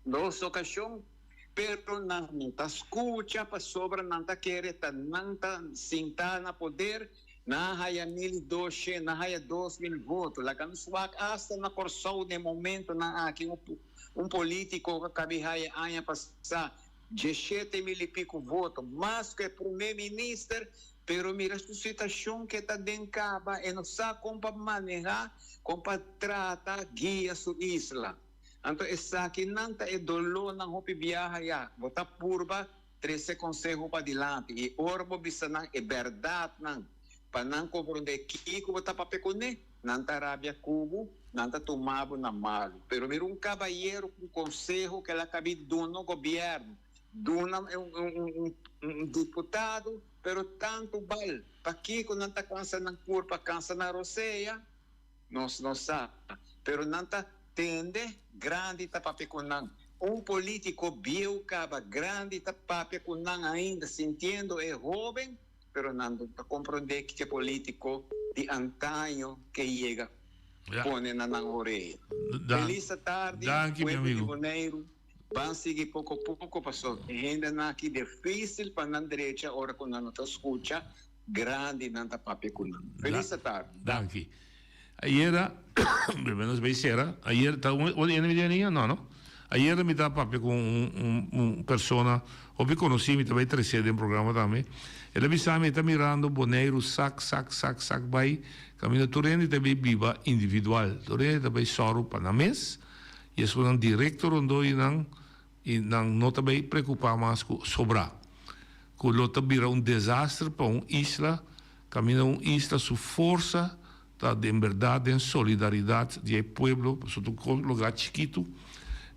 dos okashon. Pero nan no ta scucha pasobra nan ta kere ta nan ta sinta na poder, nan a haya 1200, nan a haya 2000 voto. Laga nos wak hasta na Corsou den momentonan aki un un politico cu a cabi haya aña pasa 17 mil y pico voto, mas cu e prome minister, pero mira su situacion cu e ta den caba, e no sa con pa maneha, con pa trata, guia su isla. Anto esakinan ta e dolónan hopi biaha ya. Bo ta purba trese konseho padilanti i ora bo bisa nan e bèrdatnan pa nan komprondé kiko bo ta papia kuné, nan ta rabia ku bo, nan ta tuma bo na malu. Pero mira un kabayero ku konseho ku el a kabi duna gobièrnu, duna un diputado, pero tantu bal. Pakiko nan ta kansa nan kurpa, kansa nan rosea? Nos no sa, pero nan ta tende grandi ta papia cu nan. Un politico bieu caba grandi ta papia cu nan ainda sintiendo e hoben, pero nan no ta comprende kico e politico di antaño ke yega pone na nan orea. Feliz tardi pueblo di Boneiru, ban sigui poco poco paso e hendenan aki dificil pa nan drecha ora cu nan no ta scucha. Grandi nan ta papia ku nan. Felis atardi. Danki. Ayera, bebe nos bay sera. Ayer ta un un ene mi niña? No, no. Ayera mi ta papia ku un un un persona hopi konosí, mi ta bay trese den programa tambe. El a bisa mi e ta mirando Boneiru sak sak sak sak bay kaminda tur hende ta bay biba individual. Tur hende ta bay sòru pa nan mes i esunnan direkto rondó di nan. I nan no ta bay preocupa mas cu sobra, cu lo ta bira un desaster pa un isla, caminda un isla su forsa ta den berdad den solidaridad di e pueblo, pasobra ta un lugar chikito,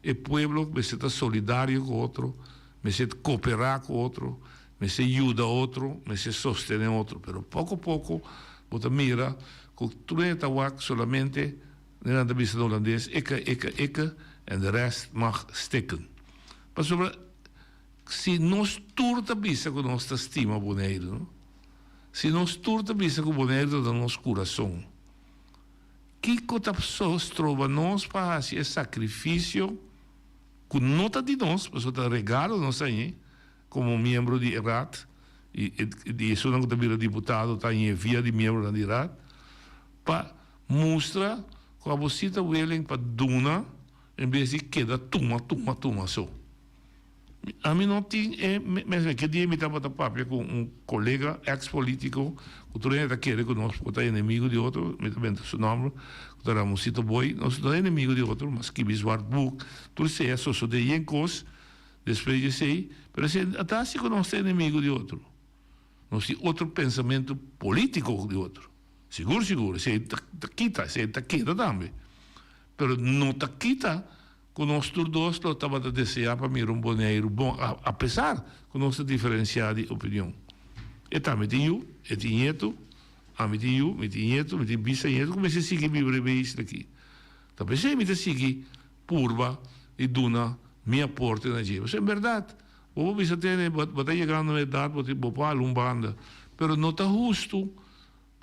e pueblo mester ta solidario cu otro, mester coopera cu otro, mester yuda otro, mester sostene otro, pero poco poco bo ta mira cu tur hende ta wak solamente. Nan ta bisa na holandes, ikke, ikke, ikke en de rest mag stikken. Pasobra si nos tur ta bisa ku nos ta stima Boneiru, no? Si nos tur ta bisa ku Boneiru ta den nos kurason, kiko ta stroba nos pa hasi e sakrifisio ku no ta di nos, pasobra ta regalo nos a hañ'é komo miembro di e Raad i di esunnan ku ta bira diputado ta hañ'é via di miembronan di Raad, pa mustra ku abo si ta willing pa duna en bes di keda tuma, tuma, tuma so. Ami no tin e mes ke dia mi tabata papia ku un kolega ex politico ku tur hende ta kere ku nos por ta enemigo di otro, mi ta benta su nomber ku ta Ramonsito Boy, nos no ta enemigo di otro, mas skibi zwart boek, tur esei a sosode yen kos despues di esei, pero esei a ta hasi ku nos ta enemigo di otro, nos tin otro pensamentu politico di otro, sigur sigur esei ta kita, esei ta keda tambe, pero no ta kita. Ku nos tur dos lo tabata deseá pa mira un Boneiru bon, apesar ku nos ta diferensiá di opinion. E tambe tin yu, e tin ñetu, ami tin yu, mi tin ñetu, mi tin bisañetu ku mester sigui biba riba e isla aki. Ta p'esei mi ta sigui purba di duna mi aporte na dje. Pasobra en bèrdat, bo por bisa tene, bo ta yegando na edat, bo tin, bo por hala un banda, pero no ta hustu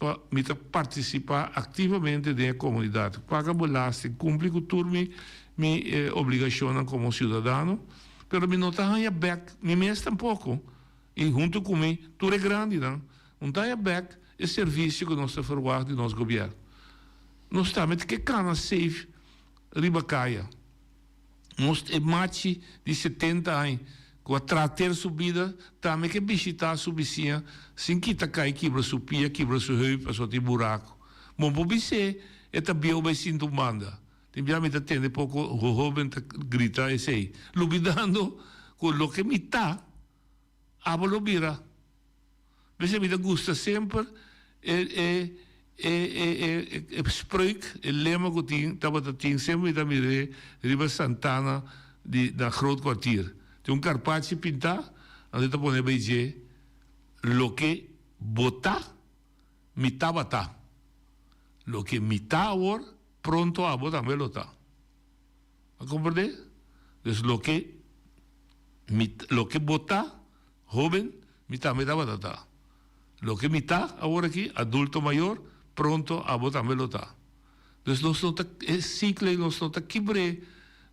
Pa mi ta partisipá aktivamente den e komunidat, paga belasting, kumpli ku tur mi mi obligashonnan komo siudadano, pero mi no ta haña bèk mi mes tampoko i huntu ku mi tur e grandinan no ta haña bèk e servisio ku nos ta ferwagt di nos gobièrnu. Nos tambe ta ke kana safe riba kaya. Nos e machi di setenta aña ku a trater su bida tambe ke bishitá su bisiña sin kita kai kibra su pia, kibra su heup pasobra tin buraku. Bon por bis'é e ta bieu bai sinta un banda. Tin bia mi ta tende poko hoben ta grita esei, lubidando ku loke mi ta, abo lo bira. P'esei mi ta gusta semper e e e e e spreuk, e lema ku tin tabata tin semper mi ta mir'é riba Santana di na Groot Kwartier. Tin un karpachi pintá, anto e ta pone bai dje, Loke bo ta, mi tabata. Loke mi ta awor, pronto abo tambe lo ta. A komprendé? Dus loke mi loke bo ta, hóben, Mi tambe tabata ta. Loke mi ta awor aki, adulto mayor, pronto abo tambe lo ta. Dus nos no ta, e siklo ei nos no ta kibr'é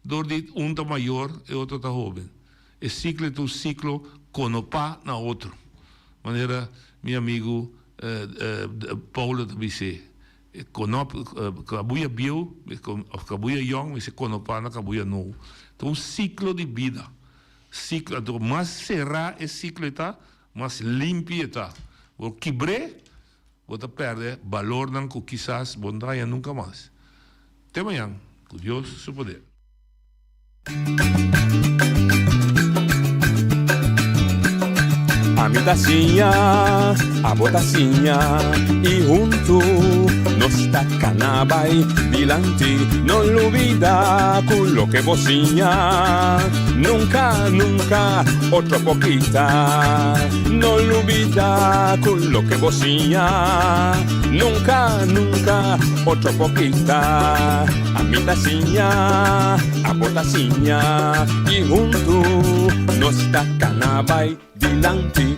dor di un ta mayor e otro ta hoben. E siklo ei ta un siklo konopá na otro. Manera mi amigu Paulo ta bis'é, e konop, kabuya bieu òf kabuya yòn mester konopá na kabuya nobo. Ta un siklo di bida. Siklo, anto mas será e siklo e ta, mas limpi e ta. Bo kibr'é, bo ta pèrdè balornan ku kisas bo no ta haña nunka mas. Te mañan, ku Dios su poder. Ami ta siña, abo ta siña, i huntu nos ta kana bai dilanti. No lubida ku loke bo siña nunka, nunka otro por kita. No lubida ku loke bo siña nunka, nunka otro por kita. Ami ta siña, abo ta siña, i huntu nos ta kana bai dilanti.